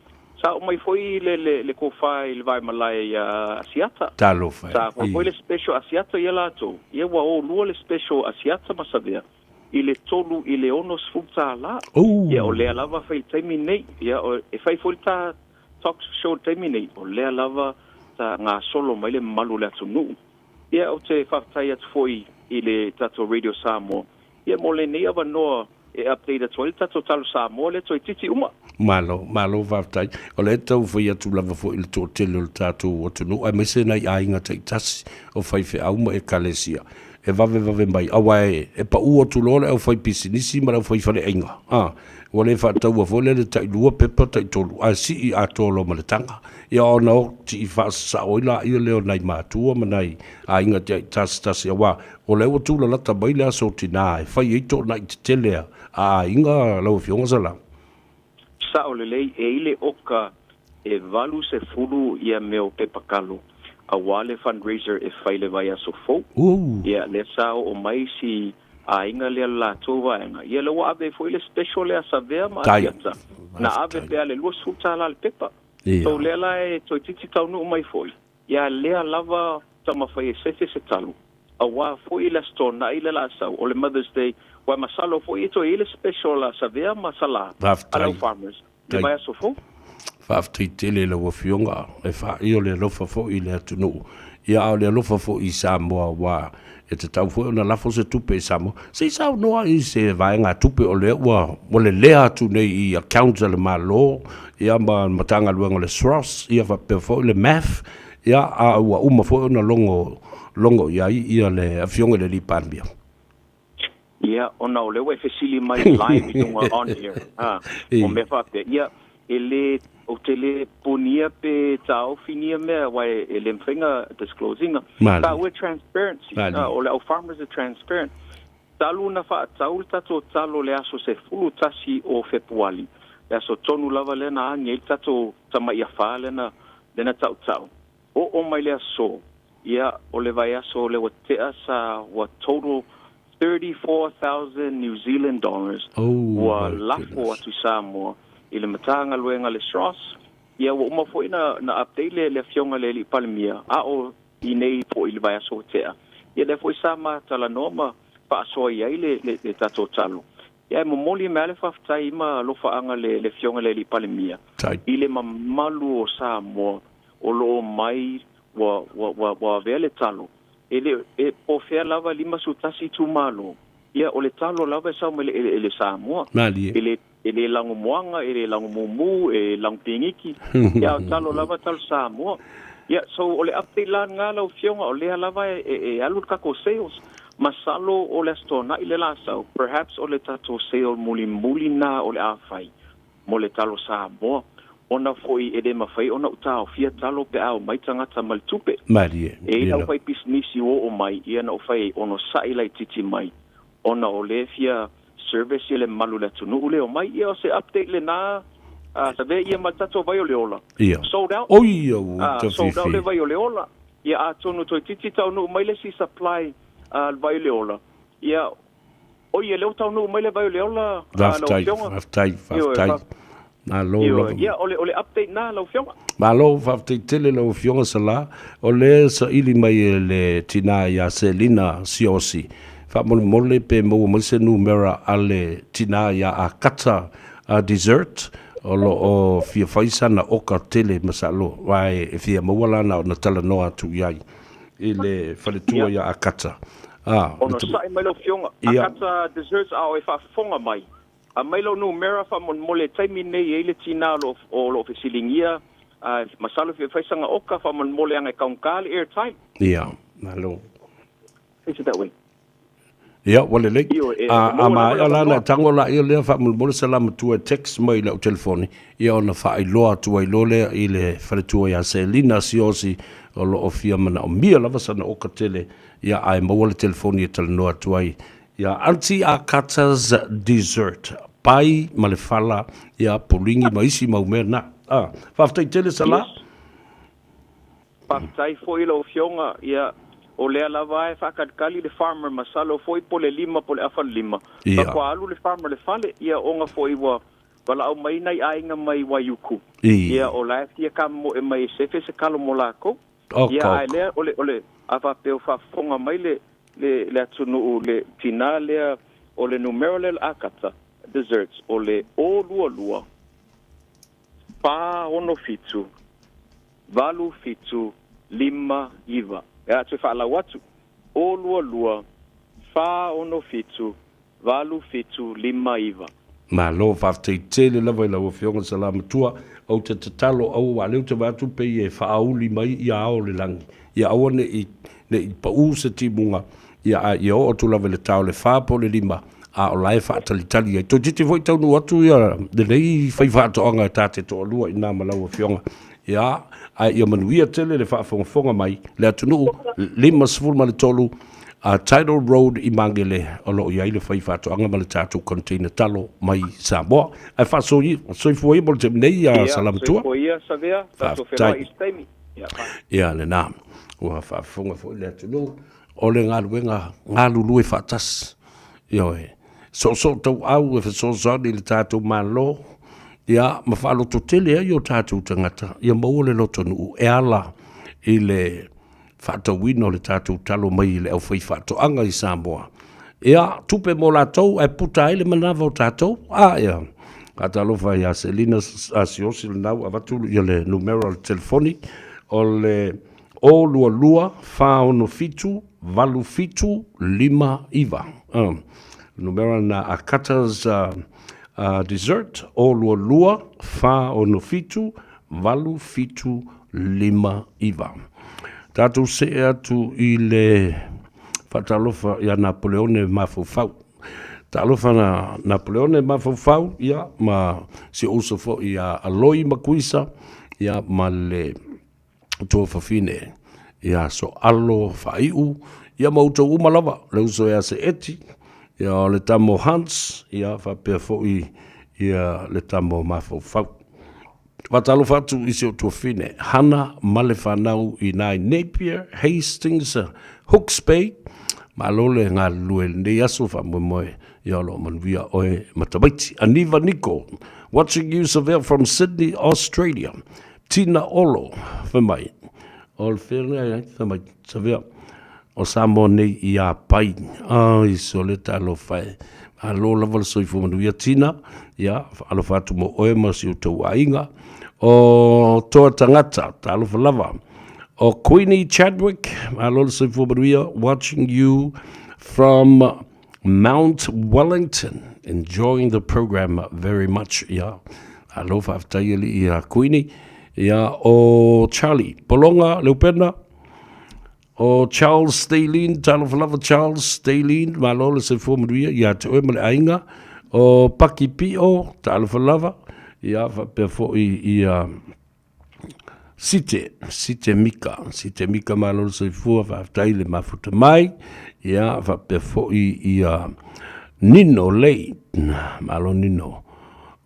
Sa oo mai foi le, le, le kofa i le vae malae ia Asiata. Talofa e. Sa fai foi le special Asiata ia latou, ia ua o lua le special Asiata ma Savea i le tolu i le 60 tālā. Ia, o lea lava fai i le taimi nei, ia, o, e fai foi le ta talk show i le taimi nei, o lea lava sa gasolo mai le mamalu o le atunuu. Ia, ou te faafetai atu foi i le tatou Radio Samoa, ia mo lenei avanoa e update atu ai le tatou talo Samoa lea toeitiiti uma. Malo, malo faafetai. O lea e tau fai atu lava foi i le toatele o le tatou atunuu aemaise nai aiga taitasi o faifeau ma ekalesia e vavevave mai aua e pau atu loa le aufaipisinisi ma le aufaifaleaiga a ua le faataua foi lea le tailua pepa taitolu ae sii atoa loa ma le taga. Ia ona oti i faasasao ai laia lea o nai matua ma nai aiga taitasitasi aua o lea ua tulalata mai le aso o tinā e fai ai toonai tetele a aiga lau Afioga Sala. Sao lelei, e i le oka e 80 ia mea o pepa kalo aua le fundraiser e fai le vaiaso fou. Ia lea sa oo mai si aiga lea le latou vaega, ia lea ua ave foi le special lea a Savea ma Asiata, na ave pea le 20 tala le pepa. So lea la e toeitiiti taunuu mai foi, ia lea lava taumafai e sefe se talo, aua foi le Aso Toonai le la sau, o le Mother's Day, ua masalo foi e toe i ai le special a Savea ma Salā a le au farmers i le vaiaso fou. Faafetai tele i lau Afioga, e faia o le alofa foi i le atunuu, ia a o le alofa foi i Samoa aua e tatau foi ona lafo se tupe i Samoa. Se i saunoa i se vaegatupe o lea ua ua lelea atu nei i accounts a le Malo ia ma le Matagaluega o le SROS ia faapea foi le MAF ia a ua uma foi ona logo logo i ai ia le Afioga i le Alii Palemia. Ia, ona o lea ua e fesili mai live i luga on air, ha, o mea faapea, ia, e le, ou te le ponia pe taofi nia mea, aua e le mafai ona disclose ina. Malie. Taua e transparency, Malie. ha, o le au farmers e transparent. Talu ona faatau le tatou talo i le aso 11 o Fepuali, le aso tonu lava lea na agi ai le tatou tamai afa lea na, lea na tautau. Oo mai le aso, ia, o le vaiaso lea ua tea sa ua total 34,000 New Zealand dollars ua lafo atu i Samoa i le Matagaluega a le SROS. Ia, ua uma foi na, na update le, le Afioga i le Alii Palemia, a o i nei foi i le vaiaso ua tea. Ia, lea foi sa ma talanoa ma faasoa i ai le, le, le tatou talo. Ia, e momoli mai lava le faafetai ma alofaaga le, le Afioga i le Alii Palemia i le mamalu o Samoa o lo o mai ua, ua, ua, ua avea le talo, e le, e, po o fea lava 51 itumalo, ia, o le talo lava e sau mai le eleele Samoa. Malie. E le, e le lago moana, e le lago mumu, e lago pigiki, ia, a o talo lava talo Samoa. Ia, so o le update la lena lau Afioga, o lea lava e, e, e alu le tatou sales. Masalo o le Aso Toonai le la sau, perhaps o le tatou sale mulimuli lena o le a fai. mo le talo Samoa, ona foi e le mafai ona ou taofia talo pe a omai tagata ma le tupe. Malie, E i lau faipisinisi ua oo mai, ia na ou fai ai onosai laitiiti mai, ona o lea e fia service ia le mamalu o le atunuu lea omai. Ia o se update lena, a save ia ma le tatou vai o le ola. Ia. Sold out. Oi, au A, sold out le tawhiwhi. vai o le ola. Ia atonu toeitiiti taunuu mai le isi supply a le vai o le ola. Ia Oi, e le o taunuu mai le vai o le ola, lau Faafetai, Afioga. faafetai, Ioe, faafetai. fa- Malo Ioe, lava. ia, o le, o le update na, lau Afioga. Malo, faafetai tele lau Afioga Sala. O lea saili mai e le tinā ia Selina Siaosi, faamolemole pe maua mai se numera a le tinā ia Akata Dessert, o lo o fia fai sana oka tele masalo, aua e fia maua lana ona talanoa atu i ai i le faletua ia Akata. A, le Ono sa'i mai lau Afioga, Akata Desserts a o e faafofoga mai. Aumai lou numera faamolemole i le taimi lenei e i ai le tina o lo o lo o fesiligia, a masalo e fia fai sana oka faamolemole ana e kaunka le airtime. Ia, malo. Face it that way. Ia, ua lelei. Ioe, e, A, e a maua lava maea le la ona avanoa. tago laia lea faamolemole Salamatua e text mai i lau telefoni, ia ona faailoa atu ai loa lea i le faletua ia Selina Siaosi o lo o fia manaomia lava sana oka tele, ia ae maua le telefoni e talanoa atu ai ia Aunty Akata's Dessert, pai ma le fala, ia puligi ma isi mau mea na. A, faafetai tele Sala. Yes. Faafetai foi lau afioga, ia o lea lava e faakalikali le farmer masalo foi po le lima po le afa le lima. Ia. Faatoa alu le farmer le fale, ia ona foi ua valaau mai nai aiga mai Waiuku. I. Ia o la e fia kamomoe mai e sefe se kalo mo lakou. Oka, Ia ae oka. lea o le o le a faapea o faafofoga mai le le le atunuu le tina lea o le numera lea o le akata desserts o le 022 467 8 7 5 9. E a toe faalau atu, 0 2 2 4 6 7 8 7 5 9. Malo, faafetai tele lava i lau Afioga Salamatua. Ou te tatalo aua aua lea ou te vaai atu pei e faauli mai ia ao o le lagi, ia aua ne i, ne i paū se timuga, ia a ia oo atu lava i le ta o le fa po o le lima, a o la e faatalitali ai. Toeitiiti foi taunuu atu ia lenei faifaatoaga e ta te toalua i ina ma lau Afioga. Ia, ae ia manuia tele le faafogafoga mai le atunuu 53 a Tidal Road i Magele o lo o i ai le faifaatoaga ma le tatou container talo mai Samoa. Ae faasoifua ia mo le taimi nei, Ia, Salamatua. soifua ia Savea, tatou Faafetai. feiloai i se taimi. Ia, bye. Ia, lena. Ua faafofoga foi le atunuu o le galuega galulue faatasi. Ioe. Soosootauau e fesoasoani i le tatou Malo, ia, ma faalototele ai o tatou tagata, ia maua le lotonuu e ala i le faatauina o le tatou talo mai i le aufaifaatoaga i Samoa. Ia, tupe mo latou ae puta ai le manava o tatou. A, ia. Faatalofa ia Selina Asiosi lena ua avatu ia le numera o le telefoni o le 022 467 8759. Numera na a Cutters Dessert 022 467 8759. Tatou see atu i le faatalofa ia Napoleone Mafaufau. Talofa na Napoleone Mafaufau, ia, ma si ou uso foi ia Aloi Makuisa, ia, ma le tuafafine ia Soalo Faaiu, ia ma outou uma lava, le uso ia Seeti, ia o le tama o Hans, ia faapea foi ia le tama o Mafaufau. Faatalofa atu i si ou tuafine, Hana ma le fanau i nā i Napier, Hastings, Hooks Bay, malo le galulue i lenei aso faamoemoe ia o lo o manuia oe ma tamaiti. Aniva Niko, watching you Savea from Sydney, Australia. Tina Olo, fai mai, o le fea lea ai, fai mai, Savea, o Samoa nei i a pai. Ai, sole talofa e. Malo lava le soifua manuia Tina, ia, alofa atu mo oe ma si o tou aiga. O Toa Tangata, talofa lava. O Queenie Chadwick, malo le soifua manuia, watching you from Mount Wellington, enjoying the program very much. Ia, alo faafetai alii ia Queenie. Ia, o Charlie Polonga Leupena, o Charles Stalin, talofa lava Charles Stalin, malo le soifua manuia ia te oe ma le aiga. O Paki Pio, talofa lava, ia faapea foi ia Site, Site Mika, Site Mika malo le soifua, faafetai le mafuta mai, ia faapea foi ia Nino Lei, malo Nino,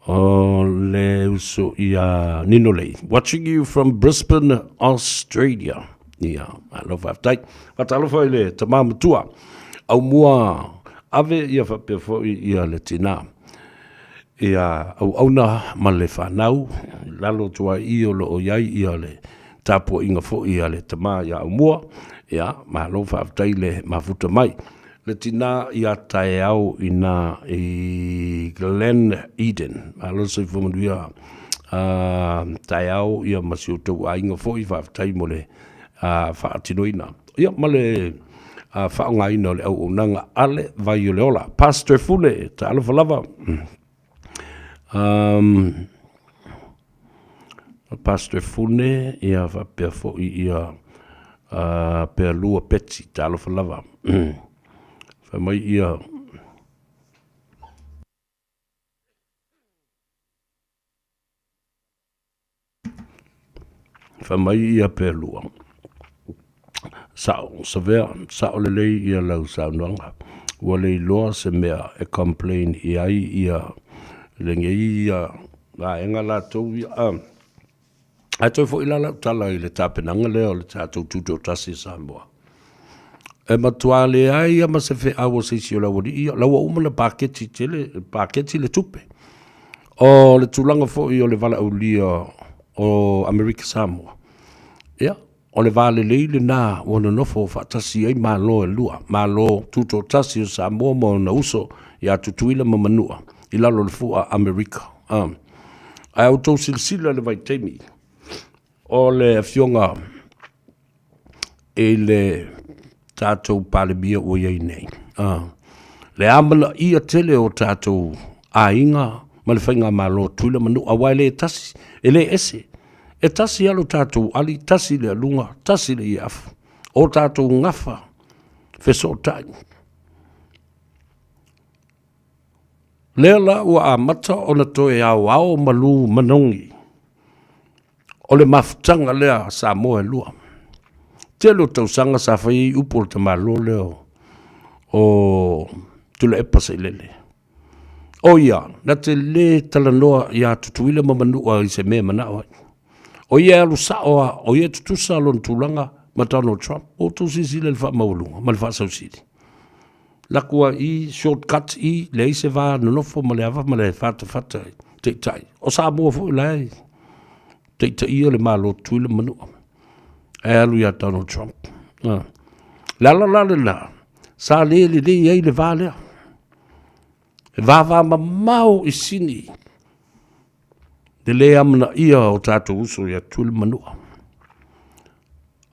o le uso ia Nino Lei, watching you from Brisbane, Australia. Ia, malo faafetai. Faatalofa i le tama matua, aumua ave ia faapea foi ia le tina. Ia auauna ma le fanau, i lalo atu ai i o lo o i ai ia le tapuaiga foi a le tama ia Aumua, ia malo faafetai le mafuta mai. Le tina ia taeao ina i Glen Eden, malo le soifua manuia taeao ia ma si outou aiga foi, faafetai mo le faatinoina. Ia ma le faaaogaina o le auaunaga a le Vai o le Ola. Pastor Fune, talofa lava. Um, Pastor Fune, ia faapea foi ia uh, Pealua Peti, talofa lava. Fai mai ia Fai mai ia Pelua, Sa'o, Savea, sa'o lelei ia lau saunoaga. Ua le iloa se mea e complain i ai ia lenei ia vaega latou ia. Ae toe foi la lau tala i le tapenaga lea o le tatou Tutoatasi a Samoa. E matua leai lava ma se feau a se isi o le aualii ia, la ua uma ona paketi tele, paketi le tupe. O le tulaga foi o le valaaulia o Amerika Samoa, ia, o le va lelei lena ua nonofo faatasi ai Malo e lua, Malo Tutoatasi o Samoa ma ona uso ia Tutuila ma Manua i lalo o le fua Amerika. Ae outou silasila i le vaitaimi o le afioga i le tatou Palemia ua i ai nei, le amanaia tele o tatou aiga ma le faigamalo a Tutuila ma Manua, aua e le tasi, e le ese. E tasi lava lo tatou ali, tasi le aluga, tasi le ieafu, o tatou gafa fesootai. Lea la ua amata ona toe aoao malu manogi o le mafutaga lea a Samoa e lua. Tele o tausaga sa fai ai upu o le tamaloa lea o Tuilaepa Sailele. O ia, na te le talanoa ia Tutuila ma Manua i se mea e manao ai. O ia e alu sao lava, o ia e tutusa lona tulaga ma Donald Trump. Ua outou silasila i le faamaualuga ma le faasausili. Laku a i, short cut i, leai se va nonofo ma le ava ma le fatafata i taitai. O Samoa foi la e taitaia le Malo Tutuila ma Manua. Ae alu ia Donald Trump. Ah. Le ala la lena, sa le lelei ai le va lea. E vavamamao i Sini le le amanaia o tatou uso ia Tutuila ma Manua.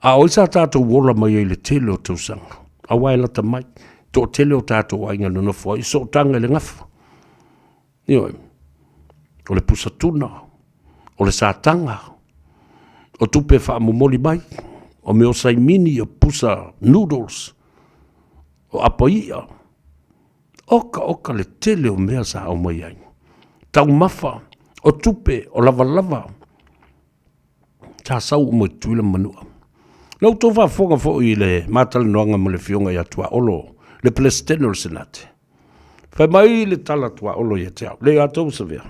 A o ai sa tatou ola mai ai i le tele o tausaga, aua e lata mai, toatele o tatou aiga nonofo ai, sootaga i le gafa. Ioe, o le pusa tuna, o le sataga, o tupe faamomoli mai, o mea o saimini, o pusa noodles, o apa i'a, oka oka le tele o mea sa aumai ai. Taumafa, o tupe, o lavalava, sa sau uma i Tutuila ma Manua. La outou faafofoga foi i le matalanoaga ma le Afioga ia Tuaolo, le Peresetene o le Senate. Fai mai le tala a Tuaolo ia te au, le ia outou Savea,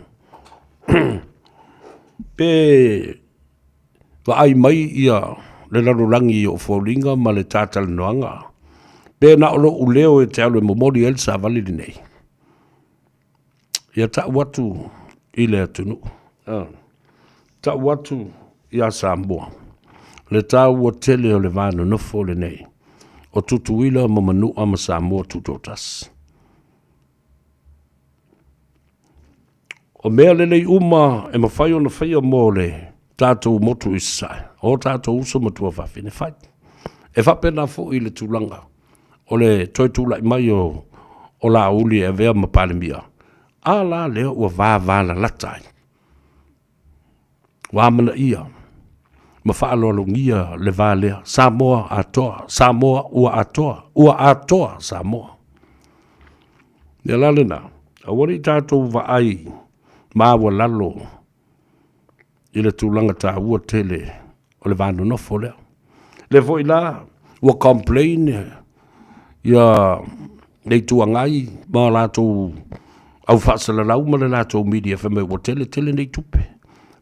pe vaai mai ia le lalolagi i ou foliga ma le ta talanoaga, pe na o lou leo e te alu e momoli ai le savali lenei. Ia tau atu i le atunuu, tau atu ia Samoa, le taua tele o le va nonofo lenei o Tutuila ma Manua ma Samoa Tutoatasi. O mea lelei uma e mafai ona faia mo le tatou motu i Sasae, o tatou uso ma tuafafine fai. E faapena foi le tulaga o le toe tulai mai o Laauli e avea ma Palemia, a la lea ua vavalalata ai. Ua amanaia ma faaaloalogia le va lea, Samoa atoa, Samoa ua atoa, ua atoa Samoa. Ia la lena, aua ne i tatou vaai maualalo i le tulaga taua tele o le va nonofo lea. Lea foi la ua complain ia le Itu Agai ma latou au faasalalau ma le latou media fai mai ua tele tele nei tupe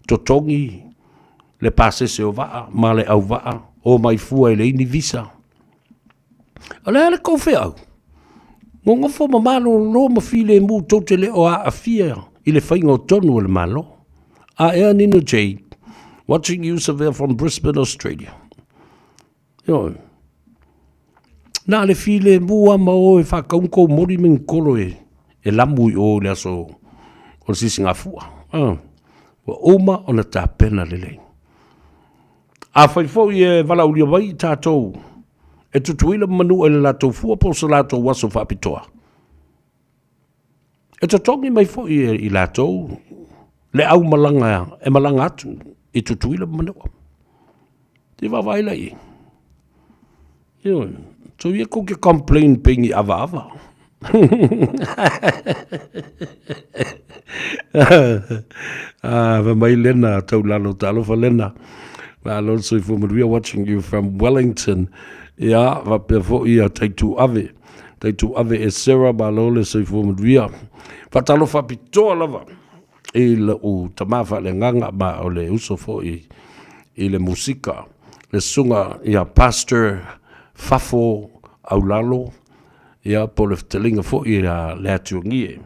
totogi le pasese o vaa ma le auvaa o mai fua e leai ni visa. O le a le tou feau? Nonofo ma malolo ma filemu tou te le o aafia i le faiga o tonu a le Malo. A ea Nina Jade, watching you Savea from Brisbane, Australia. Ioe. Na le filemu lava ma o e faatau ni tou moli ma ni kolo e, e lamu i o i le aso o le sisigafua. Ah. Ua uma ona tapena lelei. Afai foi e valaaulia mai i tatou e Tutuila ma Manua i le latou fua po o se latou aso faapitoa, e totogi mai foi e i latou le aumalaga e malaga atu i Tutuila ma Manua. Se i vaavaai la i ai. Ioe. So ia kou ke complain pe ni avaava. Ah, fa mai Lena, tau lalo, talofa Lena. Malo le soifua manuia watching you from Wellington. Ia, faapea foi ia Taitu Ave. Taitu Ave e Sarah, malo le soifua manuia. Faatalofa pitoa lava i lou tama faaleagaga ma o le uso foi i le musika, le susuga ia Pastor Fafo Aulalo, ia po o le fetalaiga foi a Leatiuagie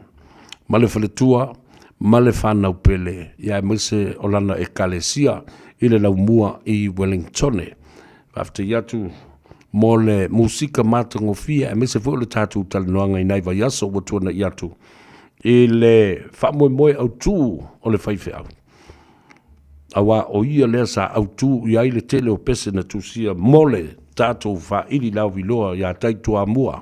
ma le faletua ma le fanau pele, ia aemaise o lana ekalesia i le laumua i Wellingtone. Faafetai atu mo le musika matagofie aemaise foi o le tatou talanoaga i nai vaiaso ua tuanai atu i le faamoemoe autu o le faifeau. Aua o ia lea sa autu i ai le tele o pese na tusia mo le tatou faaili lauiloa iā Taituamua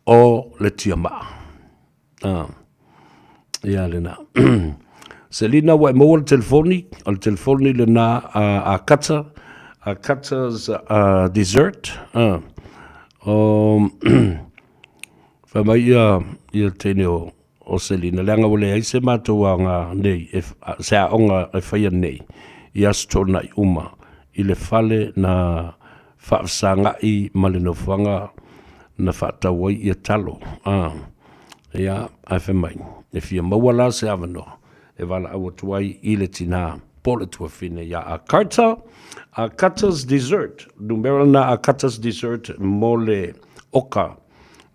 o le tiamaa. Ah, ia lena. Selina, ua e maua le telefoni, o le telefoni lena a, a Kata, a Kata's uh, Dessert. Ah. O, fai mai ia, ia teine o, o Selina, leaga ua leai se matou aoga nei, e, se aoga e faia nei, i Aso Toonai uma, i le fale na faafesagaʻi ma le nofoaga na faatau ai ia talo. A, ia, ae fai mai, e fia maua la se avanoa e valaau atu ai i le tinā po o le tuafine iā a Carter, a Carter's Dessert, numera lena a Carter's Dessert mo le oka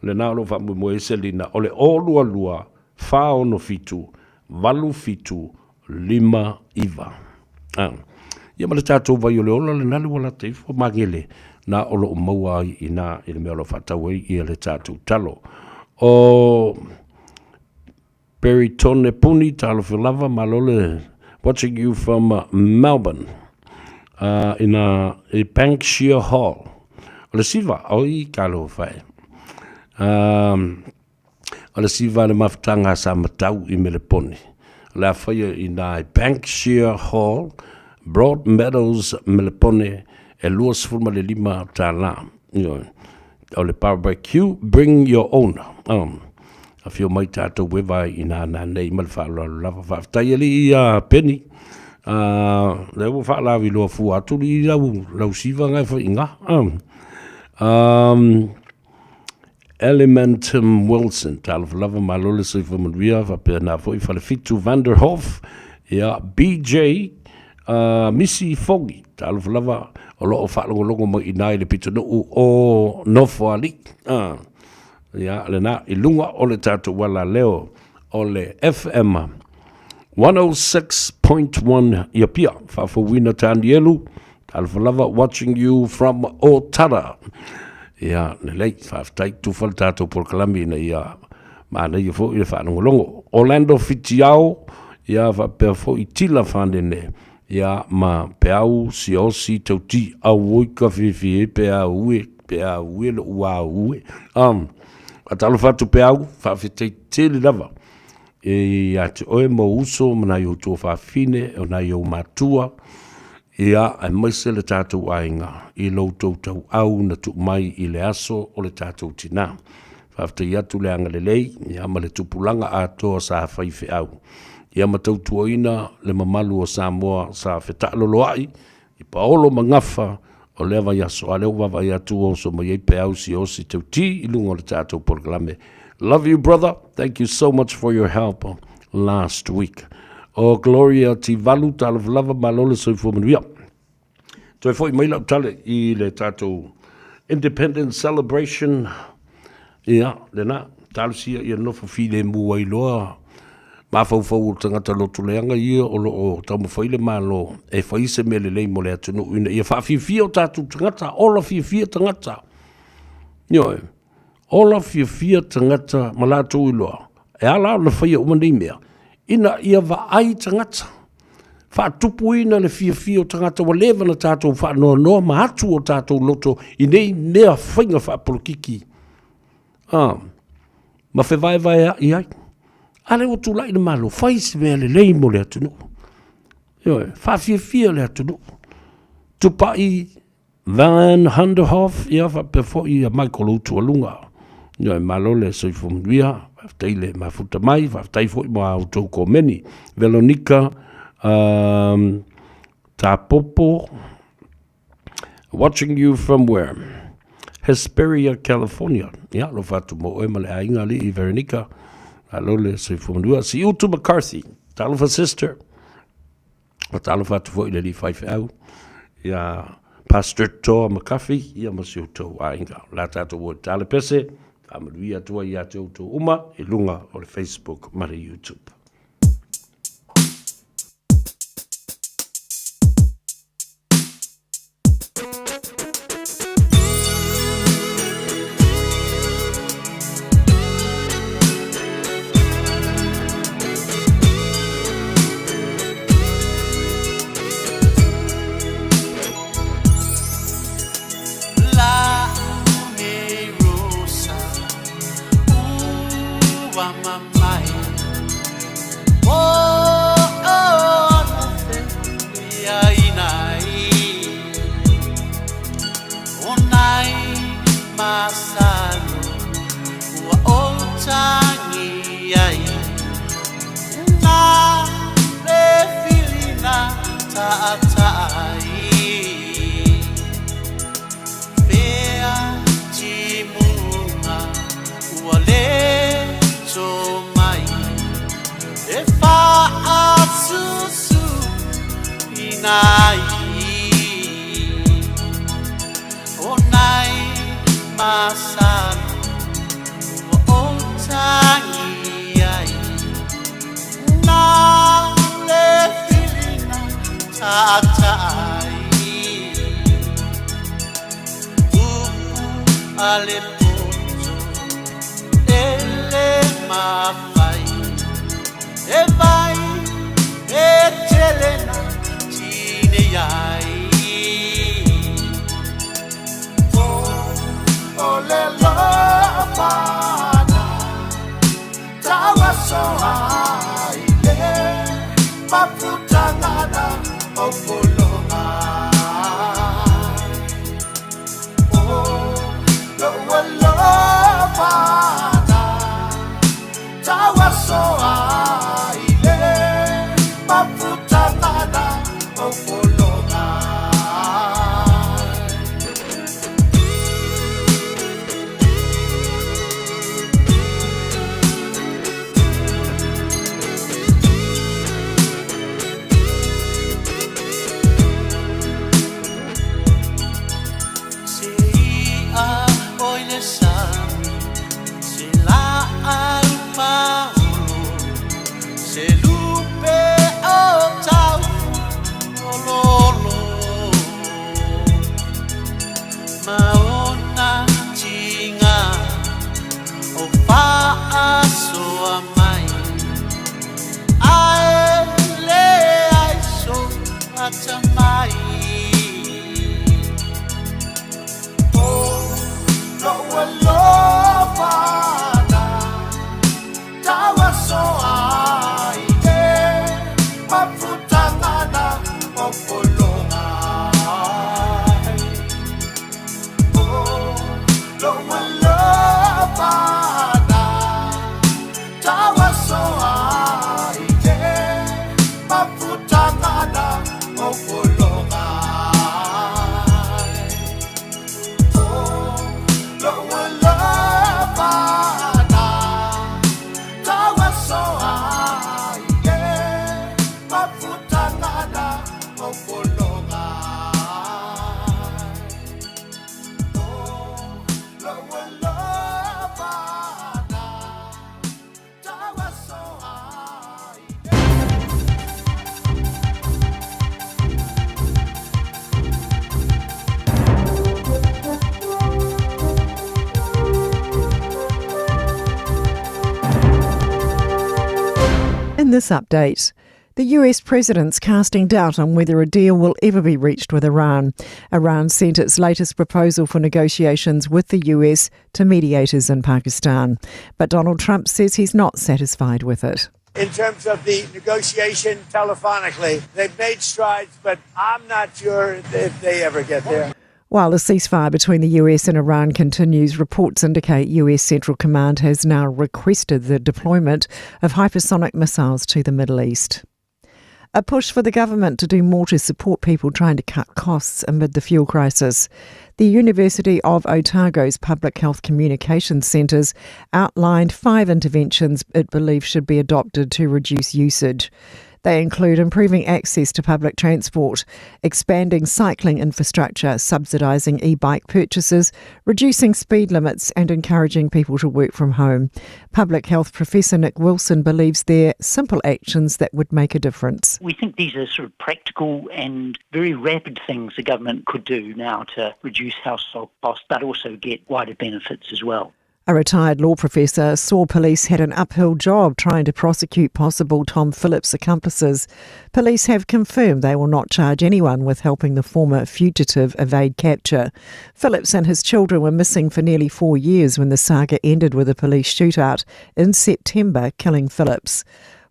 lena o lo o faamoemoe ai Selina, o le 022 467 87 59. A. Ia ma le tatou vai o le ola lena le ua lata ifo magele na o lo o maua ai i nā i le mea o lo o faatau ai ia le tatou talo. O Peritone Puni, talofa lava, malo le watching you from Melbourne. Uh, ina i Banksia Hall. O le siva, oi, talofa e. Um, O le siva le mafutaga a Samatau i Melepone. O le a faia i nā i Banksia Hall, Broadmeadows, Melepone, e 25 tālā. Ioe. O le barbecue, bring your own. Um, afio mai tātou e vai i nā nā nei ma le faaaloalo lava. Faafetai alii ia Penny. Uh, lea ua faalaawi loa fua atu li lau, lau siva ngai fai ngā. Um, um, Elementum Wilson, talofa lava, malo le soifua manuia, faapea na foi Falefitu Vanderhof, ia BJ uh, Missy Fogi, talofa lava, o loo faalogologo mai i nā i le pitonuu o Nofoalii. Uh, ia, lena, i luga o le tatou ala leo o le FM 106.1 i Apia, faafouina Tanielu, Talofa lava, watching you from Otara. Ia, lelei, faafetai, tufa le tatou polokalame ina ia manaia foi le faalogologo. Orlando Fitiao, ia faapea foi Tila Fanene, ia ma Peau Siosi Tauti, auoi ka fifi e Peau e, Peau e lou au e. Um, talofa atu Peau, faafetai tele lava. E ia te oe ma ou uso ma nai ou tuafafine, o nai ou matua, ia, aemaise le tatou aiga i lo outou tauau na tuu mai i le aso o le tatou tinā. Faafetai atu le agalelei, ia, ma le tupulaga atoa sa faifeau, ia ma tautuaina le mamalu o Samoa sa fetaaloloai i paolo ma gafa o lea vaiaso, a lea ua vaavaai atu ua oso mai ai peau siosi tauti i luga o le tatou polokalame. Love you brother, thank you so much for your help last week. O Gloria Tivalu, talofa lava, malo le soifua manuia. Toe foi mai lau tale i le tatou Independence Celebration. Ia, lena, talosia ia nofo filemu ai loa mafaufau o tagata loto leaga ia o lo o taumafai le Malo e fai se mea lelei mo le atunuu ina ia faafiafia o tatou tagata, ola fiafia tagata. Ioe, ola fiafia tagata ma latou iloa, e ala ona faia uma nei mea, ina ia vaai tagata, faatupuina le fiafia o tagata ua leva ona tatou faanoanoa ma atu o tatou loto i nei mea faiga faapolokiki. Ah, ma fevaevaeaʻi ai. A lea ua tulai le Malo, fai se mea lelei mo le atunuu. Ioe, faafiafia le atunuu. Tupai Van Hunderhoff, ia faapea foi ia Michael Utualuga. Ioe, malo le soifua manuia, faafetai le mafuta mai, faafetai foi mo a outou komeni. Velonica um, Tapopo, watching you from where? Hesperia, California. Ia, alofa atu mo oe ma le aiga alii Veronica. Malo le soifua manuia. Siutu McCarthy, talofa sister. Ua talofa atu foi i le alii faifeau ia Pastor Toa McCuffey ia ma si outou aiga. O le a tatou o i le talepese, faamanuia atu ai ia te outou uma i luga o le Facebook ma le YouTube. In this update, the US president's casting doubt on whether a deal will ever be reached with Iran. Iran sent its latest proposal for negotiations with the US to mediators in Pakistan. But Donald Trump says he's not satisfied with it. In terms of the negotiation telephonically, they've made strides, but I'm not sure if they ever get there. While the ceasefire between the US and Iran continues, reports indicate US Central Command has now requested the deployment of hypersonic missiles to the Middle East. A push for the government to do more to support people trying to cut costs amid the fuel crisis. The University of Otago's Public Health Communications Centres outlined five interventions it believes should be adopted to reduce usage. They include improving access to public transport, expanding cycling infrastructure, subsidising e bike purchases, reducing speed limits, and encouraging people to work from home. Public health professor Nick Wilson believes they're simple actions that would make a difference. We think these are sort of practical and very rapid things the government could do now to reduce household costs, but also get wider benefits as well. A retired law professor saw police had an uphill job trying to prosecute possible Tom Phillips accomplices. Police have confirmed they will not charge anyone with helping the former fugitive evade capture. Phillips and his children were missing for nearly four years when the saga ended with a police shootout in September, killing Phillips.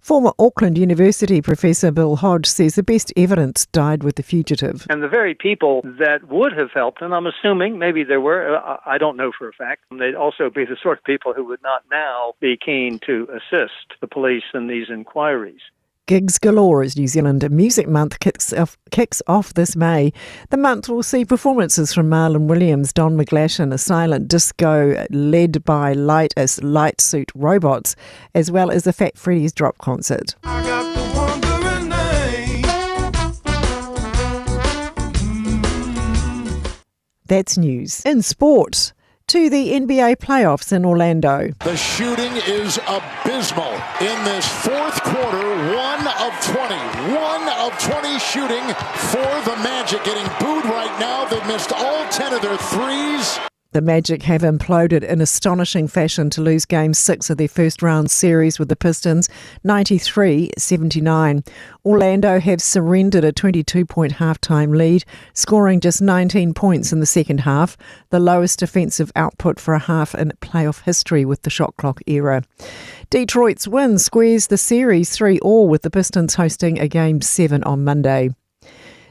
Former Auckland University professor Bill Hodge says the best evidence died with the fugitive. And the very people that would have helped, and I'm assuming maybe there were, I don't know for a fact, they'd also be the sort of people who would not now be keen to assist the police in these inquiries. Gigs galore as New Zealand Music Month kicks off, kicks off this May. The month will see performances from Marlon Williams, Don McGlashan, a silent disco led by light as light suit robots, as well as the Fat Freddy's Drop concert. That's news. In sport, to the NBA playoffs in Orlando. The shooting is abysmal in this fourth quarter. 1 of 20. 1 of 20 shooting for the Magic. Getting booed right now. They've missed all 10 of their threes. The Magic have imploded in astonishing fashion to lose Game 6 of their first round series with the Pistons 93 79. Orlando have surrendered a 22 point halftime lead, scoring just 19 points in the second half, the lowest defensive output for a half in playoff history with the shot clock era. Detroit's win squares the series 3 all with the Pistons hosting a Game 7 on Monday.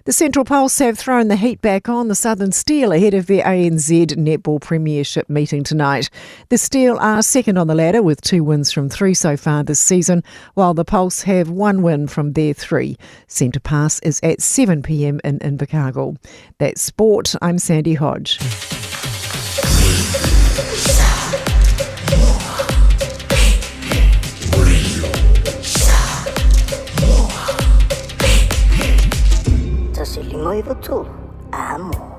The Central Pulse have thrown the heat back on the Southern Steel ahead of their ANZ Netball Premiership meeting tonight. The Steel are second on the ladder with two wins from three so far this season, while the Pulse have one win from their three. Centre pass is at 7pm in Invercargill. That's sport. I'm Sandy Hodge. Tasi lima iwa tolu. Amo.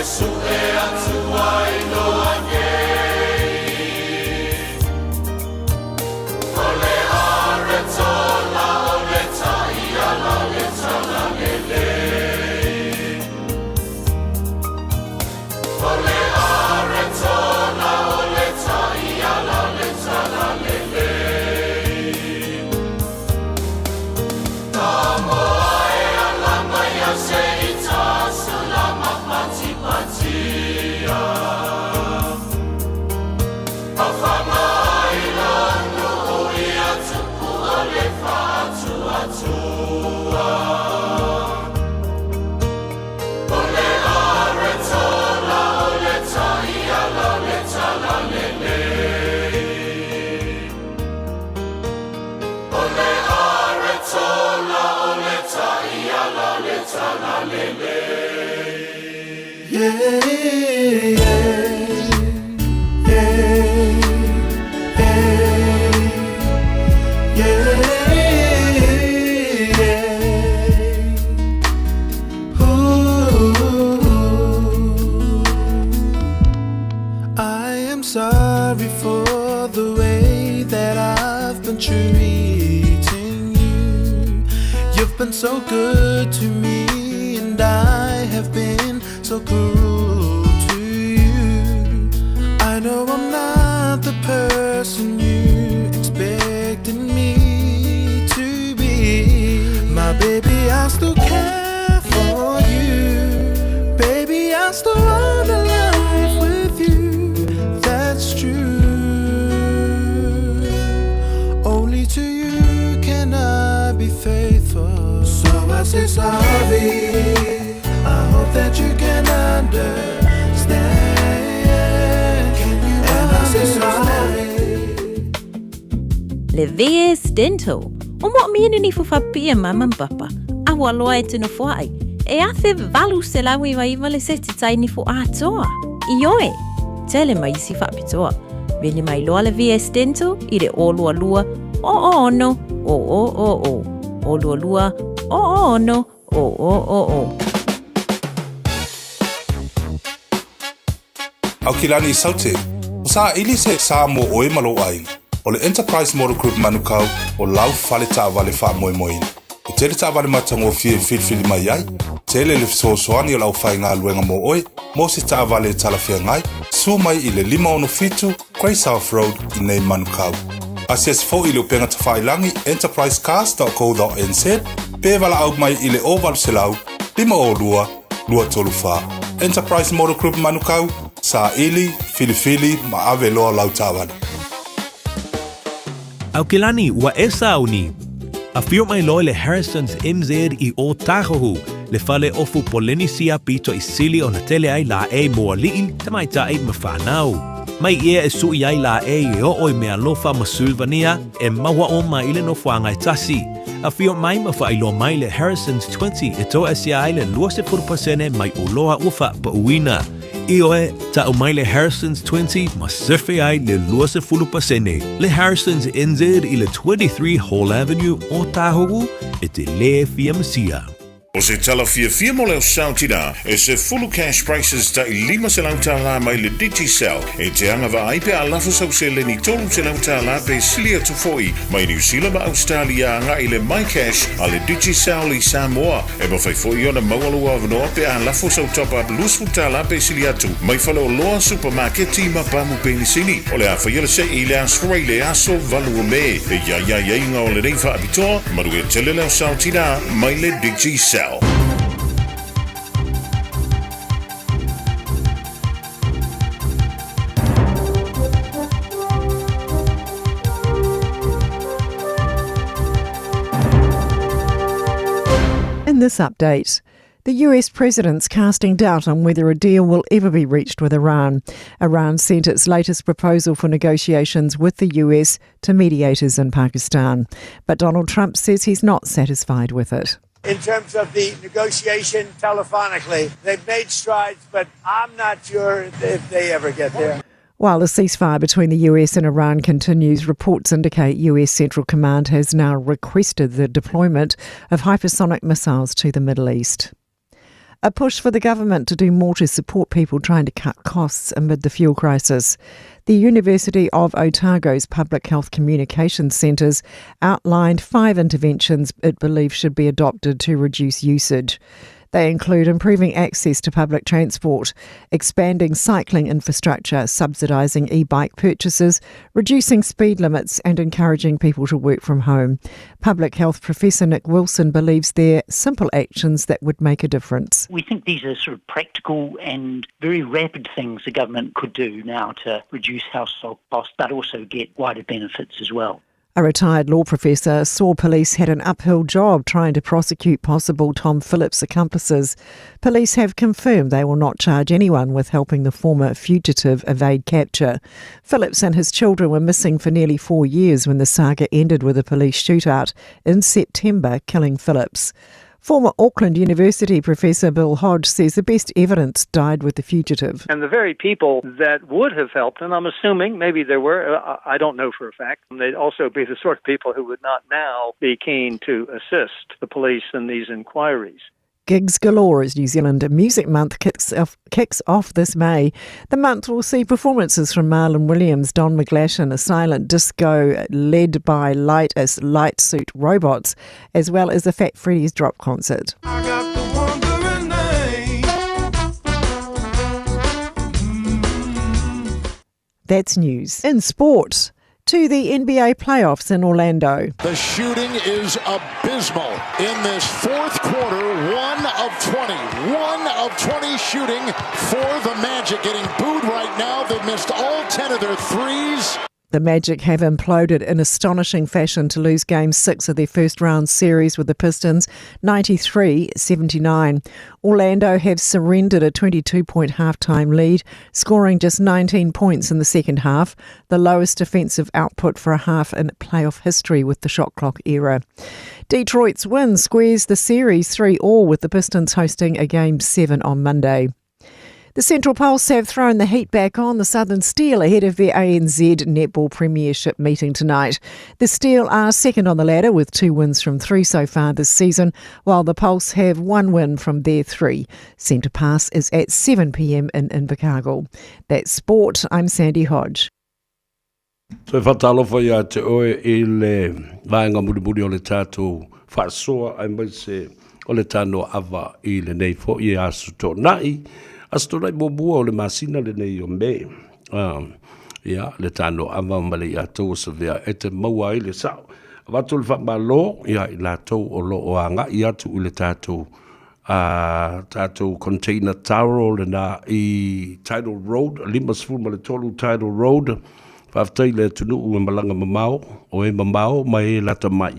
suʻe atu ai loa nei. O le aretola o le taiala le talalelei. O le aretola o le taiala le talalelei. Samoa e ala mai au se i tasula mapatipatia. Afaga ai lou nuu ia tupu o le faatuatua. O le aretola o le taiala le talalelei. O le aretola o le taiala le talalelei. Yeah. Ooh. I am sorry for the way that I've been treating you. You've been so good to me, and I have been so cruel to you. I know I'm not the person you expected me to be. My baby, I still care for you. Baby, I still want a life with you. That's true. Only to you can I be faithful. So I say sorry. I hope that you can understand. Can you And I say sorry. Le VS Dental. O mo mienu ni fufapia mama papa. A ua loa e tino fuai. E afe valu se lau iwa iwa le seti tai ni fu atoa. I oe. Tele mai isi faapitoa. Vili mai loa le VS Dental i le o lua lua o o ono o o o o. O lua lua o o ono o o o o. Aukilani Saute, o saʻili se sa mo oe ma lou aiga. O le Enterprise Motor Group Manukau o lau fale taavale faamoemoeina. E tele taavale matagofie e filifili mai ai, tele le fesoasoani o le aufaigaluega mo oe, mo se taavale e talafeagai, suo mai i le 567 Grey South Road i nei Manukau. Asiasi foi i le upega tafailagi enterprisecars.co.nz pe valaau mai i le 0800 502 234. Enterprise Motor Group Manukau, saili, filifili ma ave loa lau taavale. Aukilani, ua e sauni. Afio mai loa le Harrison's MZ i Ōtāhuhu, le fale ofu Polenisia pito i sili ona tele ai la e moali'i, tamaitai ma whanau. Mai ia e sui ai la e e o i mea alofa ma Sulvania e maua o mai i le nofoaga e tasi. Afio mai ma whaailoa mai le Harrison's 20 e toa asia ai le 20% mai oloa ua faapauina. I oe, ta'u mai le Harrison's 20 ma sefe ai le 20%. Le Harrison's NZ i le 23 Hall Avenue Ōtāhuhu e te lē fia masia. O se tala fiafia mo le ao tina, e se fulu cash prices tai $500 mai le Digicel, e te agavaa ai pe a lafo sau seleni $300 pe sili atu foi mai Niu Sila ma Australia agai i le MyCash a le Digicel i Samoa. E mafai foi ona maua lou avanoa pe a lafo sau top-up $20 pe sili atu mai faleoloa, supamaketi ma pamu penisini. O le a faia le seʻe i le Aso Faraile le aso 8 o Me. E i ai aiaiga o lenei faapitoa, manuia tele le ao tina mai le Digicel. In this update, the US president's casting doubt on whether a deal will ever be reached with Iran. Iran sent its latest proposal for negotiations with the US to mediators in Pakistan. But Donald Trump says he's not satisfied with it. In terms of the negotiation telephonically, they've made strides, but I'm not sure if they ever get there. While the ceasefire between the US and Iran continues, reports indicate US Central Command has now requested the deployment of hypersonic missiles to the Middle East. A push for the government to do more to support people trying to cut costs amid the fuel crisis. The University of Otago's Public Health Communications Centres outlined five interventions it believes should be adopted to reduce usage. They include improving access to public transport, expanding cycling infrastructure, subsidising e bike purchases, reducing speed limits, and encouraging people to work from home. Public health professor Nick Wilson believes they're simple actions that would make a difference. We think these are sort of practical and very rapid things the government could do now to reduce household costs, but also get wider benefits as well. A retired law professor saw police had an uphill job trying to prosecute possible Tom Phillips accomplices. Police have confirmed they will not charge anyone with helping the former fugitive evade capture. Phillips and his children were missing for nearly four years when the saga ended with a police shootout in September, killing Phillips. Former Auckland University professor Bill Hodge says the best evidence died with the fugitive. And the very people that would have helped, and I'm assuming maybe there were, I don't know for a fact, they'd also be the sort of people who would not now be keen to assist the police in these inquiries. Gigs galore as New Zealand Music Month kicks off, kicks off this May. The month will see performances from Marlon Williams, Don McGlashan, a silent disco led by light as light suit robots, as well as the Fat Freddy's Drop concert. That's news. In sport, to the NBA playoffs in Orlando. The shooting is abysmal in this fourth quarter. 1 of 20. 1 of 20 shooting for the Magic. Getting booed right now. They've missed all 10 of their threes. The Magic have imploded in astonishing fashion to lose Game 6 of their first round series with the Pistons 93 79. Orlando have surrendered a 22 point halftime lead, scoring just 19 points in the second half, the lowest defensive output for a half in playoff history with the shot clock era. Detroit's win squares the series 3 all with the Pistons hosting a Game 7 on Monday. The Central Pulse have thrown the heat back on the Southern Steel ahead of their ANZ Netball Premiership meeting tonight. The Steel are second on the ladder with two wins from three so far this season, while the Pulse have one win from their three. Centre pass is at 7pm in Invercargill. That's sport. I'm Sandy Hodge. Toe faatalofa ia te oe i le vaega mulimuli o le tatou faasoa aemaise o le tanoa ava i lenei foi e Aso Toonai, Aso Toonai muamua o le masina lenei o Me. Um, ia, le tanoa ava ma le iatou o Savea e te maua ai le sao. Avatu le faamalo ia i latou o lo o agai atu i le tatou a tatou container taro lena i Tidal Road, 53 Tidal Road. Faafetai le atunuu e malaga mamao, o e mamao ma e lata mai,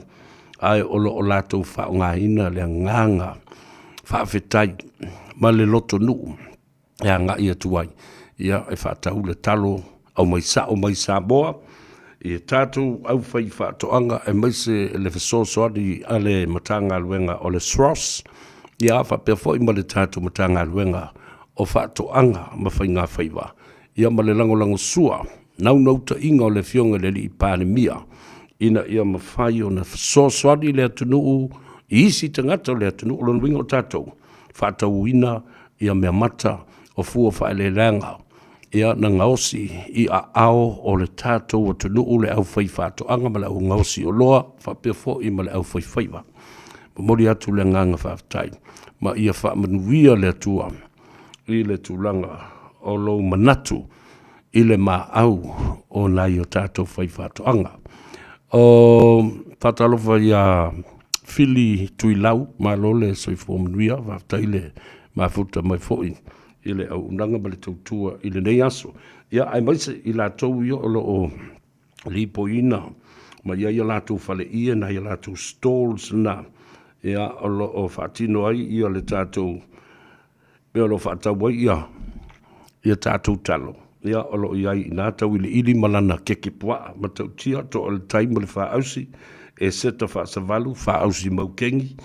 ae o lo o latou faaaogaina le agaga faafetai ma le lotonuu e agai atu ai, ia, e faatau le talo aumai sao mai Samoa i e tatou aufaifaatoaga aemaise le fesoasoani a le Matagaluega o le SROS, ia, faapea foi ma le tatou Matagaluega o Faatoaga ma Faigafaiva, ia ma le lagolagosua naunautaiga o le Afioga i le Alii Palemia ina ia mafai ona fesoasoani le atunuu i isi tagata o le atunuu, o lona uiga o tatou, faatauina ia meamata o fua faaeleeleaga ia na gaosi i aao o le tatou atunuu le aufaifaatoaga ma le augaosi oloa faapea foi ma le aufaifaiva. Momoli atu le agaga faafetai ma ia faamanuia le Atua i le tulaga o lou manatu i le maau o nai o tatou faifaatoaga. O faatalofa ia Fili Tuilau, malo le soifua manuia, faafetai le mafuta mai foi i le auaunaga ma le tautua i lenei aso. Ia, aemaise i latou ia o lo o lipoiina mai ai a latou faleie, nai a latou stalls na, ia, o lo o faatino ai ia le tatou mea o lo o faatau ai ia, ia tatou talo. Ia, o lo o i ai i ina tauiliili ma lana keke puaa matautia, toa o le tai ma le faausi, Eseta faasavalu, faausi maukeni,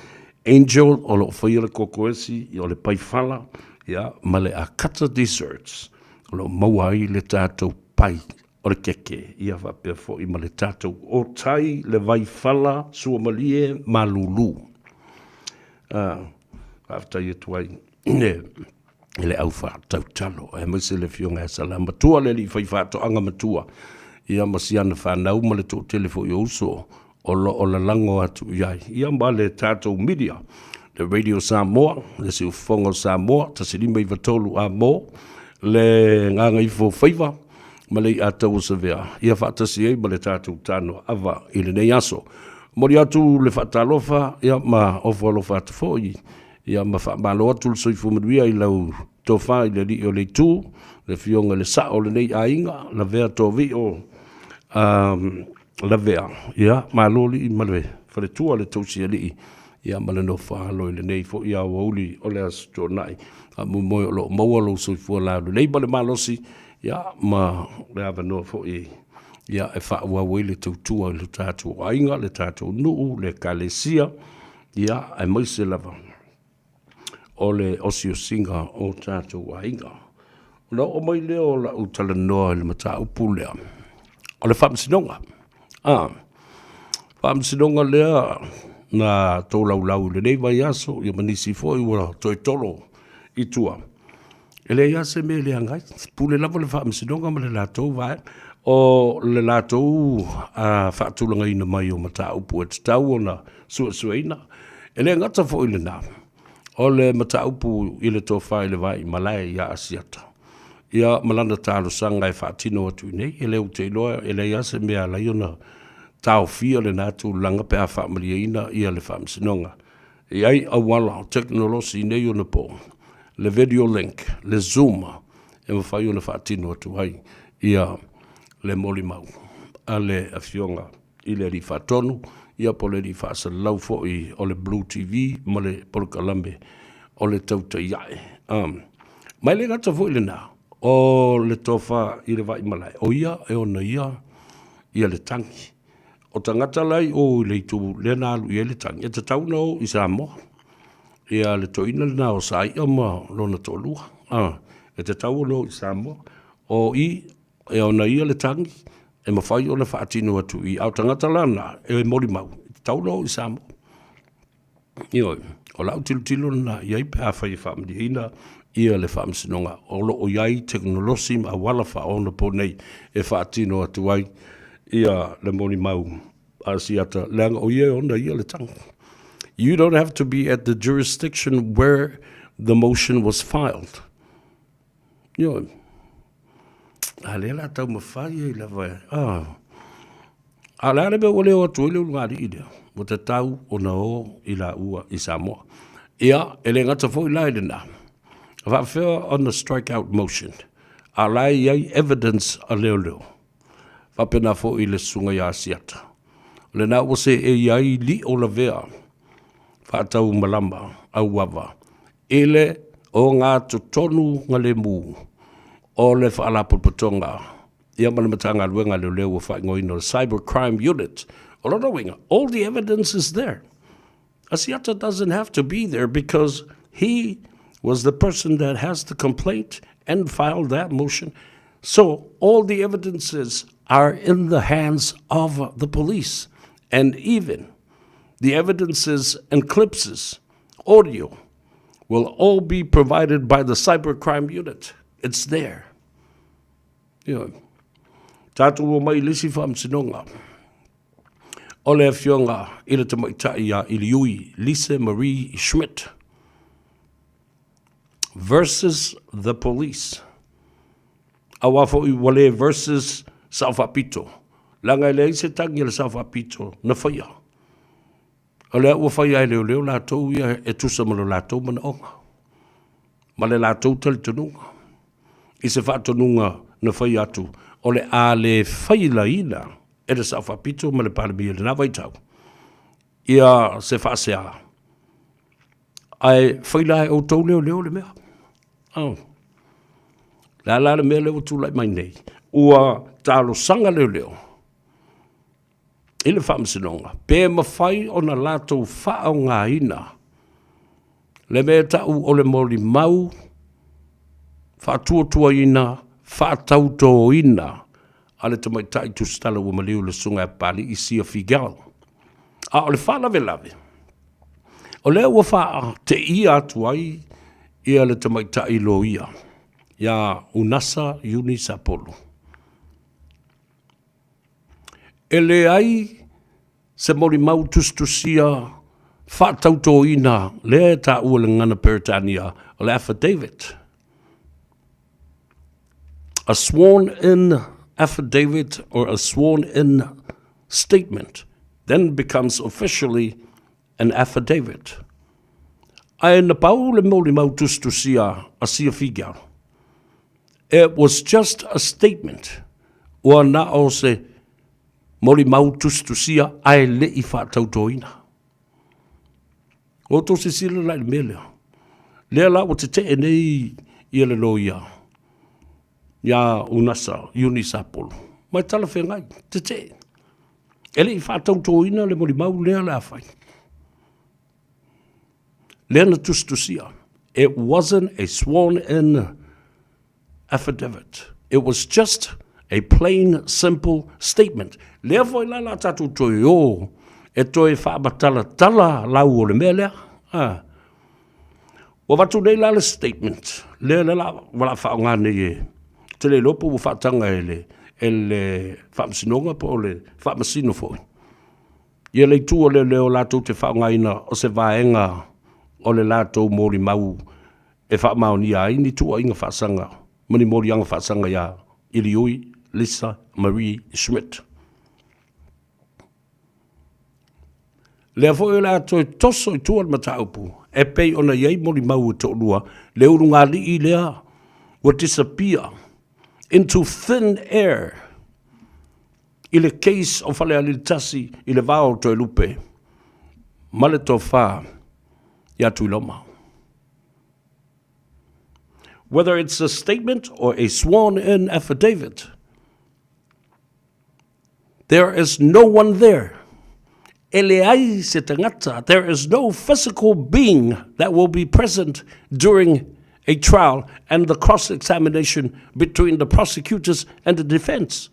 Angel o lo o faia le kokoesi, o le paifala, ia, ma le Akata Desserts, o lo o maua ai le tatou pai o le keke, ia faapea foi ma le tatou otai, le vaifala, suamalie, malulu. Ah, faafetai atu ai. i le au faatautalo, aemaise le Afioga ia Salamatua, le alii faifaatoaga matua, ia ma si ana fanau ma le toatele foi o uso o lo o lalago atu i ai, ia ma le tatou media, le Radio Samoa, le Siufofoga o Samoa, 1593 A mo, le Gagaifo Faiva, ma le Iataua Savea, ia faatasi ai ma le tatou tano ava i lenei aso. Momoli atu le faatalofa, ia ma ofo alofa atu foi, ia ma faamalo atu le soifua manuia i lau tofa i le alii o le itu, le afioga i le sao o lenei aiga, Lavea Tovio, Lavea, ia, malo lii ma le faletua le tausialii, ia ma le nofo alo i lenei foi aoauli o le Aso Toonai. Faamoemoe o lo o maua lou soifua laulelei ma le malosi, ia, ma le avanoa foi ia e faaauau ai le tautua i lo tatou aiga, le tatou nuu, le ekalesia, ia, aemaise lava o le osiosiga o tatou aiga. Ona oo mai lea o lau talanoa i le mataupu lea, o le faamasinoga. A, faamasinoga lea na tolaulau i lenei vaiaso, ia ma nisi foi ua toe tolo i tua. E leai lava se mea e leaga ai, pule lava le faamasinoga ma le latou vaega. O le latou faatulagaina mai o mataupu e tatau ona suesueina. E le gata foi i lena, o le mataupu i le tofa i le Vaimalae ia Asiata, ia ma lana talosaga e faatino atu i inei, e le ou te iloa e leai lava se mea e ala ai ona taofia lena tulaga pe a faamalieina ia le faamasinoga. E i ai auala o tekonolosi i nei ona po, le video link, le zoom, e mafai ona faatino atu ai ia le molimau a le Afioga i le Alii Faatonu, ia po o le Alii Faasalalau foi o le Blue TV ma le polokalame o le Tautai Ae. Ma e le gata foi i lena, o le tofa i le Vaimalae, o ia e ona ia ia le tagi. O tagata la i o i le itu lea na alu i ai le tagi, e tatau ona o i Samoa. Ia le toeaina lena o Saia ma lona toalua, e tatau ona o i Samoa. O i, e ona ia le tagi, e mafai ona faatino atu i i. A o tagata la na, e molimau, e tatau ona o i Samoa. Ioe, o lau tilotilo lena i ai pe afai e faamalieina ia le faamasinoga o lo o i ai tekonolosi ma auala faaonaponei e faatino atu ai ia le molimau a Asiata, leaga o ia e ona ia le tagi. You don't have to be at the jurisdiction where the motion was filed. Ioe. A lea la taumafai ai lava e, ah. A o le a le mea ua le o atu ai le ulugalii lea? Ua tatau ona o i laua i Samoa. Ia, e le gata foi la i lena, e faapefea ona strike out motion, a o la e i ai evidence a leoleo. Faapena foi i le susuga ia Asiata. O lena ua seei ai lio lavea faataumalama auava i le ogatotonu galemu o le Faalapotopotoga ia ma le Matagaluega a Leoleo ua faaigoaina o le Cyber Crime Unit. O lona uiga, all the evidence is there. Asiata doesn't have to be there because he was the person that has the complaint and filed that motion. So all the evidences are in the hands of the police and even the evidences and clips, audio, will all be provided by the cybercrime unit. It's there. Ioe. Tatou o mai i le isi faamasinoga o le afioga i le tamaitai ia Iliui Lise Marie Schmidt versus the police. Aua foi ua le versus Sao Faapito, leaga e leai se tagi a le Sao Faapito na faia. O lea ua fai lava e leoleo latou ia e tusa ma lo latou manaoga, ma le latou talitonuga, i se faatonuga na fai atu, o le a le failaina e le Sao Faapito ma le Palemia i lena vaitau, ia se faasea, ae fai la e outou leoleo le mea. Oh. Le a la le mea lea ua tulai mai nei? Ua talosaga leoleo i le faamasinoga, pe mafai ona latou faaaogaina le mea e tau o le molimau faatuatuaina, faatautoina a le tamaitai tusitala ua maliu le Susuga ia Papalii Sia Figel. A o le faalavelave, o lea ua faateia atu ai ia le tamaitai loia iā Unasa Iuni Sapolu. E leai se molimau tusitusia faatautoina lea e taua i le gagana Peretania o le affidavit. A sworn in affidavit or a sworn in statement then becomes officially an affidavit. Ae na pau le molimau tusitusia a Sia Figiel. It was just a statement. Ua na o se molimau tusitusia ae le i faatautoina. Ua outou silasila la i le mea lea. Lea la ua tetee nei ia le loia iā Unasa, Eunice Apollo. Ma e talafeagai, tetee. E le i faatautoina le molimau lea le a fai. Lea na tusitusia. It wasn't a sworn in affidavit. It was just a plain, simple statement. Lea foi la la tatou toe o e toe faamatalatala lau o le mea lea. Ah. Ua avatu nei la le statement, lea la la ua la faaaoga nei e, ou te le iloa po ua faataga e le, e le Faamasinoga po o le Faamasino foi. Ia le itu o leoleo latou te faaaogaina o se vaega o le latou molimau e faamaonia ai ni tuuaiga faasaga ma ni moliaga faasaga iā Iliui Lisa Marie Schmidt. Lea foi o le a toe toso i tua le mataupu e pei ona i ai molimau e toalua, le ulugalii lea ua disappear into thin air i le case o Falealili 1 i le va o Toelupe ma le tofa ia Tuiloma. Whether it's a statement or a sworn in affidavit, There is no one there. E leai se tangata. There is no physical being that will be present during a trial and the cross-examination between the prosecutors and the defence.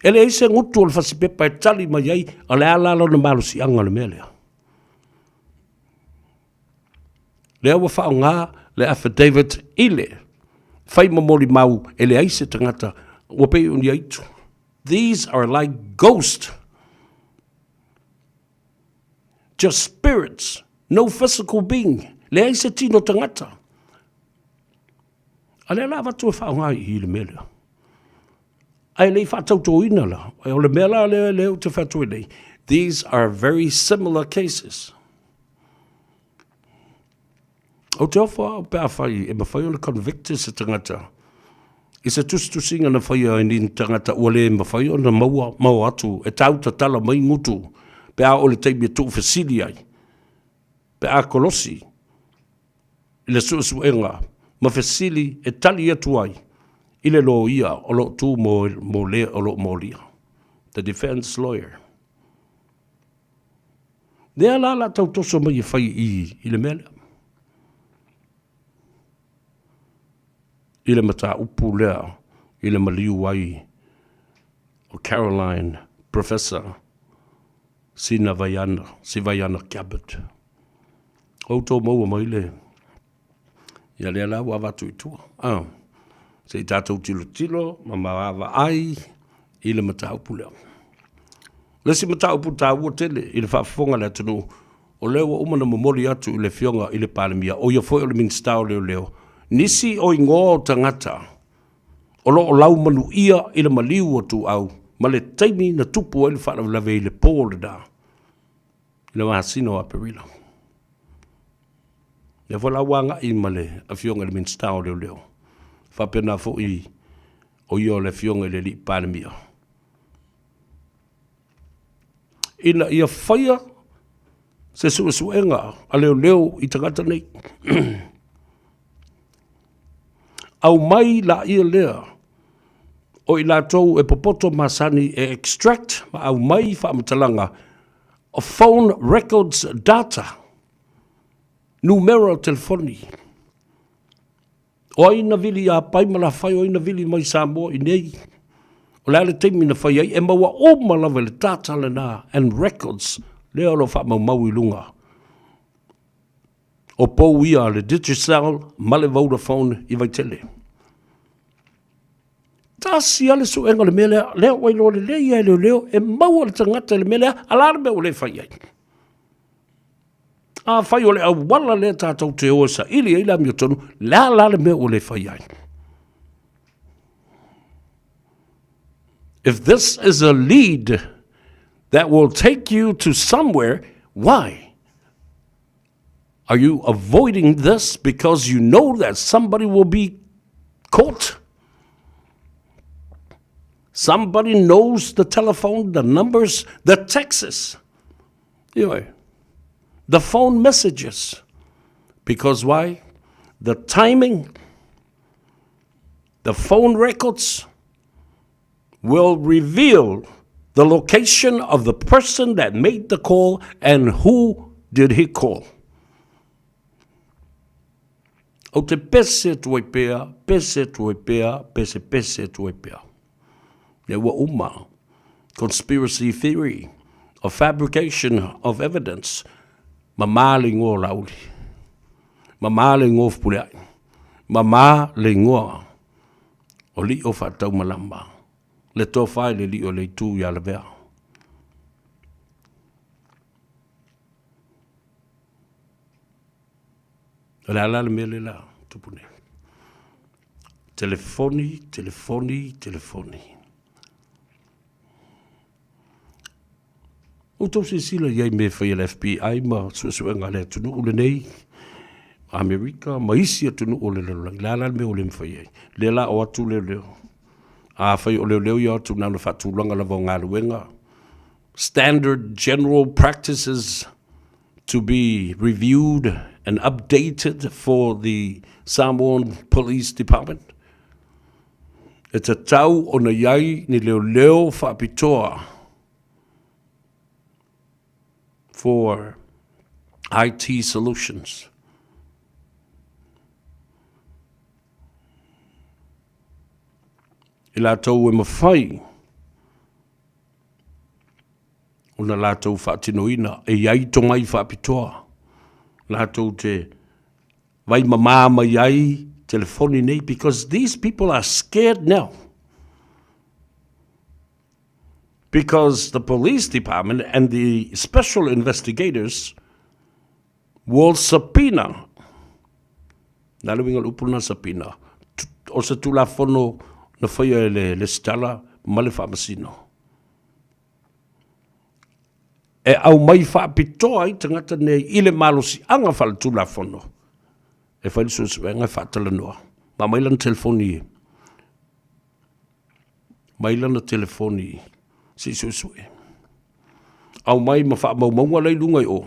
E leai se gutu o le fasipepa e tali mai ai, o le a la lona malosiaga o le mea lea. Lea ua faaaoga le affidavit i le fai ma molimau e leai se tagata ua pei o ni aitu. These are like ghosts. Just spirits, no physical being. Leai se tino tagata. A lea la avatu e faaaoga i i le mea lea. Ae le i faatautoina la. O le mea la lea lea ou te fai atu ai nei. These are very similar cases. Ou te ofo au pe afai e mawhai ona convicted se tangata i se tusitusiga na whaia e ni tangata ua le mawhai ona maua maua atu e tau tatala mai ngutu pe a o le taimi e tuufesili ai pe a kolosi i le suesuega ma fesili e tali atu ai i le loia o lo o tu mo, mo le o lo o molia. The defense lawyer. Lea la la tau toso mai e fai i, i le mea lea. I le mataupu lea, i le maliu ai o Caroline Professor Sina Vaiana, Sivaiana Gabbard. O outou maua mai le, ia lea la ua avatu i tua. Ah, se i tatou tilotilo ma maavaai i le mataupu lea. Le isi mataupu taua tele i le faafofoga a le atunuu, o lea ua uma ona momoli atu i le Afioga i le Palemia, o ia foi o le Minisita o Leoleo, nisi o igoa o tagata o lo o laumanuia i le maliu o Tuau ma le taimi na tupu ai le faalavelave i le po lena i le masina o Aperila. Lea foi la ua agai ma le Afioga i le Minisita o Leoleo, faapena foi o ia o le Afioga i le Alii Palemia, ina ia faia se suesuega a leoleo i tagata nei. Aumai laia lea o i latou e popoto masani e extract ma aumai faamatalaga o phone records data, numera o telefoni. O ai na vili iā Pai ma Lafai, o ai na vili mai Samoa i nei? O le a le taimi na fai ai? E maua uma lava i le data lena and records lea o lo o faamaumau i luga o O pou ia a le Digicel ma le Vodafone i Vaitele. Tasi lava le suega o le mea lea, lea ua iloa lelei lava e leoleo, e maua le tagata i le mea lea, a o le a le mea ua le fai ai? Afai o le auala lea tatou te o e saili ai le amiotonu, le a la le mea ua le fai ai? If this is a lead that will take you to somewhere, why? Are you avoiding this because you know that somebody will be caught? Somebody knows the telephone, the numbers, the texts. You know, the phone messages. Because why? The timing, the phone records will reveal the location of the person that made the call and who did he call. O te pese atu ai pea, pese atu ai pea, pese pese atu ai pea. Lea ua uma. Conspiracy theory of fabrication of evidence. Mamā le ingoa o Laauli. Mamā le ingoa o Fepuleai. Mamā le ingoa o Lio Faataumalama. Le tofa i le lii o le itu ia Lavea. O le a la le mea lea la tupu nei? Telefoni, telefoni, telefoni. Outou silasila i ai mea e fai e le FBI ma suesuega a le atunuu lenei, Amerika ma isi atunuu o le lalolagi. Le a la le mea ua le mafai ai? Lea la o atu leoleo. Afai o leoleo ia o atu na ona faatulaga lava o galuega, standard general practices to be reviewed and updated for the Samoan Police Department. E tatau ona i ai ni leoleo faapitoa for IT solutions. I latou e mawhai ona latou faatinoina e i ai tomai faapitoa latou te vai mamā mai ai telefoni nei because these people are scared now because the police department and the special investigators will subpoena na le uiga o le upu lena subpoena o se tulafono na faia e le lesitala ma le faamasino e aumai faapitoa ai tagata nei i le malosiaga faaletulafono e fai le suesuega e faatalanoa. Ma aumai lana telefoni, mai lana telefoni se i suesue. Aumai ma faamaumauga la i luga i o,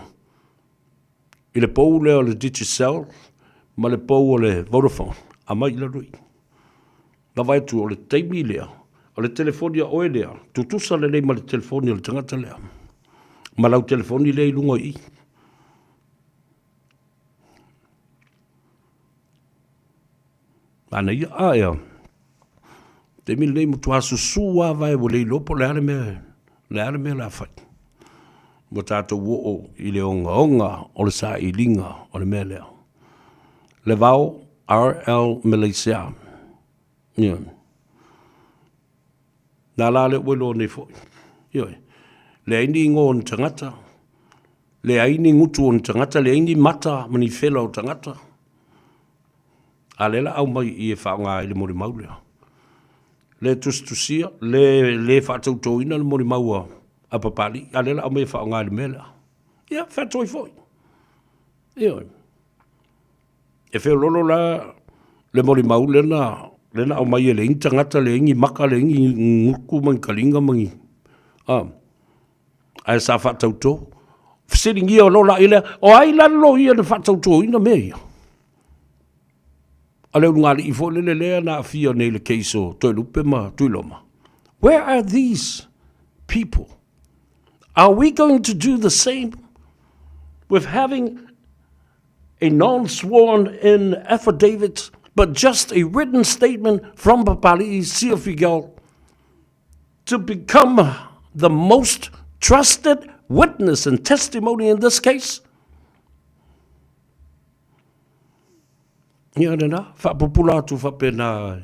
i le pou lea o le Digicel ma le pou o le Vodafone, aumai i lalo i. Na vaai atu o le taimi lea, o le telefoni a oe lea, tutusa lelei ma le telefoni a le tagata lea, ma lau telefoni lea i luga i i. Manaia, a ea, taimi lenei matua susu lava vae ua le iloa po o le a le mea, le a le mea o le a fai. Ua tatou oo i le ogaoga o le sailiga o le mea lea. Le Vao RL Malaysia. Ioe. Nā la lea ua iloa nei foi. Ioe. Leai ni ingoa o ni tagata, leai ni gutu o ni tagata, leai ni mata ma ni fela o tagata. A lea la aumai i e faaaoga ai le molimau lea. Le tusitusia, le, le faatautoina le molimau a, a Papalii, a lea la aumai e faaaoga i le mea lea. Ia, featoi foi. Ioe. E feololo la le molimau lea na, lea na aumai e leai ni tagata, leai ni maka, leai ni gutu ma ni kaliga ma ni, a, ae sa faatauto. Fesiligia loa la i lea, o ai la le loia na faatautoina mea ia? A le ulugalii foi lele lea na aafia nei i le case o Toelupe ma Tuiloma. Where are these people? Are we going to do the same with having a non-sworn in affidavit but just a written statement from Papali'i Siafigel to become the most trusted witness and testimony in this case? Ia lena, faapupula atu faapena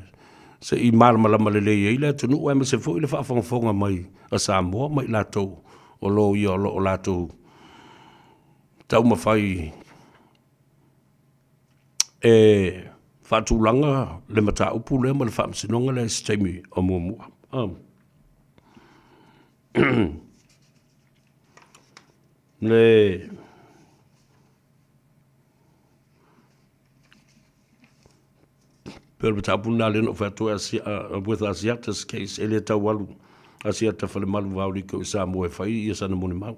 se i malamalama lelei ai le atunuu aemaise foi le faafogafoga mai a Samoa ma i latou o lo ia o lo o latou taumafai e faatulaga le mataupu lea ma le faamasinoga lea i se taimi o muamua. Le Pei o le mataupu lena lea na ou fai atu ai with Asiata's case, e le tau alu Asiata Falemalu Vaoliko i Samoa e fai ia sana molimau.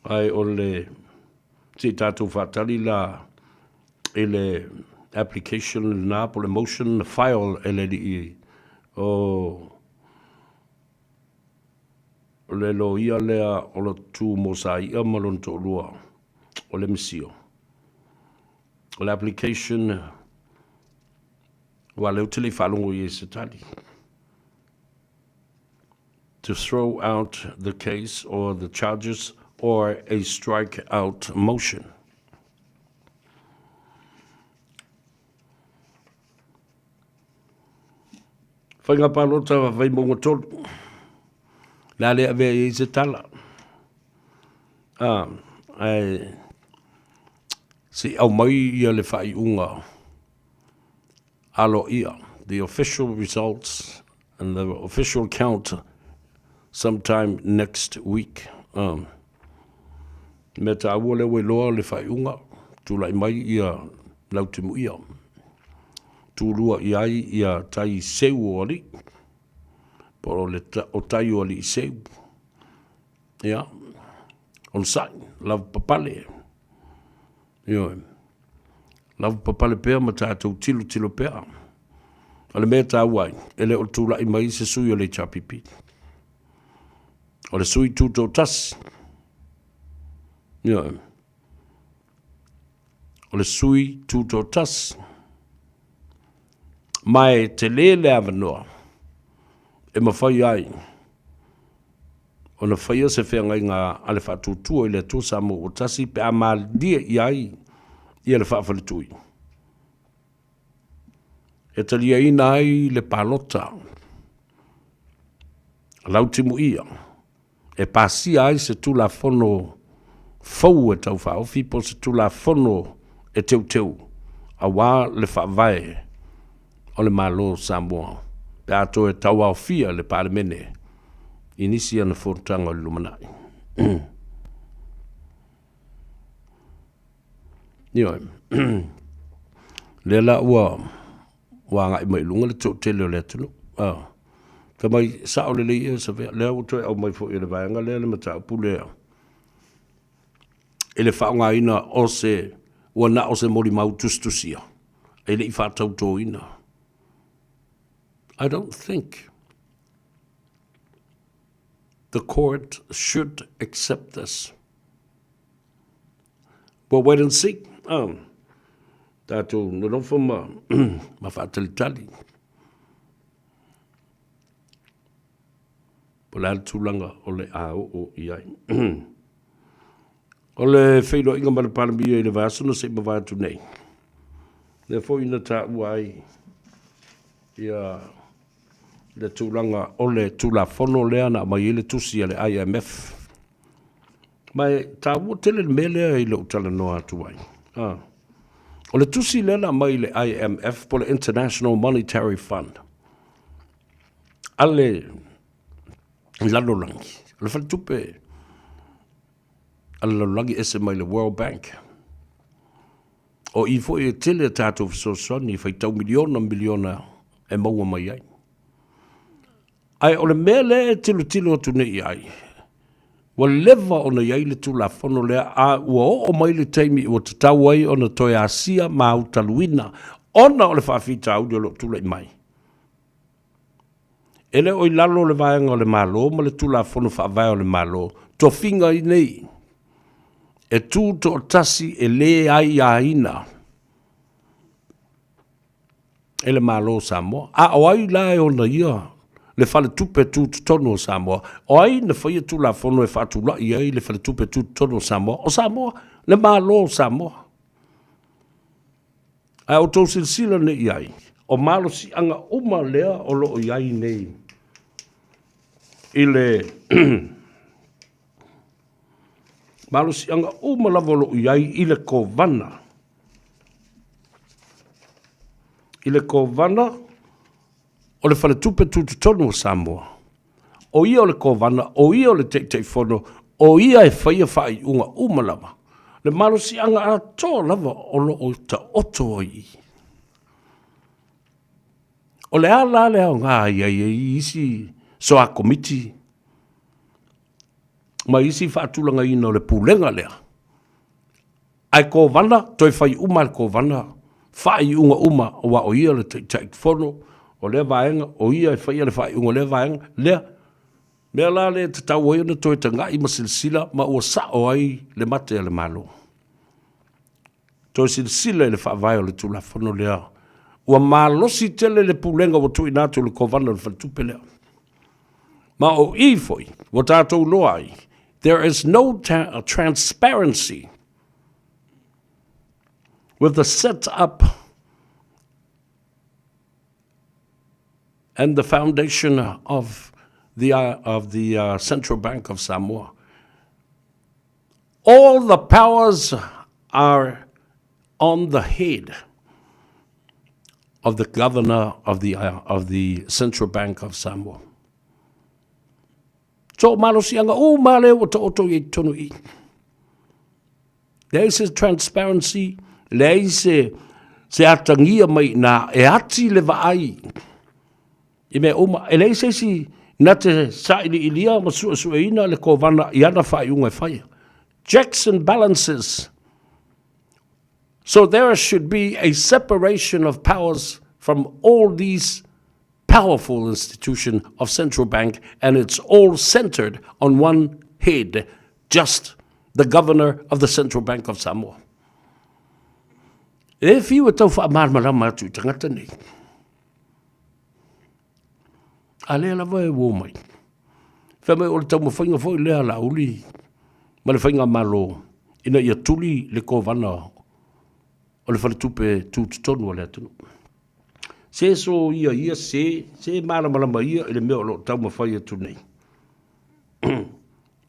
Ae o le se i tatou faatali la i le application lena po o le motion na file e le alii o le loia lea o lo tu mo Saia ma lona toalua o le Misio. O le application aua lea ou te le i faalogo i ai se tali. To throw out the case or the charges or a strike out motion. Faiga palota Vaimauga 3. Le a le avea i ai se tala. Ah, ae se i aumai ia le faaiuga aloaia, the official results and the official count sometime next week. Mea taua lea ua iloa le faaiuga, tulai mai ia Lautimuia, tulua i ai ia tai seu o alii, po o le o tai o alii seu. Ia, onosai, lava papale. Ioe. Lava papale pea ma tatou tilotilo pea. O le mea e taua ai, e le o tulai mai se sui o le HRPP. O le sui tutoatasi. Ioe. O le sui tutoatasi. Ma e tele le avanoa e mafai ai ona faia se feagaiga a le Faatuatua i le Atua Samoa ua Tasi pe a malilie i ai ia le faafaletui e taliaina ai le palota a Lautimuia e pasia ai se Tulafono fou e tau faaofi po o se Tulafono e teuteu aua le Faavae o le Malo o Samoa pe a toe tauaofia le Palemene i nisi ana fonotaga o le lumanai. Ioe. Lea la ua ua agai mai i luga le toatele o le atunuu. Ah. Fai mai, sao lelei ea Savea, lea ua toe aumai foi e le vaega lea le mataupu lea i le faaaogaina o se ua na o se molimau tusitusia e le i faatautoina. I don't think the court should accept this. We'll wait and see. Oh. Tātou nonofo ma, ma whaatalitali. Po le a le tulaga o le a oo i ai. O le feiloaiga ma le Palemia i le vaiaso na se i mavae atu nei, lea foi na taua ai ia le tulaga o le Tulafono lea na aumai ai le tusi a le IMF. Ma e taua tele le mea lea i lou talanoa atu ai. Ah. O le tusi lea na aumai i le IMF po o le International Monetary Fund a le lalolagi, o le faletupe a le lalolagi ese mai le World Bank. O i foi e tele a tatou fesoasoani e faitau miliona miliona e maua mai ai. Ae o le mea lea e tilotilo atu nei i ai, ua leva ona i ai le Tulafono lea a ua oo mai le taimi ua tatau ai ona toe asia ma autaluina ona o le faafitauli o lo o tulai mai. E le o i lalo o le vaega o le Malo ma le Tulafono Faavae o le Malo tofiga i nei e tu toatasi e le aiaina e le Malo o Samoa. A o ai la e ona ia le Faletupe Tutotonu o Samoa. O ai na faia Tulafono e faatulai ai le Faletupe Tutotonu o Samoa? O Samoa, le Malo o Samoa. Ae outou silasila nei i ai, o malosiaga uma lea o lo o i ai nei i le malosiaga uma lava o lo o i ai i le kovana. I le kovana o le Faletupe Tutotonu o Samoa. O ia o le Kovana, o ia o le Taitaifono, o ia e faia faaiuga uma lava. Le malosiaga atoa lava o lo o taoto ai i. O le a la le aoga i ai i isi soa komiti ma isi faatulagaina o le pulega lea. Ae Kovana, toe fai uma e le Kovana faaiuga uma aua o ia le Taitaifono o lea vaega, o ia e faia le faaiuga o lea vaega, lea. Mea la lea e tatau ai ona toe tagai ma silasila ma ua sao ai le mate a le Malo. Toe silasila i le faavae o le Tulafono lea. Ua malosi tele le pulega ua tuuina atu i le Kovana o le Faletupe lea. Ma o i foi ua tatou iloa ai, there is no transparency with the set up and the foundation of the, of the Central Bank of Samoa. All the powers are on the head of the governor of the, of the Central Bank of Samoa. So malosiaga uma lea ua taoto i ai totonu i. Leai se transparency, leai se, se atagia mai nā e ati le vaai i mea uma. E leai se isi na te sailiilia ma suesueina le kovana i ana faaiuga e faia. Checks and balances. So there should be a separation of powers from all these powerful institution of central bank and it's all centered on one head, just the governor of the Central Bank of Samoa. E whiu e tau whaamaramarama atu i tangata nei. A lea lava e uō mai. Fai mai o le taumafaiga foi lea a Laauli ma le faigamalo ina ia tuli le kovana o le faletupe tutotonu a le atunuu. Se soia ia se, se malamalama ia i le mea o lo o taumafai atu nei.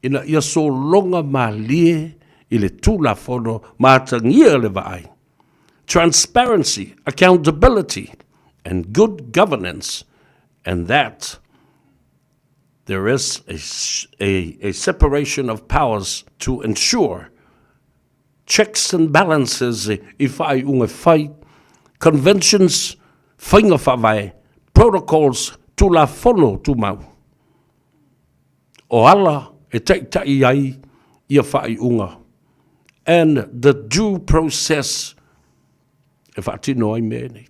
Ina ia sologa malie i le Tulafono ma atagia le vaai. Transparency, accountability and good governance and that there is a, a, a separation of powers to ensure checks and balances i whaaiunga whai, conventions, whainga whavae, protocols, tulafono tumau. O ala e taita'i ai ia faaiuga and the due process e faatino ai mea nei.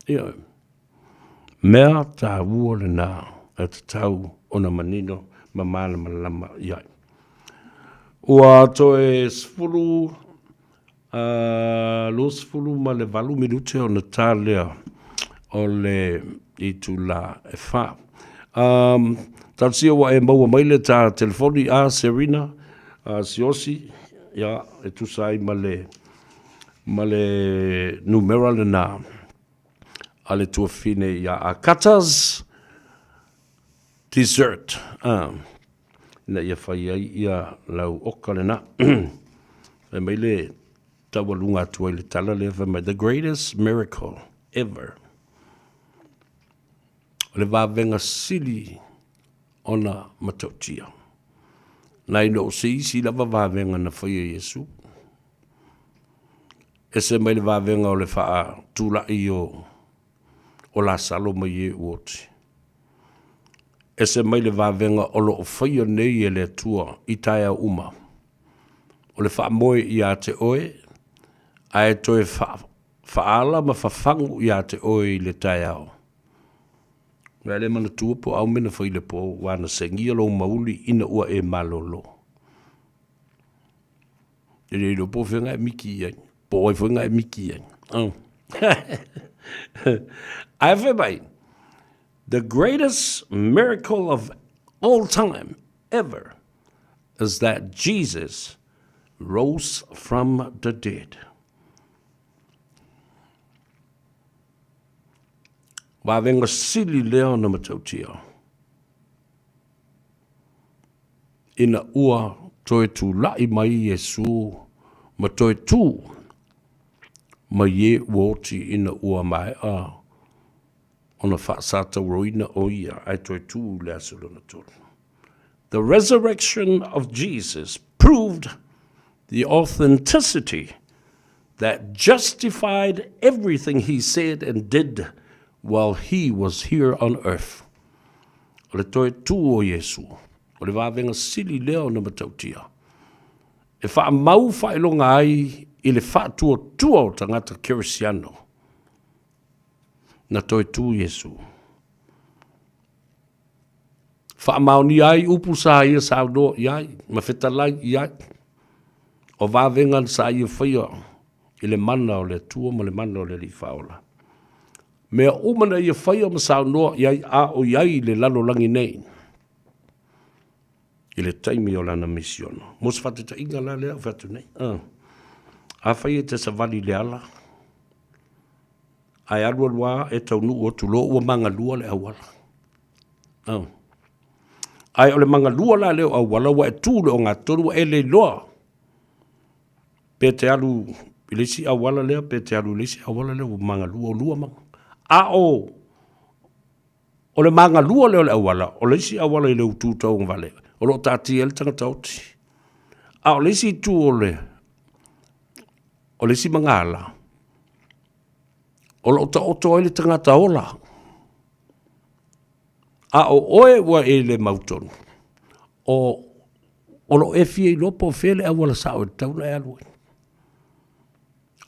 Ioe. Mea tāua lenā e tatau ona manino ma malamalama i ai. Ua toe 10, 28 minute ona tā lea o le itulā e whā. Um, talosia ua e maua mai le tā telefoni a Serena a Siosi, ia, e tusa ai ma le, ma le numera lenā a le tuafine ia a Katas Dessert. Ina ia fai ai ia lau oka lena. Fai mai le taualuga atu ai le tala lea, fai mai, the greatest miracle ever. O le vavega sili ona matautia. Nai no o se isi lava vavega na faia e Iesu. Ese mai le vavega o le faatulai o o Lasalo mai e ua oti. Ese mai le vavega o lo o faia nei e le Atua i taeao uma. O le faamoe ia te oe, ae toe faaala ma fafagu ia te oe i le taeao. Mea le manatua po o au mea na fai i le po, ua na segia lou mauli ina ua e malolo. E le iloa po o fea na e miki i ai, po o ai foi na e miki i ai. Oh. Ae fai mai, the greatest miracle of all time ever is that Jesus rose from the dead. Vavega sili lea ona matautia. Ina ua toe tula'i mai Iesu ma toe tū mai e ua oti ina ua maea ona faasatauroina o ia ae toe tū i le aso lona tolu. The resurrection of Jesus proved the authenticity that justified everything he said and did while he was here on earth. O le toe tū o Iesu, o le vavega sili lea ona matautia, e faamau faailoga ai i le faatuatua o tagata Kerisiano. Na toe tū Iesu. Faamaonia ai upu sa ia saunoa i ai, ma fetalai i ai, o vavega sa ia faia i le mana o le Atua ma le mana o le Alii Faaola. Mea uma na ia faia ma saunoa i ai a o i ai i le lalolagi nei, i le taimi o lana misiona. Mo se faataitaiga la lea o fai atu nei, afai e te savali i le ala, ae alualu lava e taunuu atu loa ua magalua le auala. Ae o le magalua la lea o auala ua e tu i le ogatotonu ua e le iloa pe te alu i le isi auala lea pe te alu i le isi auala lea ua magalua o lua maga. A o o le magalua lea o le auala, o le isi auala i le utu tauagavale, o lo o taatia ai le tagata oti. A o le isi itu o le o le isi magala, o lo o taoto ai le tagata ola. A o oe ua e le mautonu, o, o lo o e fia iloa po o fea le auala sao e tatau ona e alu ai.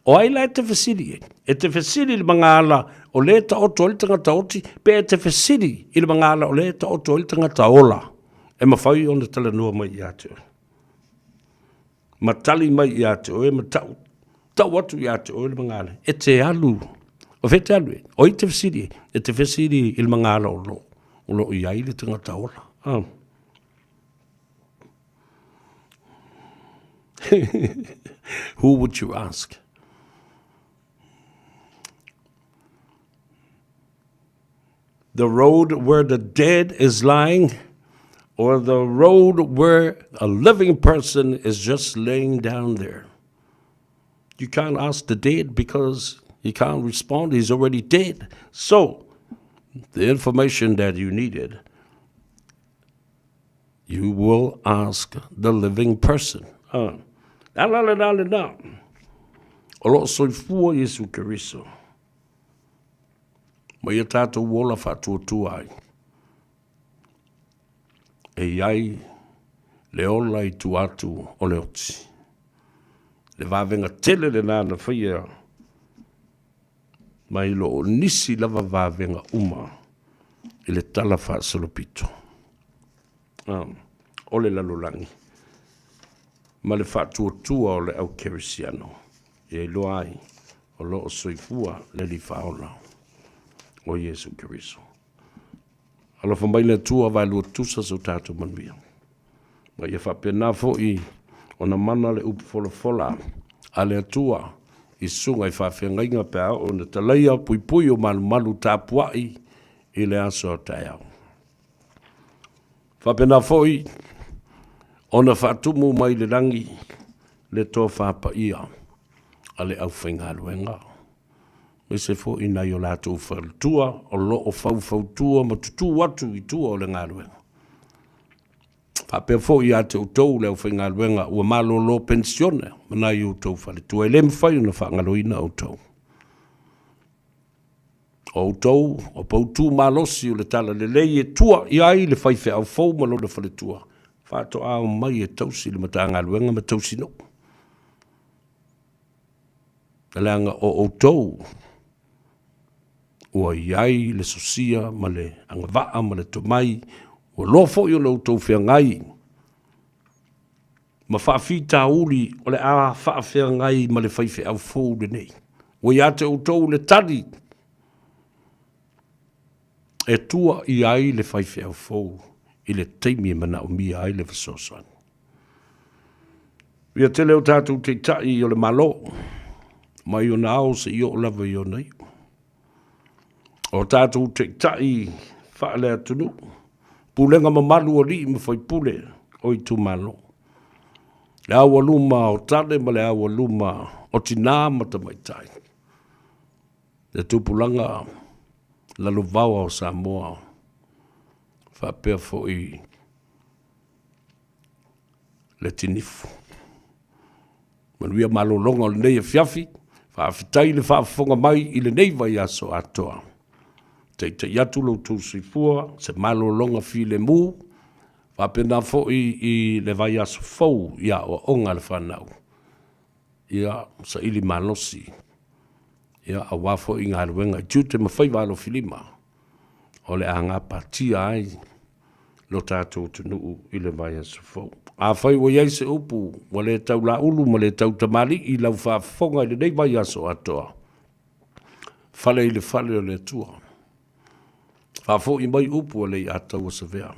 O ai la e te fesili i ai? E te fesili i le magaala o lea e taoto ai le tagata oti, pe e te fesili i le magaala o lea e taoto ai le tagata ola e mafai ona talanoa mai ia te oe. Ma tali mai ia te oe, ma tau, tau atu ia te oe le magaala. E te alu, o fea e te alu ai? O ai e te fesili ai? E te fesili i le magaala o lo, o lo o i ai le tagata ola. Ah. Who would you ask? The road where the dead is lying or the road where a living person is just laying down there. You can't ask the dead because he can't respond. He's already dead. So, the information that you needed, you will ask the living person. Ah. La la la la la. O loo soifua Iesu Keriso. Ma ia tātou ola faatuatua ai. E i ai le ola i tua atu o le oti. Le vavega tele lenā na faia mai lo o nisi lava vavega uma i le tala faasolopito. Ah, o le lalolagi ma le faatuatua o le au kerisiano e iloa ai o lo o soifua le Alii Faaola o Iesu Keriso. Alofa mai le Atua vaelua tusa so tatou manuia. Ma ia faapena foi ona mana le upu folafola a le Atua i susuga i faafeagaiga pe a oo ina talaia puipui o malumalu tapuai i le aso a taeao. Faapena foi ona faatumu mai le lagi le tofa paia a le aufaigaluega, aemaise foi nai o latou faletua o lo o faufautua ma tutū atu i tua o le galuega. Faapea foi ia te outou le aufaigaluega ua malolo penisione ma nai outou faletua, e le mafai ona faagaloina outou. O outou, o poutu malosi o le talalelei e tua i ai le faifeau fou ma lona faletua, faatoa omai e tausi le Matagaluega ma tausinuu. Leaga o outou ua i ai le sosia ma le agavaa ma le tomai, ua loa foi ona outou feagai ma faafitauli o le a faafeagai ma le faifeau fou lenei. Ua ia te outou le tali. E tua i ai le faifeau fou i le taimi e manaomia ai le fesoasoani. Ia tele o tatou taitai o le Malo, mai ona ao seia oo lava i ona iu. O tatou taitai faale-atunuu, pulega mamalu o alii ma faipule o itumalo, le aualuma o tane ma le aualuma o tinā ma tamaitai, le tupulaga lalovaoa o Samoa faapea foi le tinifu. Manuia malologa o lenei afiafi, faafetai le faafofoga mai i lenei vaiaso atoa. Taitai atu lo outou soifua, se malologa filemu, faapena foi i le vaiaso fou i aoaoga a le fanau. Ia, saili malosi, ia, aua foi galuega i tiute ma faiva alofilima o le a gapatia ai lo tatou atunuu i le vaiaso fou. Afai ua i ai se upu ua le tau laulu ma le tau tamalii i lau faafofoga i lenei vaiaso atoa, fale i le fale o le Atua. Faafoi mai upu a le Ataua Savea.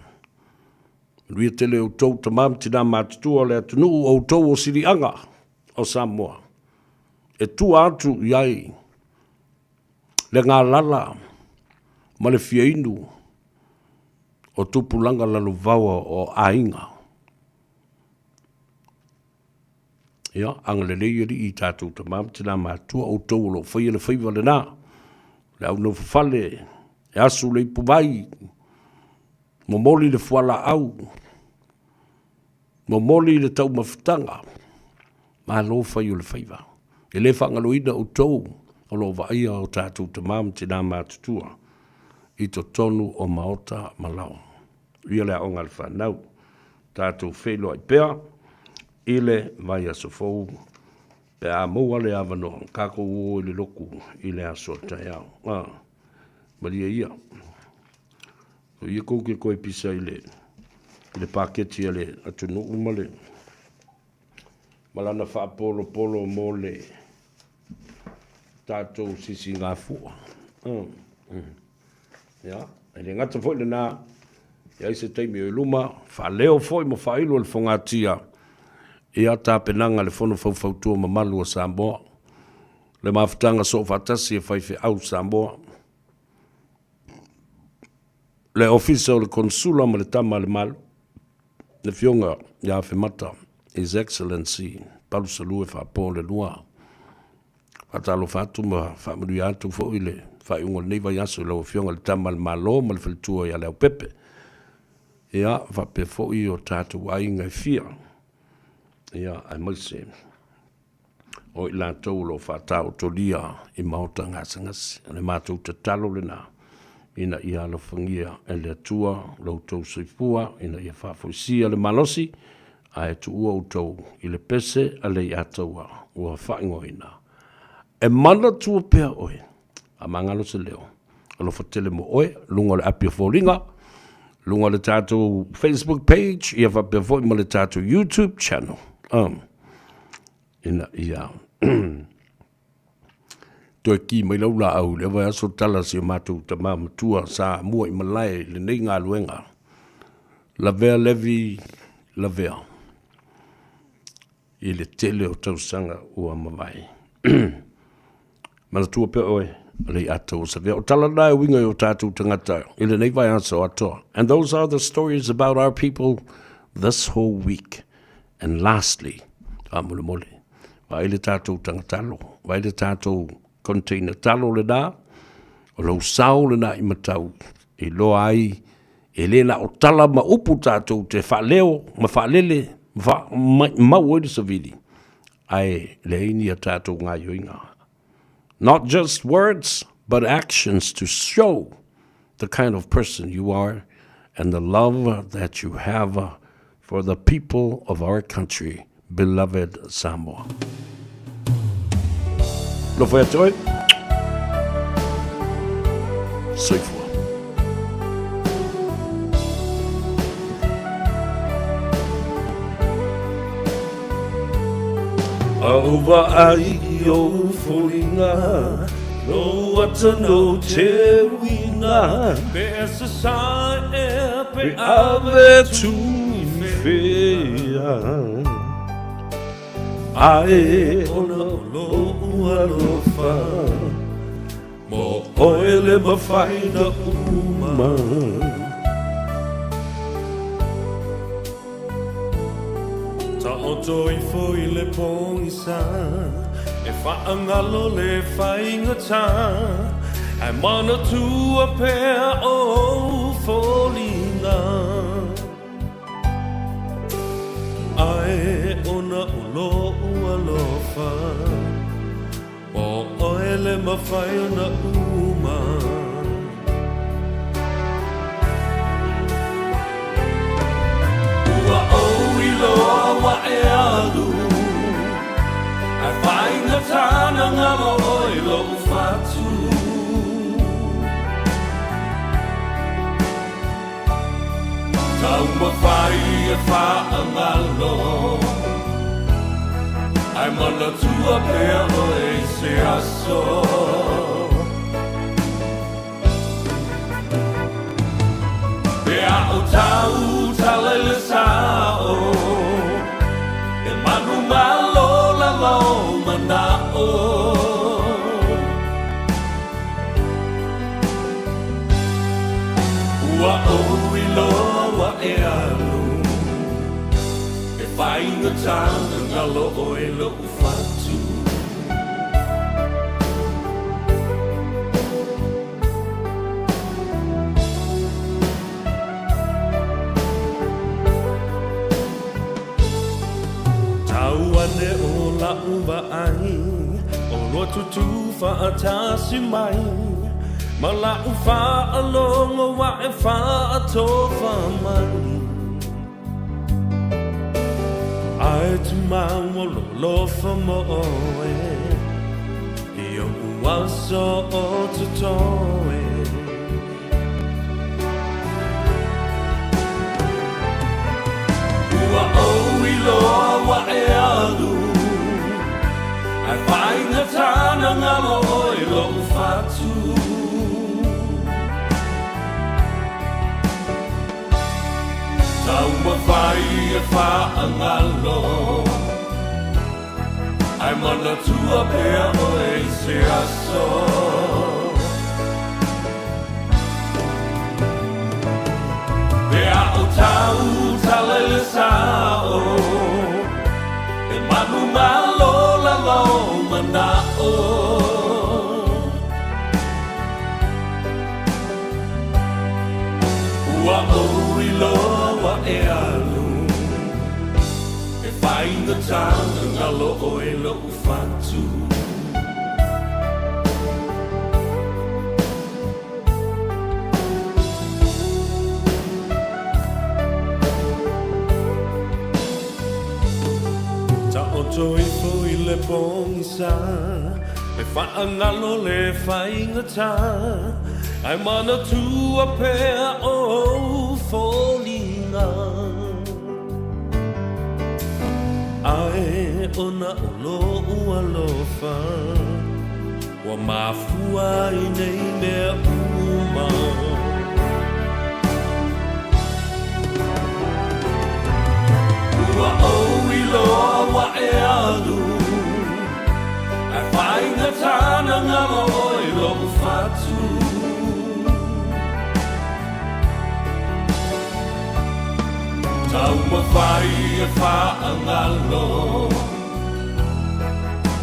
Manuia tele outou tama ma tina matutua o le atunuu, outou o siliaga o Samoa e tua atu i ai le galala ma le fiainu o tupulaga lalovaoa o aiga. Ia, agalelei Alii i tatou tama ma tina matutua, outou o lo o faia le faiva lena, le au nofo fale, e asu le ipuvai, momoli le fualaau, momoli le taumafataga, malo fai o le faiva. E le faagaloina outou o lo o vaaia o tatou tama ma tina matutua i totonu o maota ma laoa. Ia le aoga a le fanau, tatou feiloai pea i le vaiaso fou pe a maua le avanoa, tatou o i le lotu i le aso a taeao. Ah, malie ia. O ia kou ke koe pisa i le, i le paketi a le atunuu ma le ma lana faapolopolo mo le tatou sisigafua. Ia, e le gata foi lena, i ai se taimi o i luma, faaleo foi ma faailo e le fogatia ia tapenaga a le Fono Faufautua Mamalu a Samoa, le mafutaga soofaatasi a faifeau Samoa, le Ofisa o le Konesula ma le Tama a le Malo, le Afioga ia Afemata, His Excellency Palusalue Faapo le Lua. Faatalofa atu ma faamanuia atu foi le faaiuga o lenei vaiaso i lau Afioga i le Tama a le Malo ma le Faletua ia Leaupepe. Ia, faapea foi o tatou aiga e fia, ia, aemaise o i latou o lo o faataotolia i maota gasegase. O le matou tatalo lena ina ia alofagia e le Atua lo outou soifua ina ia faafoisia le malosi ae tuua outou i le pese a Leiataua ua faaigoaina. E manatua pea oe, faamagalo se leo, alofa tele mo oe, luga o le api o foliga, luga o le tatou Facebook page, ia faapea foi ma le tatou YouTube channel. Ina ia toe ki mai lau laau i lea vaiaso tala si o matou tama matua sa mua i malae i lenei galuega. Lavea Levi lavea i le tele o tausaga ua mavae. Manatua pea oe, o le Ataua Savea. O tala na e uiga i o tatou tagata i lenei vaiaso atoa. And those are the stories about our people this whole week. And lastly, faamolemole, vaai le tatou tagatalo, vaai le tatou container talo lena, o lou sao lena i matau, e iloa ai e le na o tala ma upu tatou te faaleo ma faalele ma faamaumau ai le savili, ae leai ni a tatou gaioiga. Not just words, but actions to show the kind of person you are and the love that you have for the people of our country, beloved Samoa. Alofa ia te oe. Soifua. Au vaai i ou foliga. Lou ata no te uiga Pe e sasae ea pe ave atu i fea Ae ona o lou alofa Mo oe le mafai na uma. Taoto ifo i le pogisa E faagalo le faigata Ae manatua pea ou foliga Ae ona o lou alofa Mo oe le mafai ona uma. Ua ou iloa ua e alu Ae faigata na galo oe lou fatu Taumafai e faagalo Ae manatua pea oe i se aso Pe a ou tau tala i le sao E manumalo lava ou manao Ua ou iloa ua e alu E faigata na galo oe lou fatu Tau ane o la'u vaai Olua tutū fa'atasi mai Ma la'u fa'alogo ua e fa'atofa mai Ae tumau o lou alofa mo oe I o'u aso o totoe. Ua ou iloa ua e alu Ae faigata na galo oe lou fatu Taumafai e faagalo Ae manatua pea oe i se aso Pe a ou tau tala i le sao E manumalo lava ou manao Ua ou iloa ua e alu E faigata na galo oe lou fatu. Taoto ifo i le pogisa E faagalo le faigata Ae manatua pea ou foliga Ae ona o lou alofa Ua mafua ai nei mea uma. Ua ou iloa ua e alu Ae faigata na galo oe lou fatu Taumafai e faagalo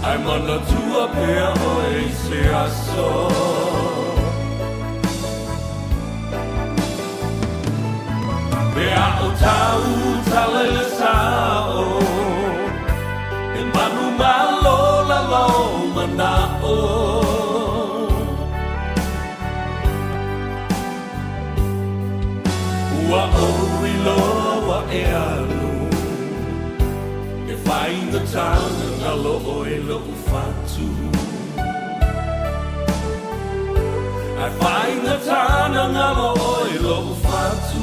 Ae manatua pea oe i se aso Pe a ou tau tala i le sao E manumalo lava ou manao Ua ou iloa ua e alu E faigata na galo oe lou fatu Ae faigata na galo oe lou fatu.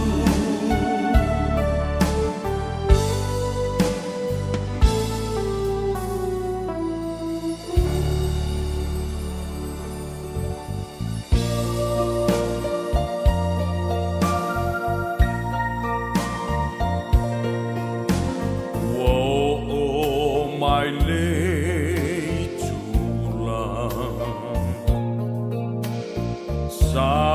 Sa.